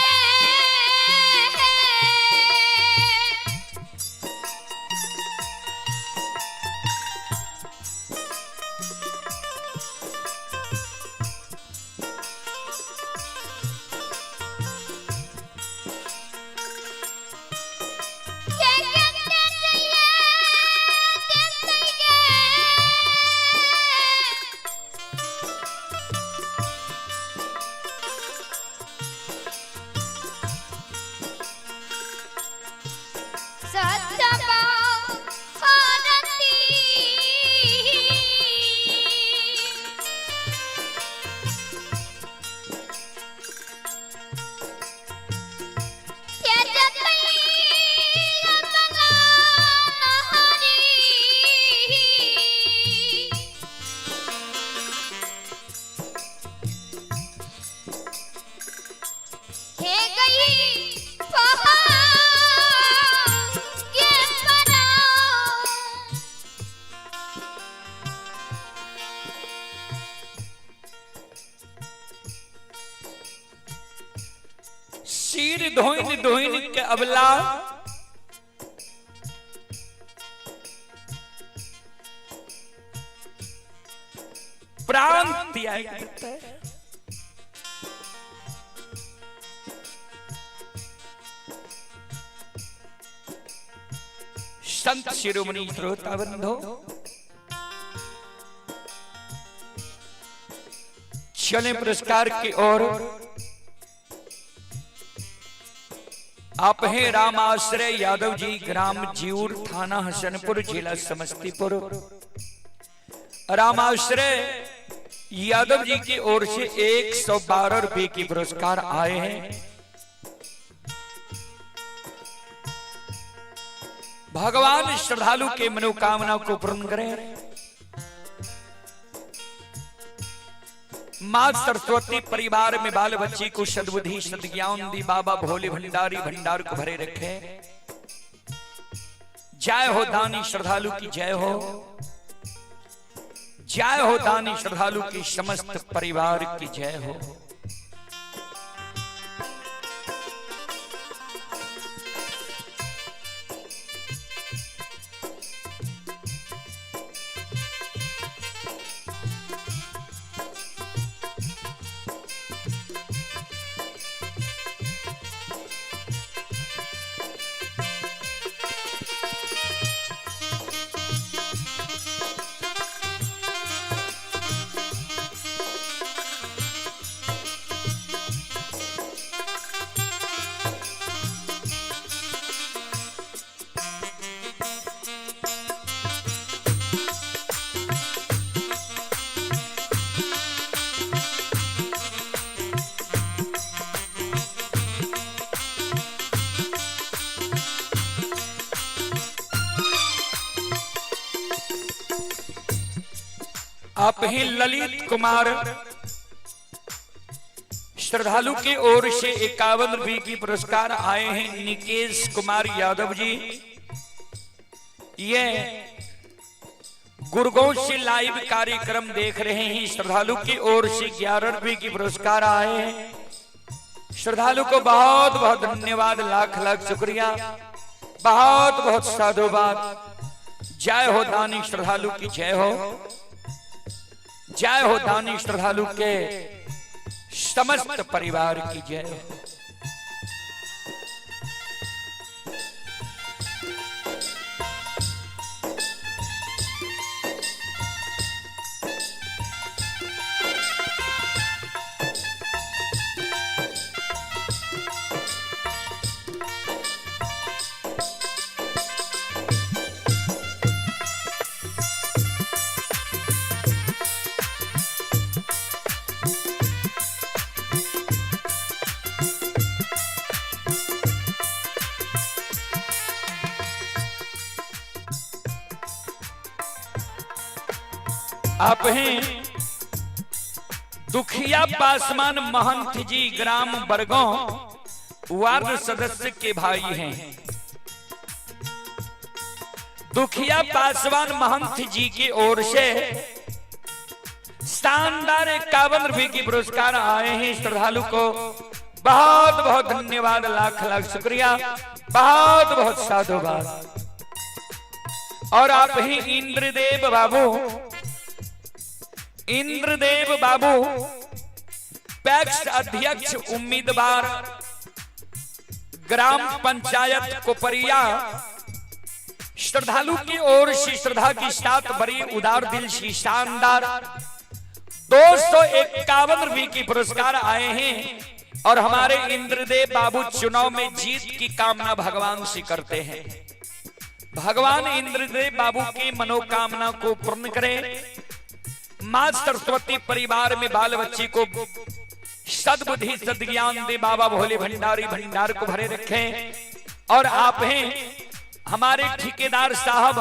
हे गई के परा। सिर धोइन धोइन के अबला प्राण त्याग देता है। संत शिरोमणि श्रोता बंधो, चले पुरस्कार की ओर। आप हैं राम आश्रय यादव जी, ग्राम जीऊर, थाना हसनपुर, जिला समस्तीपुर। राम आश्रय यादव जी की ओर से 112 रुपए की पुरस्कार आए हैं। भगवान श्रद्धालु के मनोकामना को पूर्ण करें। मां सरस्वती परिवार में बाल बच्ची को सद्बुद्धि सद्ज्ञान दी बाबा भोले भंडारी भंडार को भरे रखे। जय हो दानी श्रद्धालु की जय हो, जय हो दानी श्रद्धालु की समस्त परिवार की जय हो। आप ही ललित कुमार श्रद्धालु की ओर से 51 रुपए की पुरस्कार आए हैं। निकेश कुमार यादव जी ये गुरगांव से लाइव कार्यक्रम देख रहे हैं। श्रद्धालु की ओर से 11 रुपए की पुरस्कार आए हैं। श्रद्धालु को बहुत बहुत धन्यवाद, लाख लाख शुक्रिया, बहुत बहुत साधुवाद। जय हो दानी श्रद्धालु की जय हो, जय हो दानी श्रद्धालु के समस्त परिवार की जय हो। आप हैं दुखिया पासवान महंत जी, ग्राम बरगांव, वार्ड सदस्य के भाई हैं। दुखिया पासवान महंत जी की ओर से शानदार 51 रुपए की पुरस्कार आए हैं श्रद्धालु को। बहुत बहुत धन्यवाद, लाख लाख शुक्रिया, बहुत बहुत साधुवाद। और आप ही इंद्रदेव बाबू, इंद्रदेव बाबू पैक्स अध्यक्ष उम्मीदवार ग्राम पंचायत कोपरिया, श्रद्धालु की ओर से श्रद्धा की साथ बड़ी उदार दिल सी शानदार 251 रुपए की पुरस्कार आए हैं। और हमारे इंद्रदेव बाबू चुनाव में जीत की कामना भगवान से करते हैं। भगवान इंद्रदेव बाबू की मनोकामना को पूर्ण करें। मां सरस्वती परिवार में बाल बच्चे को सद्बुद्धि सद्ज्ञान दे, बाबा भोले भंडारी भंडार को भरे रखें। और आप हैं हमारे ठेकेदार साहब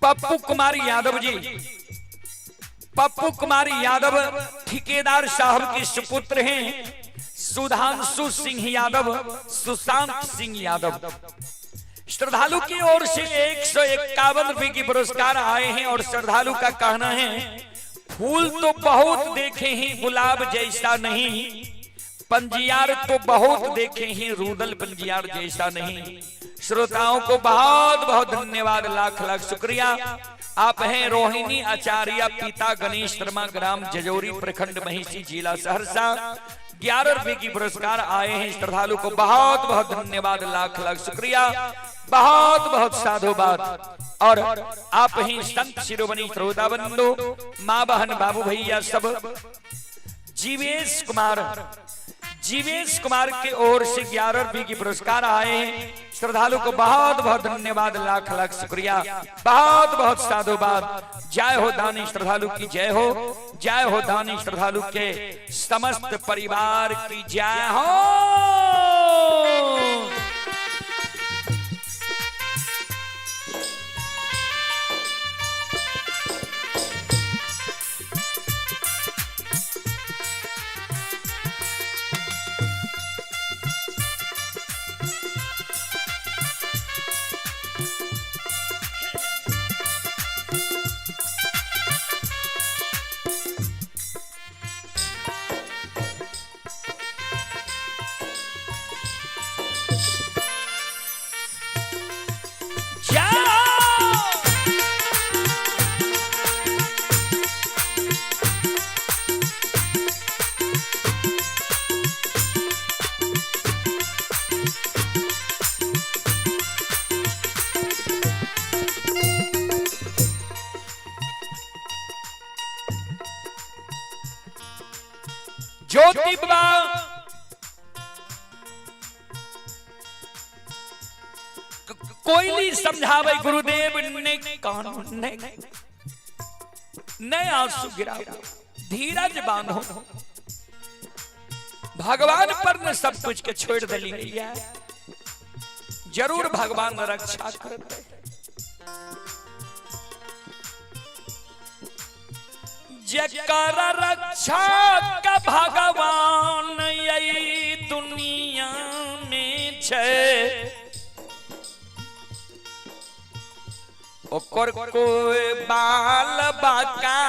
पप्पू कुमार यादव जी, पप्पू कुमार यादव ठेकेदार साहब के सुपुत्र हैं सुधांशु सिंह यादव, सुशांत सिंह यादव। श्रद्धालु की ओर से 151 रुपए की पुरस्कार आए हैं। और श्रद्धालु का कहना है, फूल तो बहुत देखे हैं गुलाब जैसा नहीं, पंजियार तो बहुत देखे हैं रूदल पंजियार जैसा नहीं। श्रोताओं को बहुत बहुत धन्यवाद, लाख लाख शुक्रिया। आप हैं रोहिणी आचार्य, पिता गणेश शर्मा, ग्राम जजौरी, प्रखंड महिषी, जिला सहरसा। 11 रुपए की पुरस्कार आए हैं श्रद्धालु को। बहुत बहुत धन्यवाद, लाख लाख शुक्रिया, बहुत बहुत साधुवाद। और आप ही संत शिरोमणि श्रोता बंधु, माँ बहन बाबू भैया सब, जीवेश कुमार, जीवेश कुमार के ओर से 11 रुपए की पुरस्कार आए हैं। श्रद्धालु को बहुत बहुत धन्यवाद, लाख लाख शुक्रिया, बहुत बहुत साधुवाद। जय हो दानी श्रद्धालु की जय हो, जय हो दानी श्रद्धालु के समस्त परिवार की जय हो। ज्योति बाबा कोयली समझावे गुरुदेव ने कानून ने नए आंसू गिराओ, धीरज बांधो, भगवान पर न सब कुछ के छोड़ दली है, जरूर भगवान रक्षा करते। जकर रक्षा का भगवान यही दुनिया में छे, ओकर कोई बाल बाका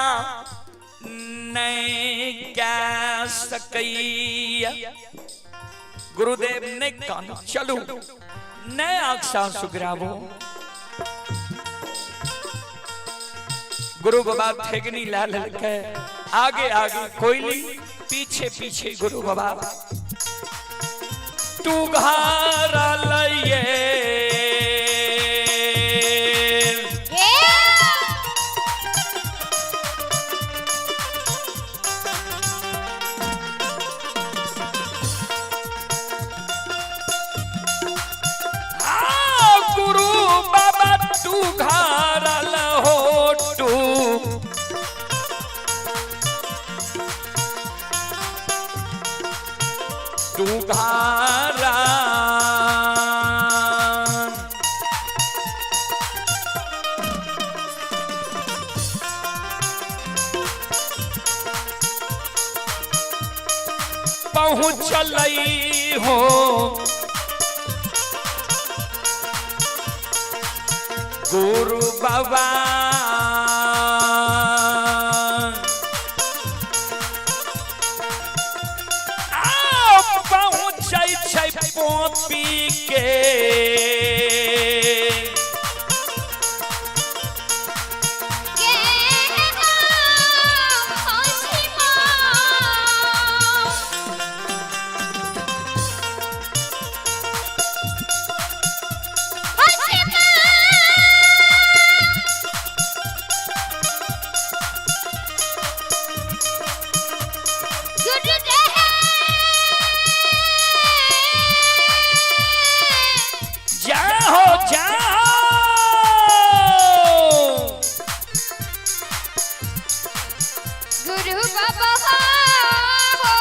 नहीं कह सकैया। गुरुदेव ने कहा चलो नए आंख सुगरावो। गुरु बाबा ठेगनी लाल के आगे आगे कोयली, पीछे पीछे गुरु बाबा। तू घर लइए गुरु बाबा, तू घर हो तू तू घारा। पहुँचलई हो गुरु बाबा। के। जय हो जय हो। गुरु बाबा हो।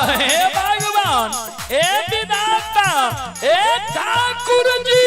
हे भगवान, हे विधाता, हे ठाकुर जी।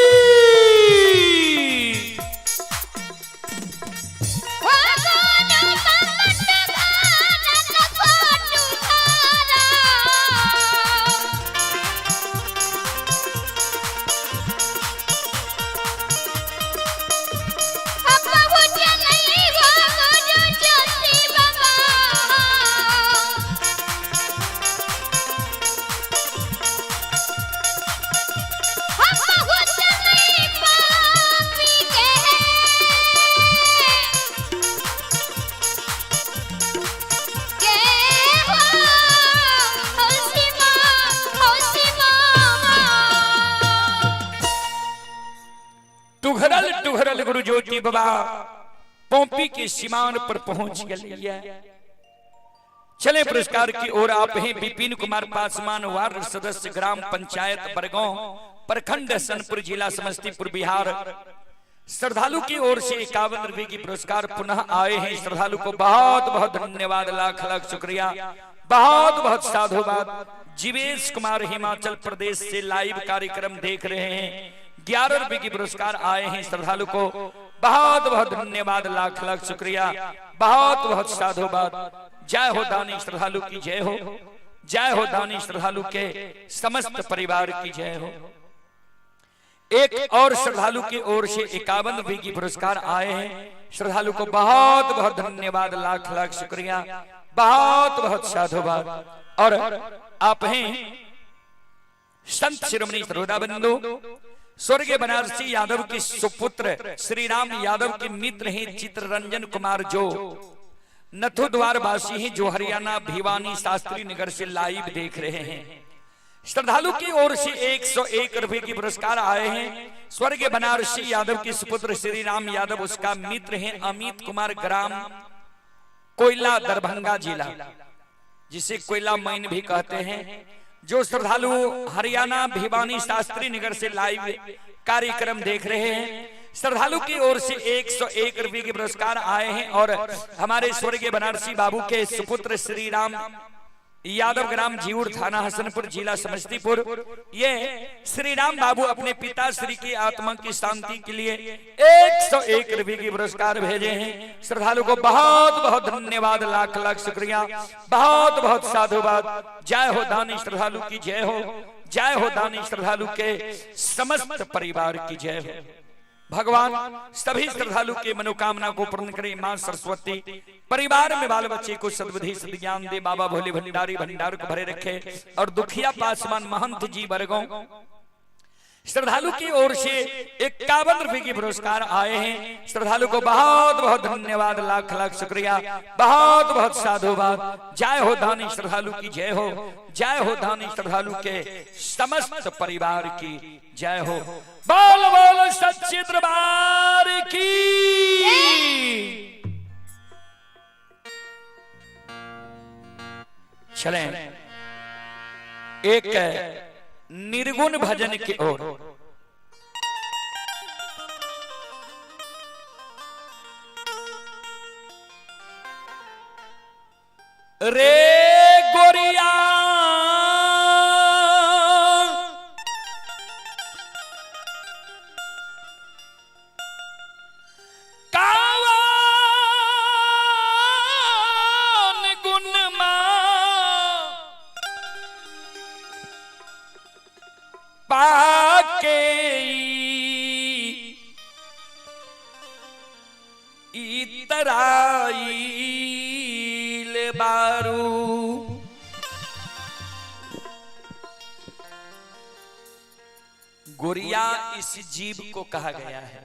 टुघरल टुघरल गुरु ज्योति बाबा पोंपी के सीमान पर पहुंच गए। चले पुरस्कार की ओर। आप हैं विपिन कुमार पासवान, वार्ड सदस्य, ग्राम पंचायत बरगांव, प्रखंड हसनपुर, जिला समस्तीपुर, बिहार। श्रद्धालु की ओर से 51 रुपए की पुरस्कार पुनः आए हैं। श्रद्धालु को बहुत बहुत धन्यवाद, लाख लाख शुक्रिया, बहुत बहुत साधुवाद। जीवेश कुमार हिमाचल प्रदेश से लाइव कार्यक्रम देख रहे हैं। 11 रुपए की पुरस्कार आए हैं। श्रद्धालु को बहुत बहुत धन्यवाद, लाख लाख शुक्रिया, बहुत बहुत साधुवाद। जय हो दानी श्रद्धालु की जय हो, जय हो दानी श्रद्धालु के समस्त परिवार की जय हो। एक और श्रद्धालु की ओर से 51 रुपए की पुरस्कार आए हैं। श्रद्धालु को बहुत बहुत धन्यवाद, लाख लाख शुक्रिया, बहुत बहुत साधुवाद। और आप हैं संत शिरोमणि सरोदा बंधु स्वर्गीय बनारसी यादव के सुपुत्र श्री राम यादव के मित्र हैं चित्ररंजन कुमार, जो नथुद्वार वासी हैं, जो हरियाणा भिवानी शास्त्री नगर से लाइव देख रहे हैं। श्रद्धालु की ओर से 101 रुपए की पुरस्कार आए हैं। स्वर्गीय बनारसी यादव के सुपुत्र श्री राम यादव उसका मित्र हैं अमित कुमार, ग्राम कोयला, दरभंगा जिला, जिसे कोयला मैन भी कहते हैं, जो श्रद्धालु हरियाणा भिवानी शास्त्री नगर से लाइव कार्यक्रम देख रहे हैं। श्रद्धालु की ओर से 101 रुपए के पुरस्कार आए हैं। और हमारे स्वर्गीय बनारसी बाबू के सुपुत्र श्री राम यादव, ग्राम जीउर, थाना हसनपुर, जिला समस्तीपुर, ये श्री राम बाबू अपने पिता श्री की आत्मा की शांति के लिए 101 रुपए की पुरस्कार भेजे हैं। श्रद्धालु को बहुत बहुत धन्यवाद, लाख लाख शुक्रिया, बहुत बहुत साधुवाद। जय हो दानी श्रद्धालु की जय हो, जय हो दानी श्रद्धालु के समस्त परिवार की जय हो। भगवान सभी श्रद्धालु के मनोकामना को पूर्ण करे। मां सरस्वती परिवार में बाल बच्चे को सद्बुद्धि सद्ज्ञान दे। बाबा भोले भंडारी भंडार को भरे रखे। और दुखिया पासवान महंत जी बरगों श्रद्धालु की ओर से 51 रुपए की पुरस्कार आए हैं। श्रद्धालु को बहुत बहुत धन्यवाद, लाख लाख शुक्रिया, बहुत बहुत साधुवाद। जय हो दानी श्रद्धालु की जय हो, जय हो दानी श्रद्धालु के समस्त परिवार की जय हो। बोल बोल सच्चे दरबार की। चलें एक निर्गुण भजन की ओर। रे गोरिया कावन गुण मा पाके बारू। गोरिया इस जीव को कहा गया है।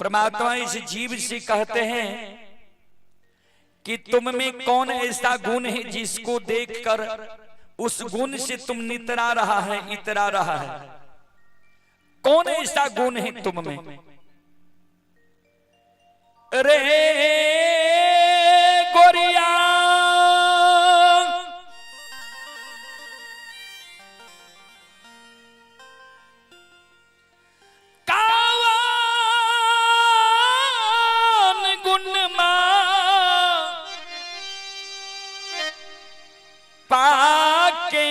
परमात्मा इस जीव से कहते हैं कि तुम में कौन ऐसा गुण है जिसको देखकर उस गुण से तुम नितरा रहा है, इतरा रहा है। कौन ऐसा गुण है तुम में? रे गोरिया कावन गुण मा पाके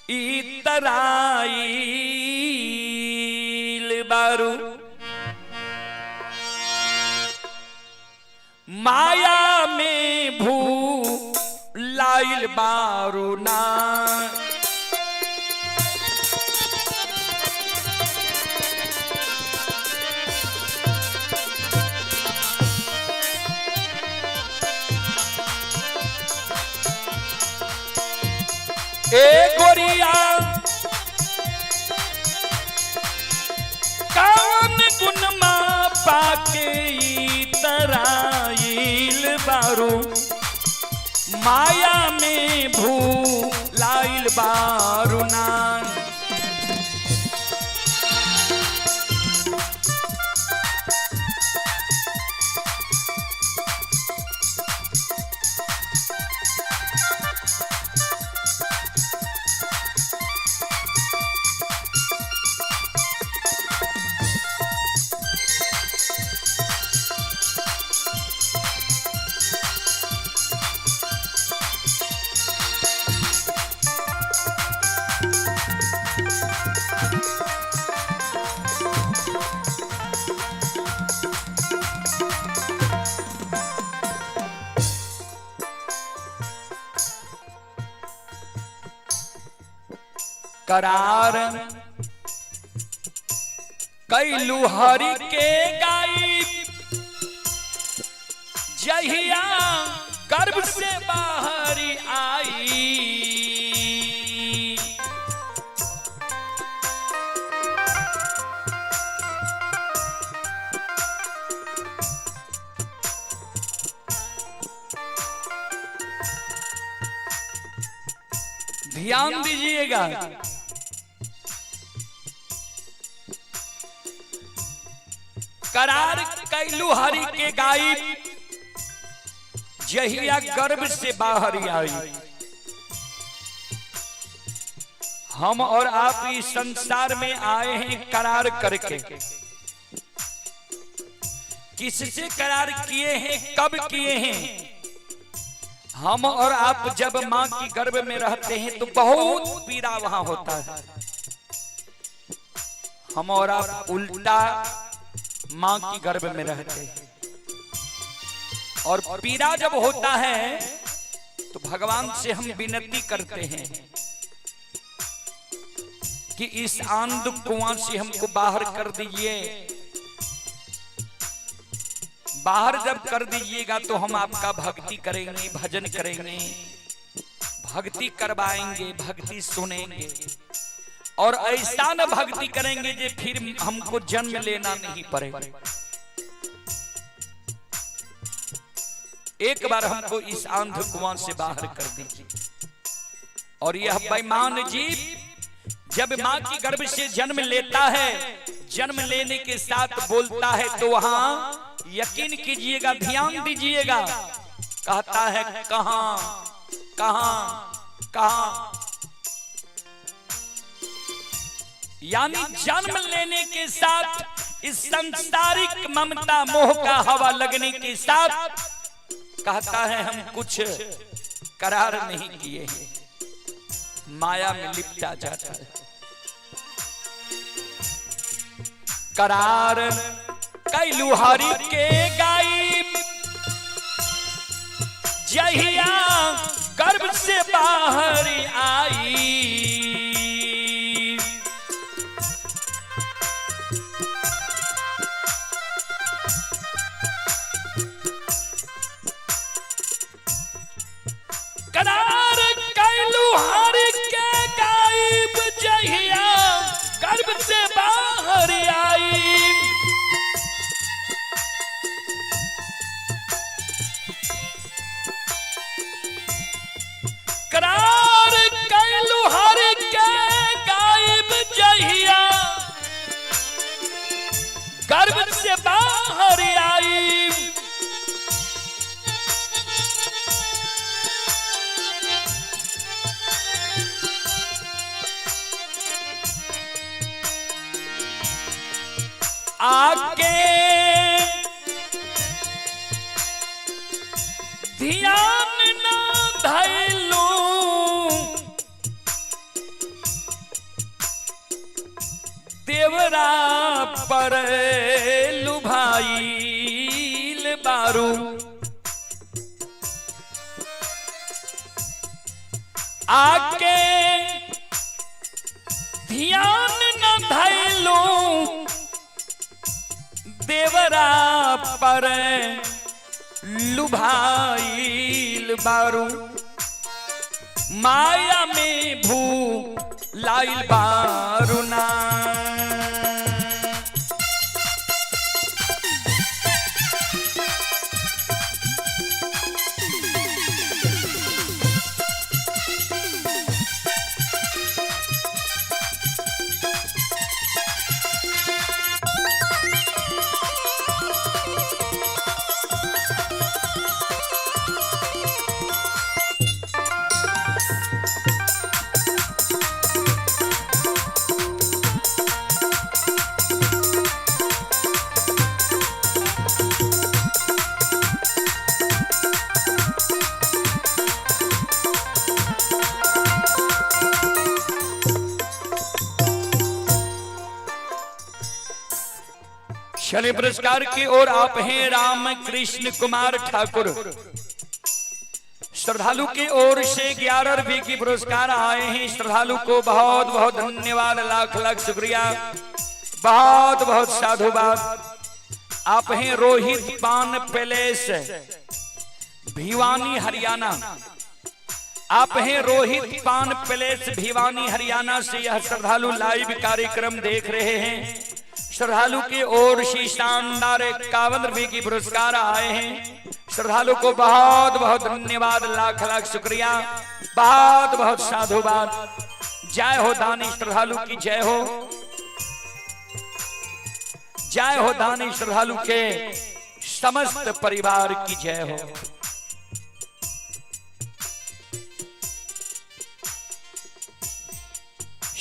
इतराइल बारू। माया में भू लाइल बारू ना। ए गोरिया कौन गुण मा पाके तराइल बारू, माया में भू लाइल बारू ना। करार कैलू हरि के गाई जहिया गर्भ से बाहर आई। ध्यान दीजिएगा, करार कैलू हरि के गाई जहिया गर्भ से बाहर आई। हम और आप इस संसार में आए हैं करार करके। किससे करार किए हैं, कब किए हैं? हम और आप जब मां की गर्भ में रहते हैं तो बहुत पीड़ा वहां होता है। हम और आप उल्टा मां की गर्भ में रहते हैं और पीड़ा जब होता है तो भगवान से हम विनती करते हैं कि इस आंध कुआं से हमको बाहर कर दीजिए। बाहर जब कर दीजिएगा तो हम आपका भक्ति करेंगे, भजन करेंगे, भक्ति करवाएंगे, भक्ति सुनेंगे और ऐसा न भक्ति करेंगे जे फिर हमको जन्म लेना नहीं पड़े। एक बार हमको इस अंध कुआं से बाहर कर दीजिए। और यह बेईमान जीव जब मां की गर्भ से जन्म लेता है, जन्म लेने के साथ बोलता है तो वहां यकीन कीजिएगा, ध्यान दीजिएगा, कहता है कहां कहां कहां, यानी जन्म लेने के साथ इस संसारिक ममता मोह का हवा लगने के साथ कहता है हम कुछ करार नहीं किए हैं, माया में लिपटा जाता है। करार कैलू हरि के गाई जहिया गर्भ से बाहर आई। करार कैलू हर के गायब जहिया गर्भ से बाहर आई। करार कैलू हर के गायब जहिया गर्भ से बाहर आई। आके ध्यान न धैलू देवरा पर लुभाईल बारू। आके ध्यान न धैलू देवरा पर लुभाईल बारू। माया में भू लाइल बारू ना। शनि पुरस्कार की ओर आप हैं राम कृष्ण कुमार ठाकुर। श्रद्धालु की ओर से 11 रुपये की पुरस्कार आए हैं। श्रद्धालु को बहुत बहुत धन्यवाद, लाख लाख शुक्रिया, बहुत बहुत साधुवाद। आप हैं रोहित पान पैलेस, भिवानी हरियाणा। आप हैं रोहित पान पैलेस भिवानी हरियाणा से यह श्रद्धालु लाइव कार्यक्रम देख रहे हैं। श्रद्धालु की ओर से शानदार 51 रुपये की पुरस्कार आए हैं। श्रद्धालु को बहुत बहुत धन्यवाद, लाख लाख शुक्रिया, बहुत बहुत साधुवाद। जय हो दानी श्रद्धालु की जय हो, जय हो दानी श्रद्धालु के समस्त परिवार की जय हो।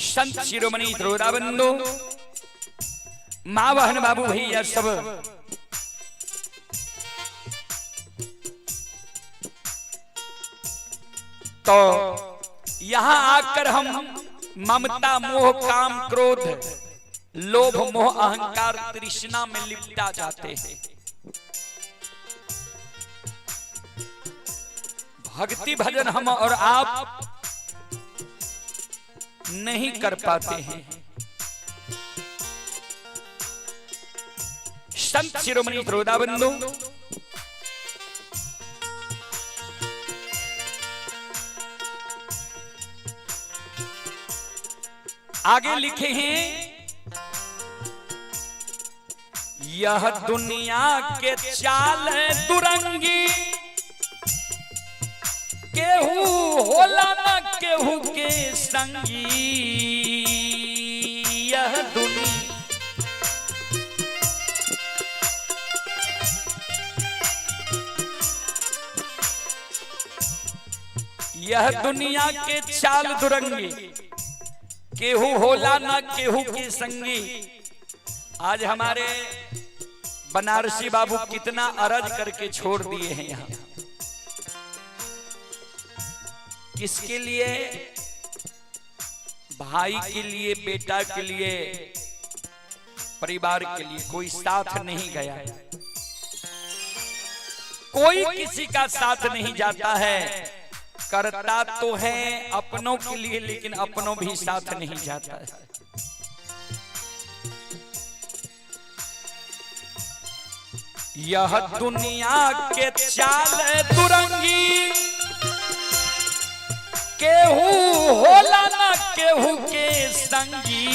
संत शिरोमणि द्रोराबंधु माँ बहन बाबू भैया सब तो यहां आकर हम ममता मोह काम क्रोध लोभ मोह अहंकार तृष्णा में लिपटा जाते हैं। भक्ति भजन हम और आप नहीं कर पाते हैं। संत शिरोमणि द्रोदाबंधु आगे लिखे हैं, यह दुनिया के चाल दुरंगी, केहू होला ना केहू के संगी। यह दुनिया यह दुनिया के चाल दुरंगी, केहू होला ना केहू के संगी। आज हमारे बनारसी बाबू कितना अरज करके छोड़ दिए हैं यहाँ। किसके लिए? भाई के लिए, बेटा के लिए, परिवार के लिए। कोई साथ नहीं गया, कोई किसी का साथ नहीं जाता है। करता तो है अपनों के लिए, लेकिन अपनों भी साथ नहीं जाता है। यह दुनिया के चाल दुरंगी, केहू होला ना केहू के संगी।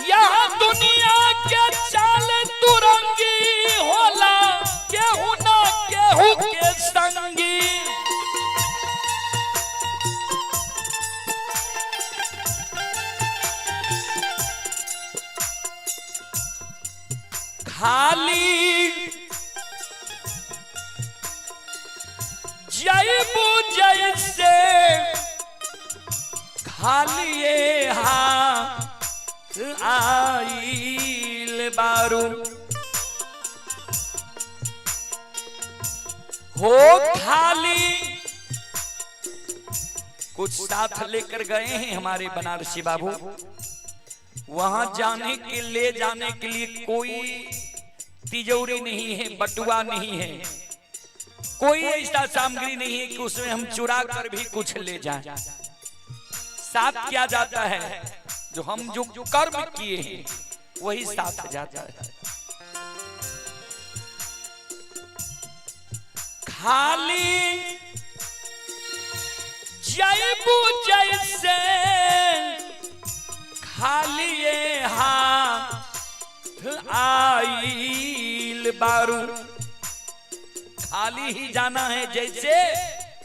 यह दुनिया के चाल तुरंगी होला केहू ना केहू के संगी। खाली जयबू जैसे खाली हाथ आइल बारू। हो खाली कुछ साथ लेकर गए हैं हमारे बनारसी बाबू, वहां जाने के ले जाने के लिए कोई तिजोरी नहीं है, बटुआ नहीं है, कोई ऐसा सामग्री नहीं है कि उसमें हम चुरा कर भी कुछ ले जाएं। साथ क्या जाता है? जो हम जो कर्म किए हैं वही साथ जाता है। खाली जयबू जैसे खाली हाथ आइल बारू। खाली ही जाना है जैसे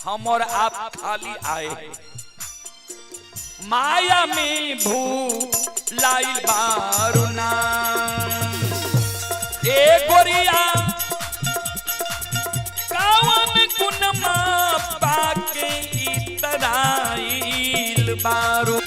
हम और आप खाली आए। माया में भूलाइल बारू ना। ए गोरिया कावन गुण मा पाके इतराइल बारू।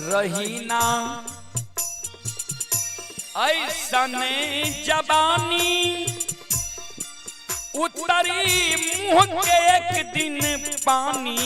रहीना ऐसने जबानी उतरी मुंह के एक दिन पानी।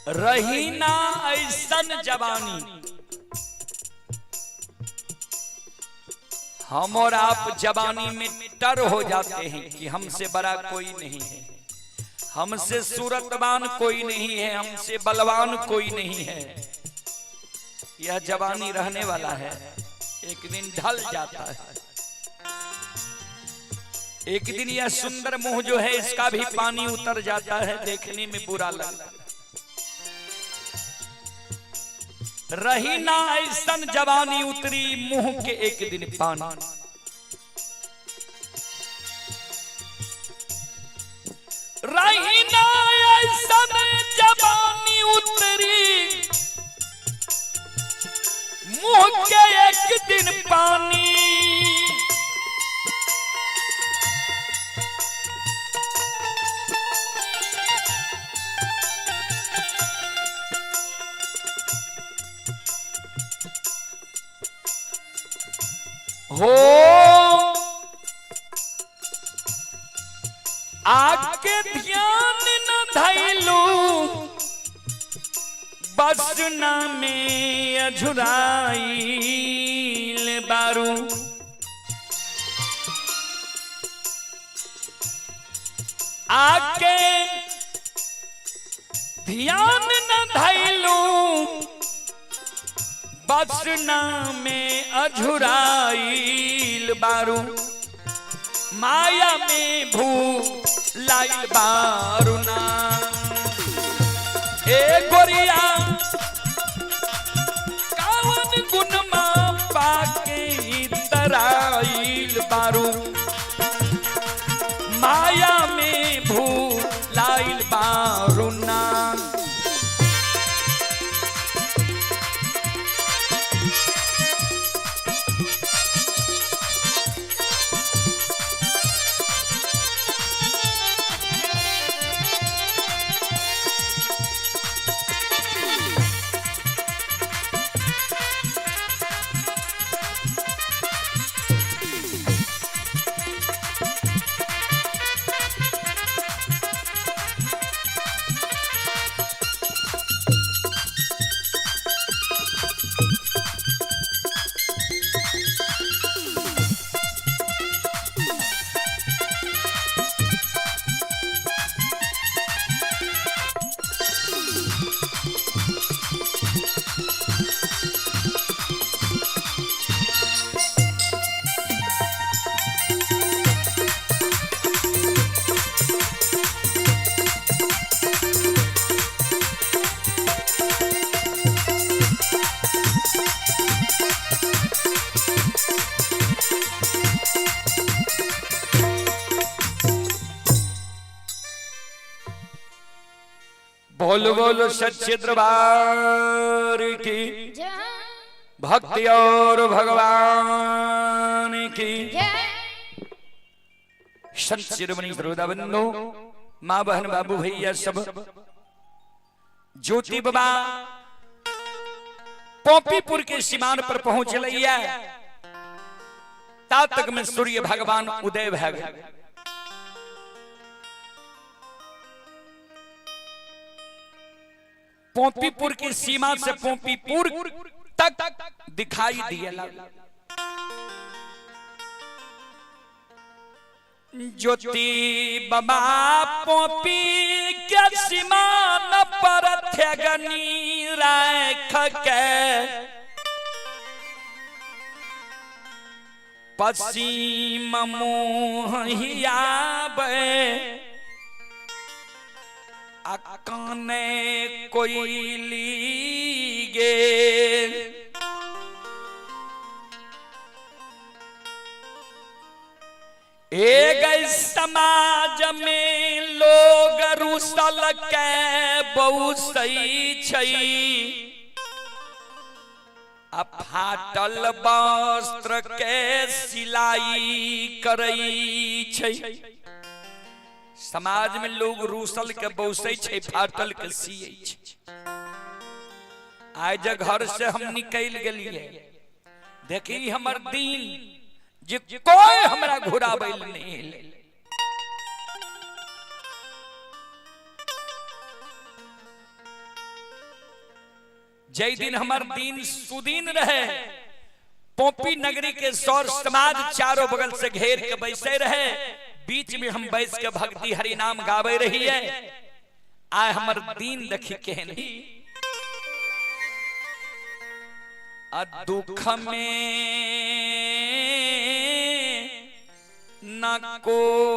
रहीना ऐसन जवानी, हम और आप जवानी में टर हो जाते हैं कि हमसे बड़ा कोई नहीं है, हमसे सूरतवान कोई नहीं है, हमसे बलवान कोई नहीं है। यह जवानी रहने वाला है, एक दिन ढल जाता है। एक दिन यह सुंदर मुंह जो है इसका भी पानी उतर जाता है, देखने में बुरा लगता है। रही ना ऐसन जवानी उतरी मुंह के एक दिन पानी। रही ना ऐसन जवानी उतरी मुंह के एक दिन पानी। हो आके ध्यान न धैलू बस न में अझुराइल बारू। आके ध्यान न धैलू बस न में अझुराइल बारू। माया में भूलाइल बारू ना। ए गोरिया कावन गुण मा पा बोल बोल सच्चे दरबार की, भक्ति और भगवान की। संत शिरोमणि श्रोता बंधु, माँ बहन बाबू भैया सब, ज्योति बाबा पोपीपुर के सीमान पर पहुंच लिया। ता तक में सूर्य भगवान उदय भै गए। पोपीपुर की सीमा से पोपीपुर तक दिखाई दिया। ज्योति बाबा पोपी के सीमा न पर थगनी राख के पश्चिम मुँह हियाबे आ काने कोयली गेल। एक समाज में लोग रुसल के बहुसई छई, आ फाटल वस्त्र के सिलाई करई छै। समाज में लोग रूसल के बौसै छै, फाटल के सियै छै। आइ जे घर से हम निकल गेलियै, देखी हमर दिन जे कोई हमरा घुराबै लए नहि एलै। जै दिन हमर दिन सुदीन रहे, पोपी नगरी के सौर समाज चारों बगल से घेर के बैसे रहे, बीच में हम बैस के भक्ति हरि नाम गावे रहिए। आय हमर दिन देखी केहन आ दुख में न कोई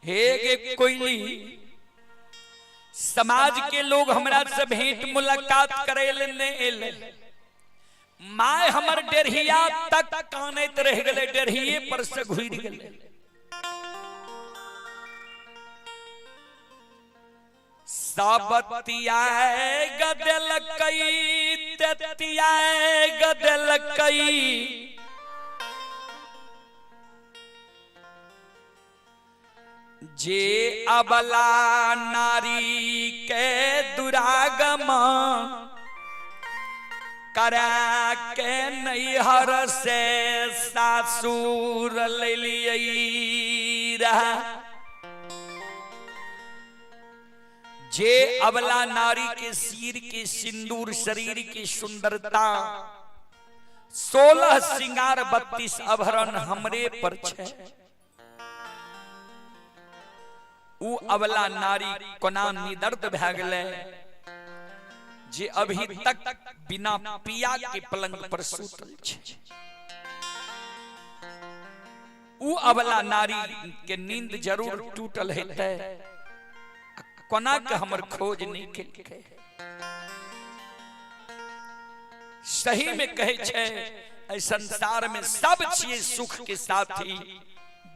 हे कोयली। समाज के लोग हमरा से भेंट मुलाकात करे ले नहीं एले। My हमर डेरहिया तक कानैत रह गेलै, डेरहिए पर से घुरि गेलै। सब तियाग देलकै, तियाग देलकै, जे अबला नारी के दुरागम करा के नैहर से सासुर लेलियै रहा। जे अबला नारी के सिर के सिंदूर, शरीर की सुंदरता, 16 सिंगार 32 आभरण हमरे पर छै, उ अबला नारी कोना निदर्द भए गेलै जे अभी तक बिना पिया के पलंग पर सुतल छै। उ अबला नारी के नींद जरूर टूटल हेतै, कोना के हमर खोज नहीं केलकै। सही में कहै छै, एहि संसार में सब छियै सुख के साथी,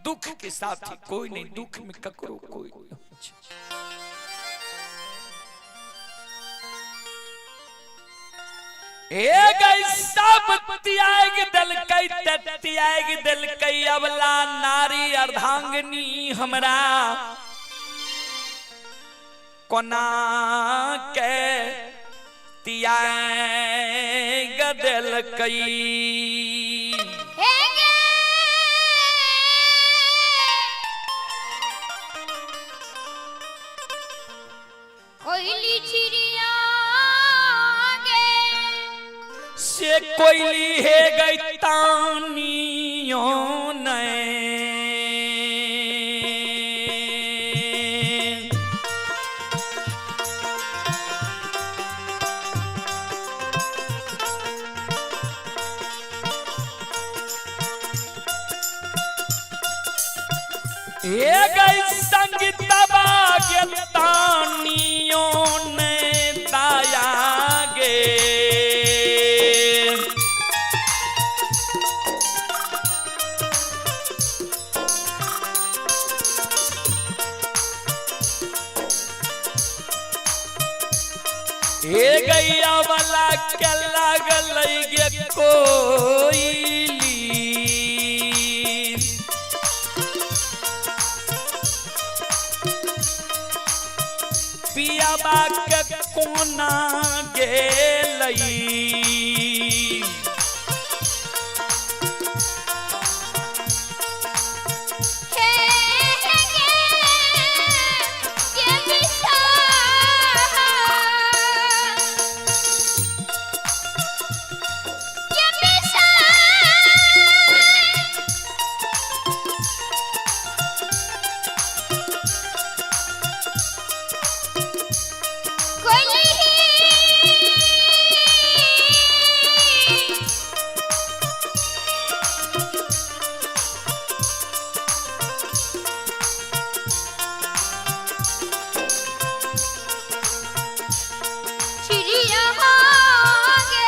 दुख के साथी कोई नहीं। दुख में ककरो कोई नहीं। एक सब त्याग देलकै, त्याग देलकै अबला नारी अर्धांगिनी हमरा कोना के त्याग देलकै। कोयली चिड़िया गे से कोयली हे गई तानियो नै, हे गई संग हे गैया वाला के लागल गे कोइली। पियाबा के कोना गेलई। हे गे के बिसा के बिसा कोइली चिड़िया गे।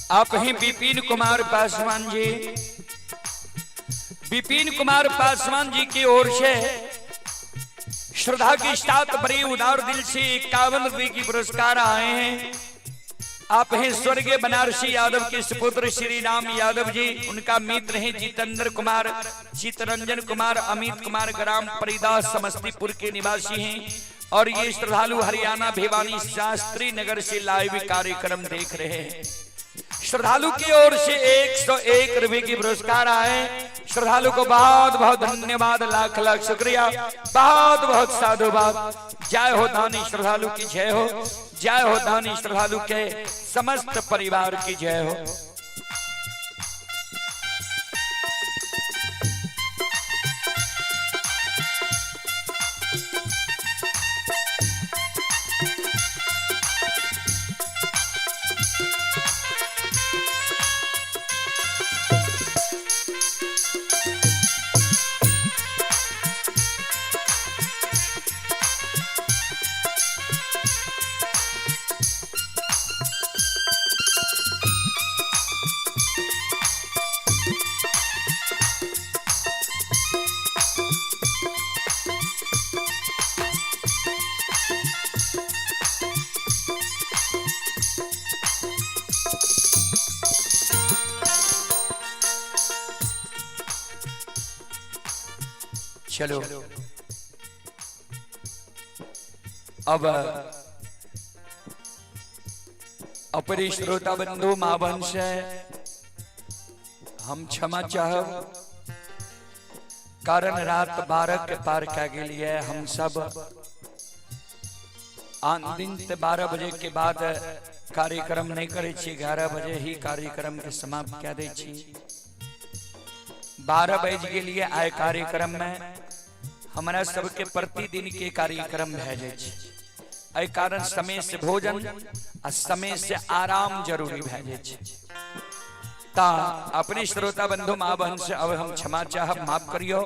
आप हैं विपिन कुमार पासवान जी। विपिन कुमार पासवान जी की ओर से श्रद्धा के साथ बड़े उदार दिल से 51 रुपए की पुरस्कार आए हैं। आप हैं स्वर्गीय बनारसी यादव के सुपुत्र श्री राम यादव जी, उनका मित्र हैं जितेंद्र कुमार, चितरंजन कुमार, अमित कुमार, ग्राम परिदा समस्तीपुर के निवासी हैं और ये श्रद्धालु हरियाणा भिवानी शास्त्री नगर से लाइव कार्यक्रम देख रहे हैं। श्रद्धालु की ओर से 101 रुपए की पुरस्कार आए। श्रद्धालु को बहुत बहुत धन्यवाद, लाख लाख शुक्रिया, बहुत बहुत साधुवाद। जय हो दानी श्रद्धालु की जय हो, जय हो दानी श्रद्धालु के समस्त परिवार की जय हो। चलो अब अपरी श्रोता बंधु माँ बहन से हम क्षमा चाहब, कारण रात 12 के पार कै गेलिए। हम सब आन दिन ते 12 बजे के बाद कार्यक्रम नहीं करे छी, 11 बजे ही कार्यक्रम के समाप्त कै दै छी। 12 बज गेलिए आइ कार्यक्रम में। हमरा सबके प्रतिदिन के कार्यक्रम भए जाइ छै, एहि कारण समय से भोजन आ समय से आराम जरूरी भए जाइ छै। ता अपने श्रोता बंधु माँ बहन से अब हम क्षमा चाहब, माफ करियो।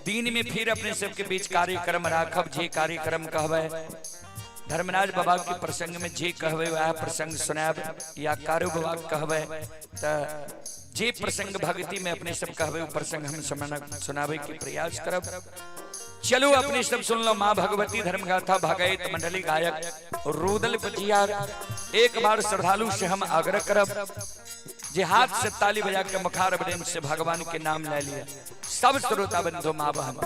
दिन में फिर अपने सबके बीच कार्यक्रम राखब, जे कार्यक्रम कहबै धर्मराज बाबा के प्रसंग में जे कहबै वह प्रसंग सुनाब, या कारू बाबा के कहबै त जे प्रसंग भक्ति में अपने सब कहबै वो प्रसंग हम सुनावे के प्रयास करब। चलो अपने सब सुन लो माँ भगवती धर्मगाथा भगैत मंडली गायक रुदल पजियार। एक बार श्रद्धालु से हम आग्रह करब जे हाथ से ताली बजा के मुखार बदन से भगवान के नाम ले लिया। सब श्रोता बंधु माँ बहन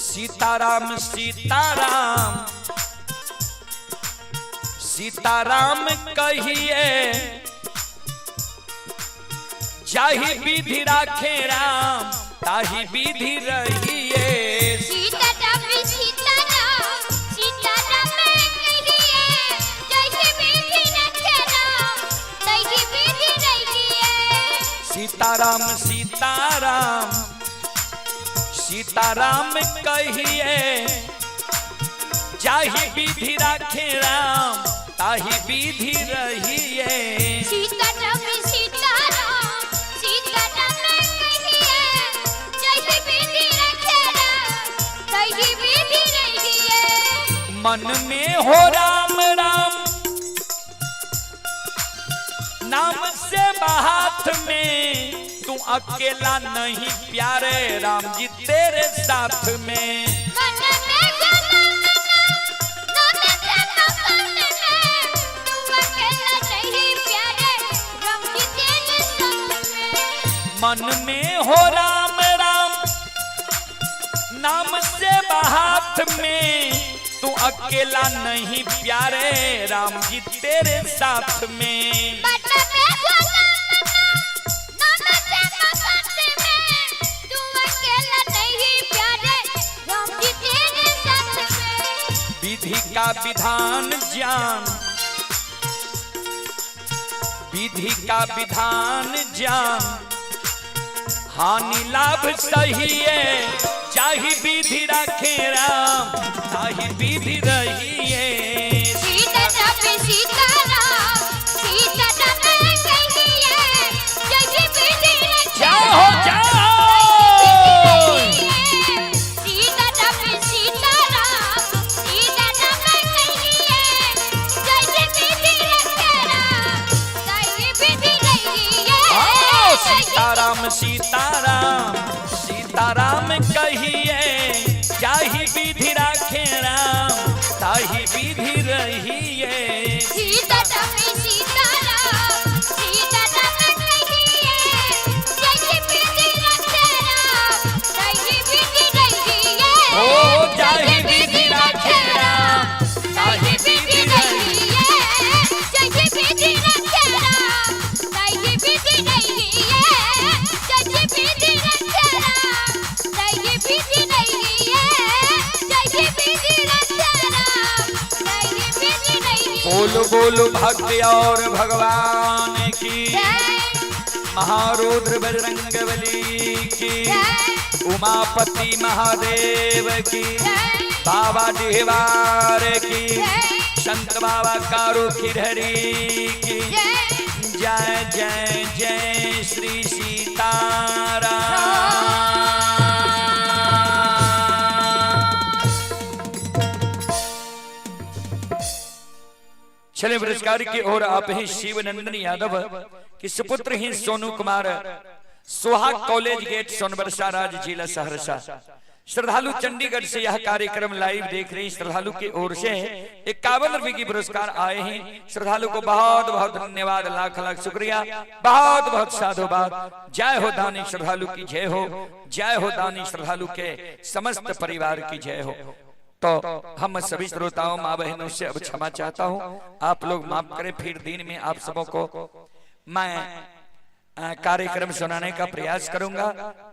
सीताराम सीताराम सीताराम कहिए, जाहि विधि राखे राम ताहि विधि रहिए। सीताराम सीताराम सीताराम कहिए, जाहि विधि राखे राम ताहि विधि रहिए। सीताराम सीताराम सीताराम कहिए, जाहि विधि राखे राम ताहि विधि रहिए। सीताराम सीताराम सीताराम कहिए, जाहि विधि राखे राम ताहि विधि रहिए। मन में हो राम राम नाम से हाथ में, तू अकेला नहीं प्यारे राम जी तेरे साथ में। मन में हो राम नाम से हाथ में, तू अकेला नहीं प्यारे राम जी तेरे साथ में। मन में हो राम राम नाम से हाथ में, तू अकेला नहीं प्यारे राम जी तेरे साथ में। मन में हो राम नाम से हाथ में, तू अकेला नहीं प्यारे राम जी तेरे साथ में। विधि का विधान जान, विधि का विधान जान, हानि लाभ सही है, चाहे विधि राखे राम ताहि विधि रहिए। सीताराम सीताराम सीताराम कहिए, जाहि विधि राखे जाओ जाओ। सीताराम सीताराम सीताराम कहिए, जाहि विधि राखे राम ताहि विधि रहिए। सीताराम सीताराम सीताराम कहिए, जाहि विधि राखे राम ताहि विधि रहिए। सीताराम सीताराम सीताराम कहिए, जाहि विधि राखे राम ताहि विधि रहिए। ओ जाहि विधि राखे राम ताहि विधि रहिए। जाहि विधि राखे राम ताहि विधि रहिए। जाहि विधि राखे राम ताहि विधि रहिए। जाहि विधि राखे राम ताहि विधि रहिए। बोलो बोलो भक्ति और भगवान की, जय महारुद्र बजरंग बली की, जय उमापति महादेव की, जय। बाबा डिहवार की, संत बाबा कारू खिरहरी की जय जय जय श्री सीताराम। चले पुरस्कार की ओर आप हैं शिवनंदन यादव के सुपुत्र हैं सोनू कुमार, सुहाग कॉलेज गेट, सोनबरसा राज, जिला सहरसा। श्रद्धालु चंडीगढ़ से यह कार्यक्रम लाइव देख रहे हैं। श्रद्धालु की ओर से 51 रुपए की पुरस्कार आए हैं। श्रद्धालु को बहुत बहुत धन्यवाद, लाख लाख शुक्रिया, बहुत बहुत साधुवाद। जय हो दानी श्रद्धालु की जय हो, जय हो दानी श्रद्धालु के समस्त परिवार की जय हो। तो हम सभी श्रोताओं माँ बहनों से अब क्षमा चाहता हूँ, आप लोग माफ करें। फिर दिन में आप सबों को मैं कार्यक्रम सुनाने का प्रयास करूंगा।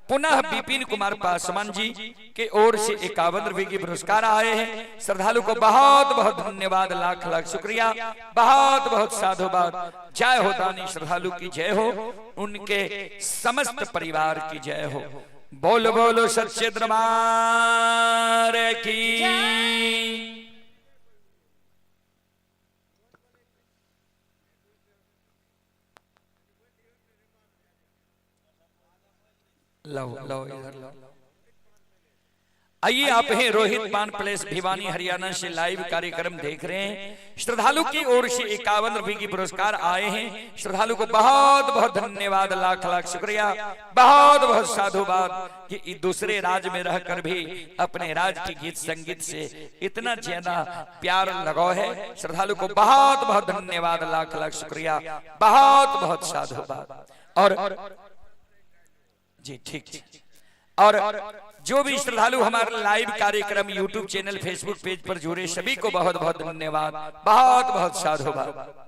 पुनः विपिन कुमार पासवान जी के ओर से 51 रुपए के पुरस्कार आए हैं। श्रद्धालु को बहुत बहुत धन्यवाद, लाख लाख शुक्रिया, बहुत बहुत साधुवाद। जय हो दानी श्रद्धालु की जय हो, उनके समस्त परिवार की जय हो। बोलो बोलो सच्चे दरबार की। लो लो इधर लो। आइए आप हैं रोहित पान प्लेस भिवानी हरियाणा से लाइव कार्यक्रम देख रहे हैं। श्रद्धालु की ओर से 51 रुपए की पुरस्कार आए हैं। श्रद्धालु को बहुत बहुत धन्यवाद, लाख लाख शुक्रिया, बहुत बहुत साधुवाद कि दूसरे राज्य में रहकर भी अपने राज्य के गीत संगीत से इतना ज्यादा प्यार लगाव है। श्रद्धालु को बहुत बहुत धन्यवाद, लाख लाख शुक्रिया, बहुत बहुत साधुवाद। और जी ठीक ठीक। और जो भी श्रद्धालु हमारे लाइव कार्यक्रम YouTube channel Facebook page पर जुड़े सभी को बहुत बहुत धन्यवाद, बहुत बहुत साधुवाद।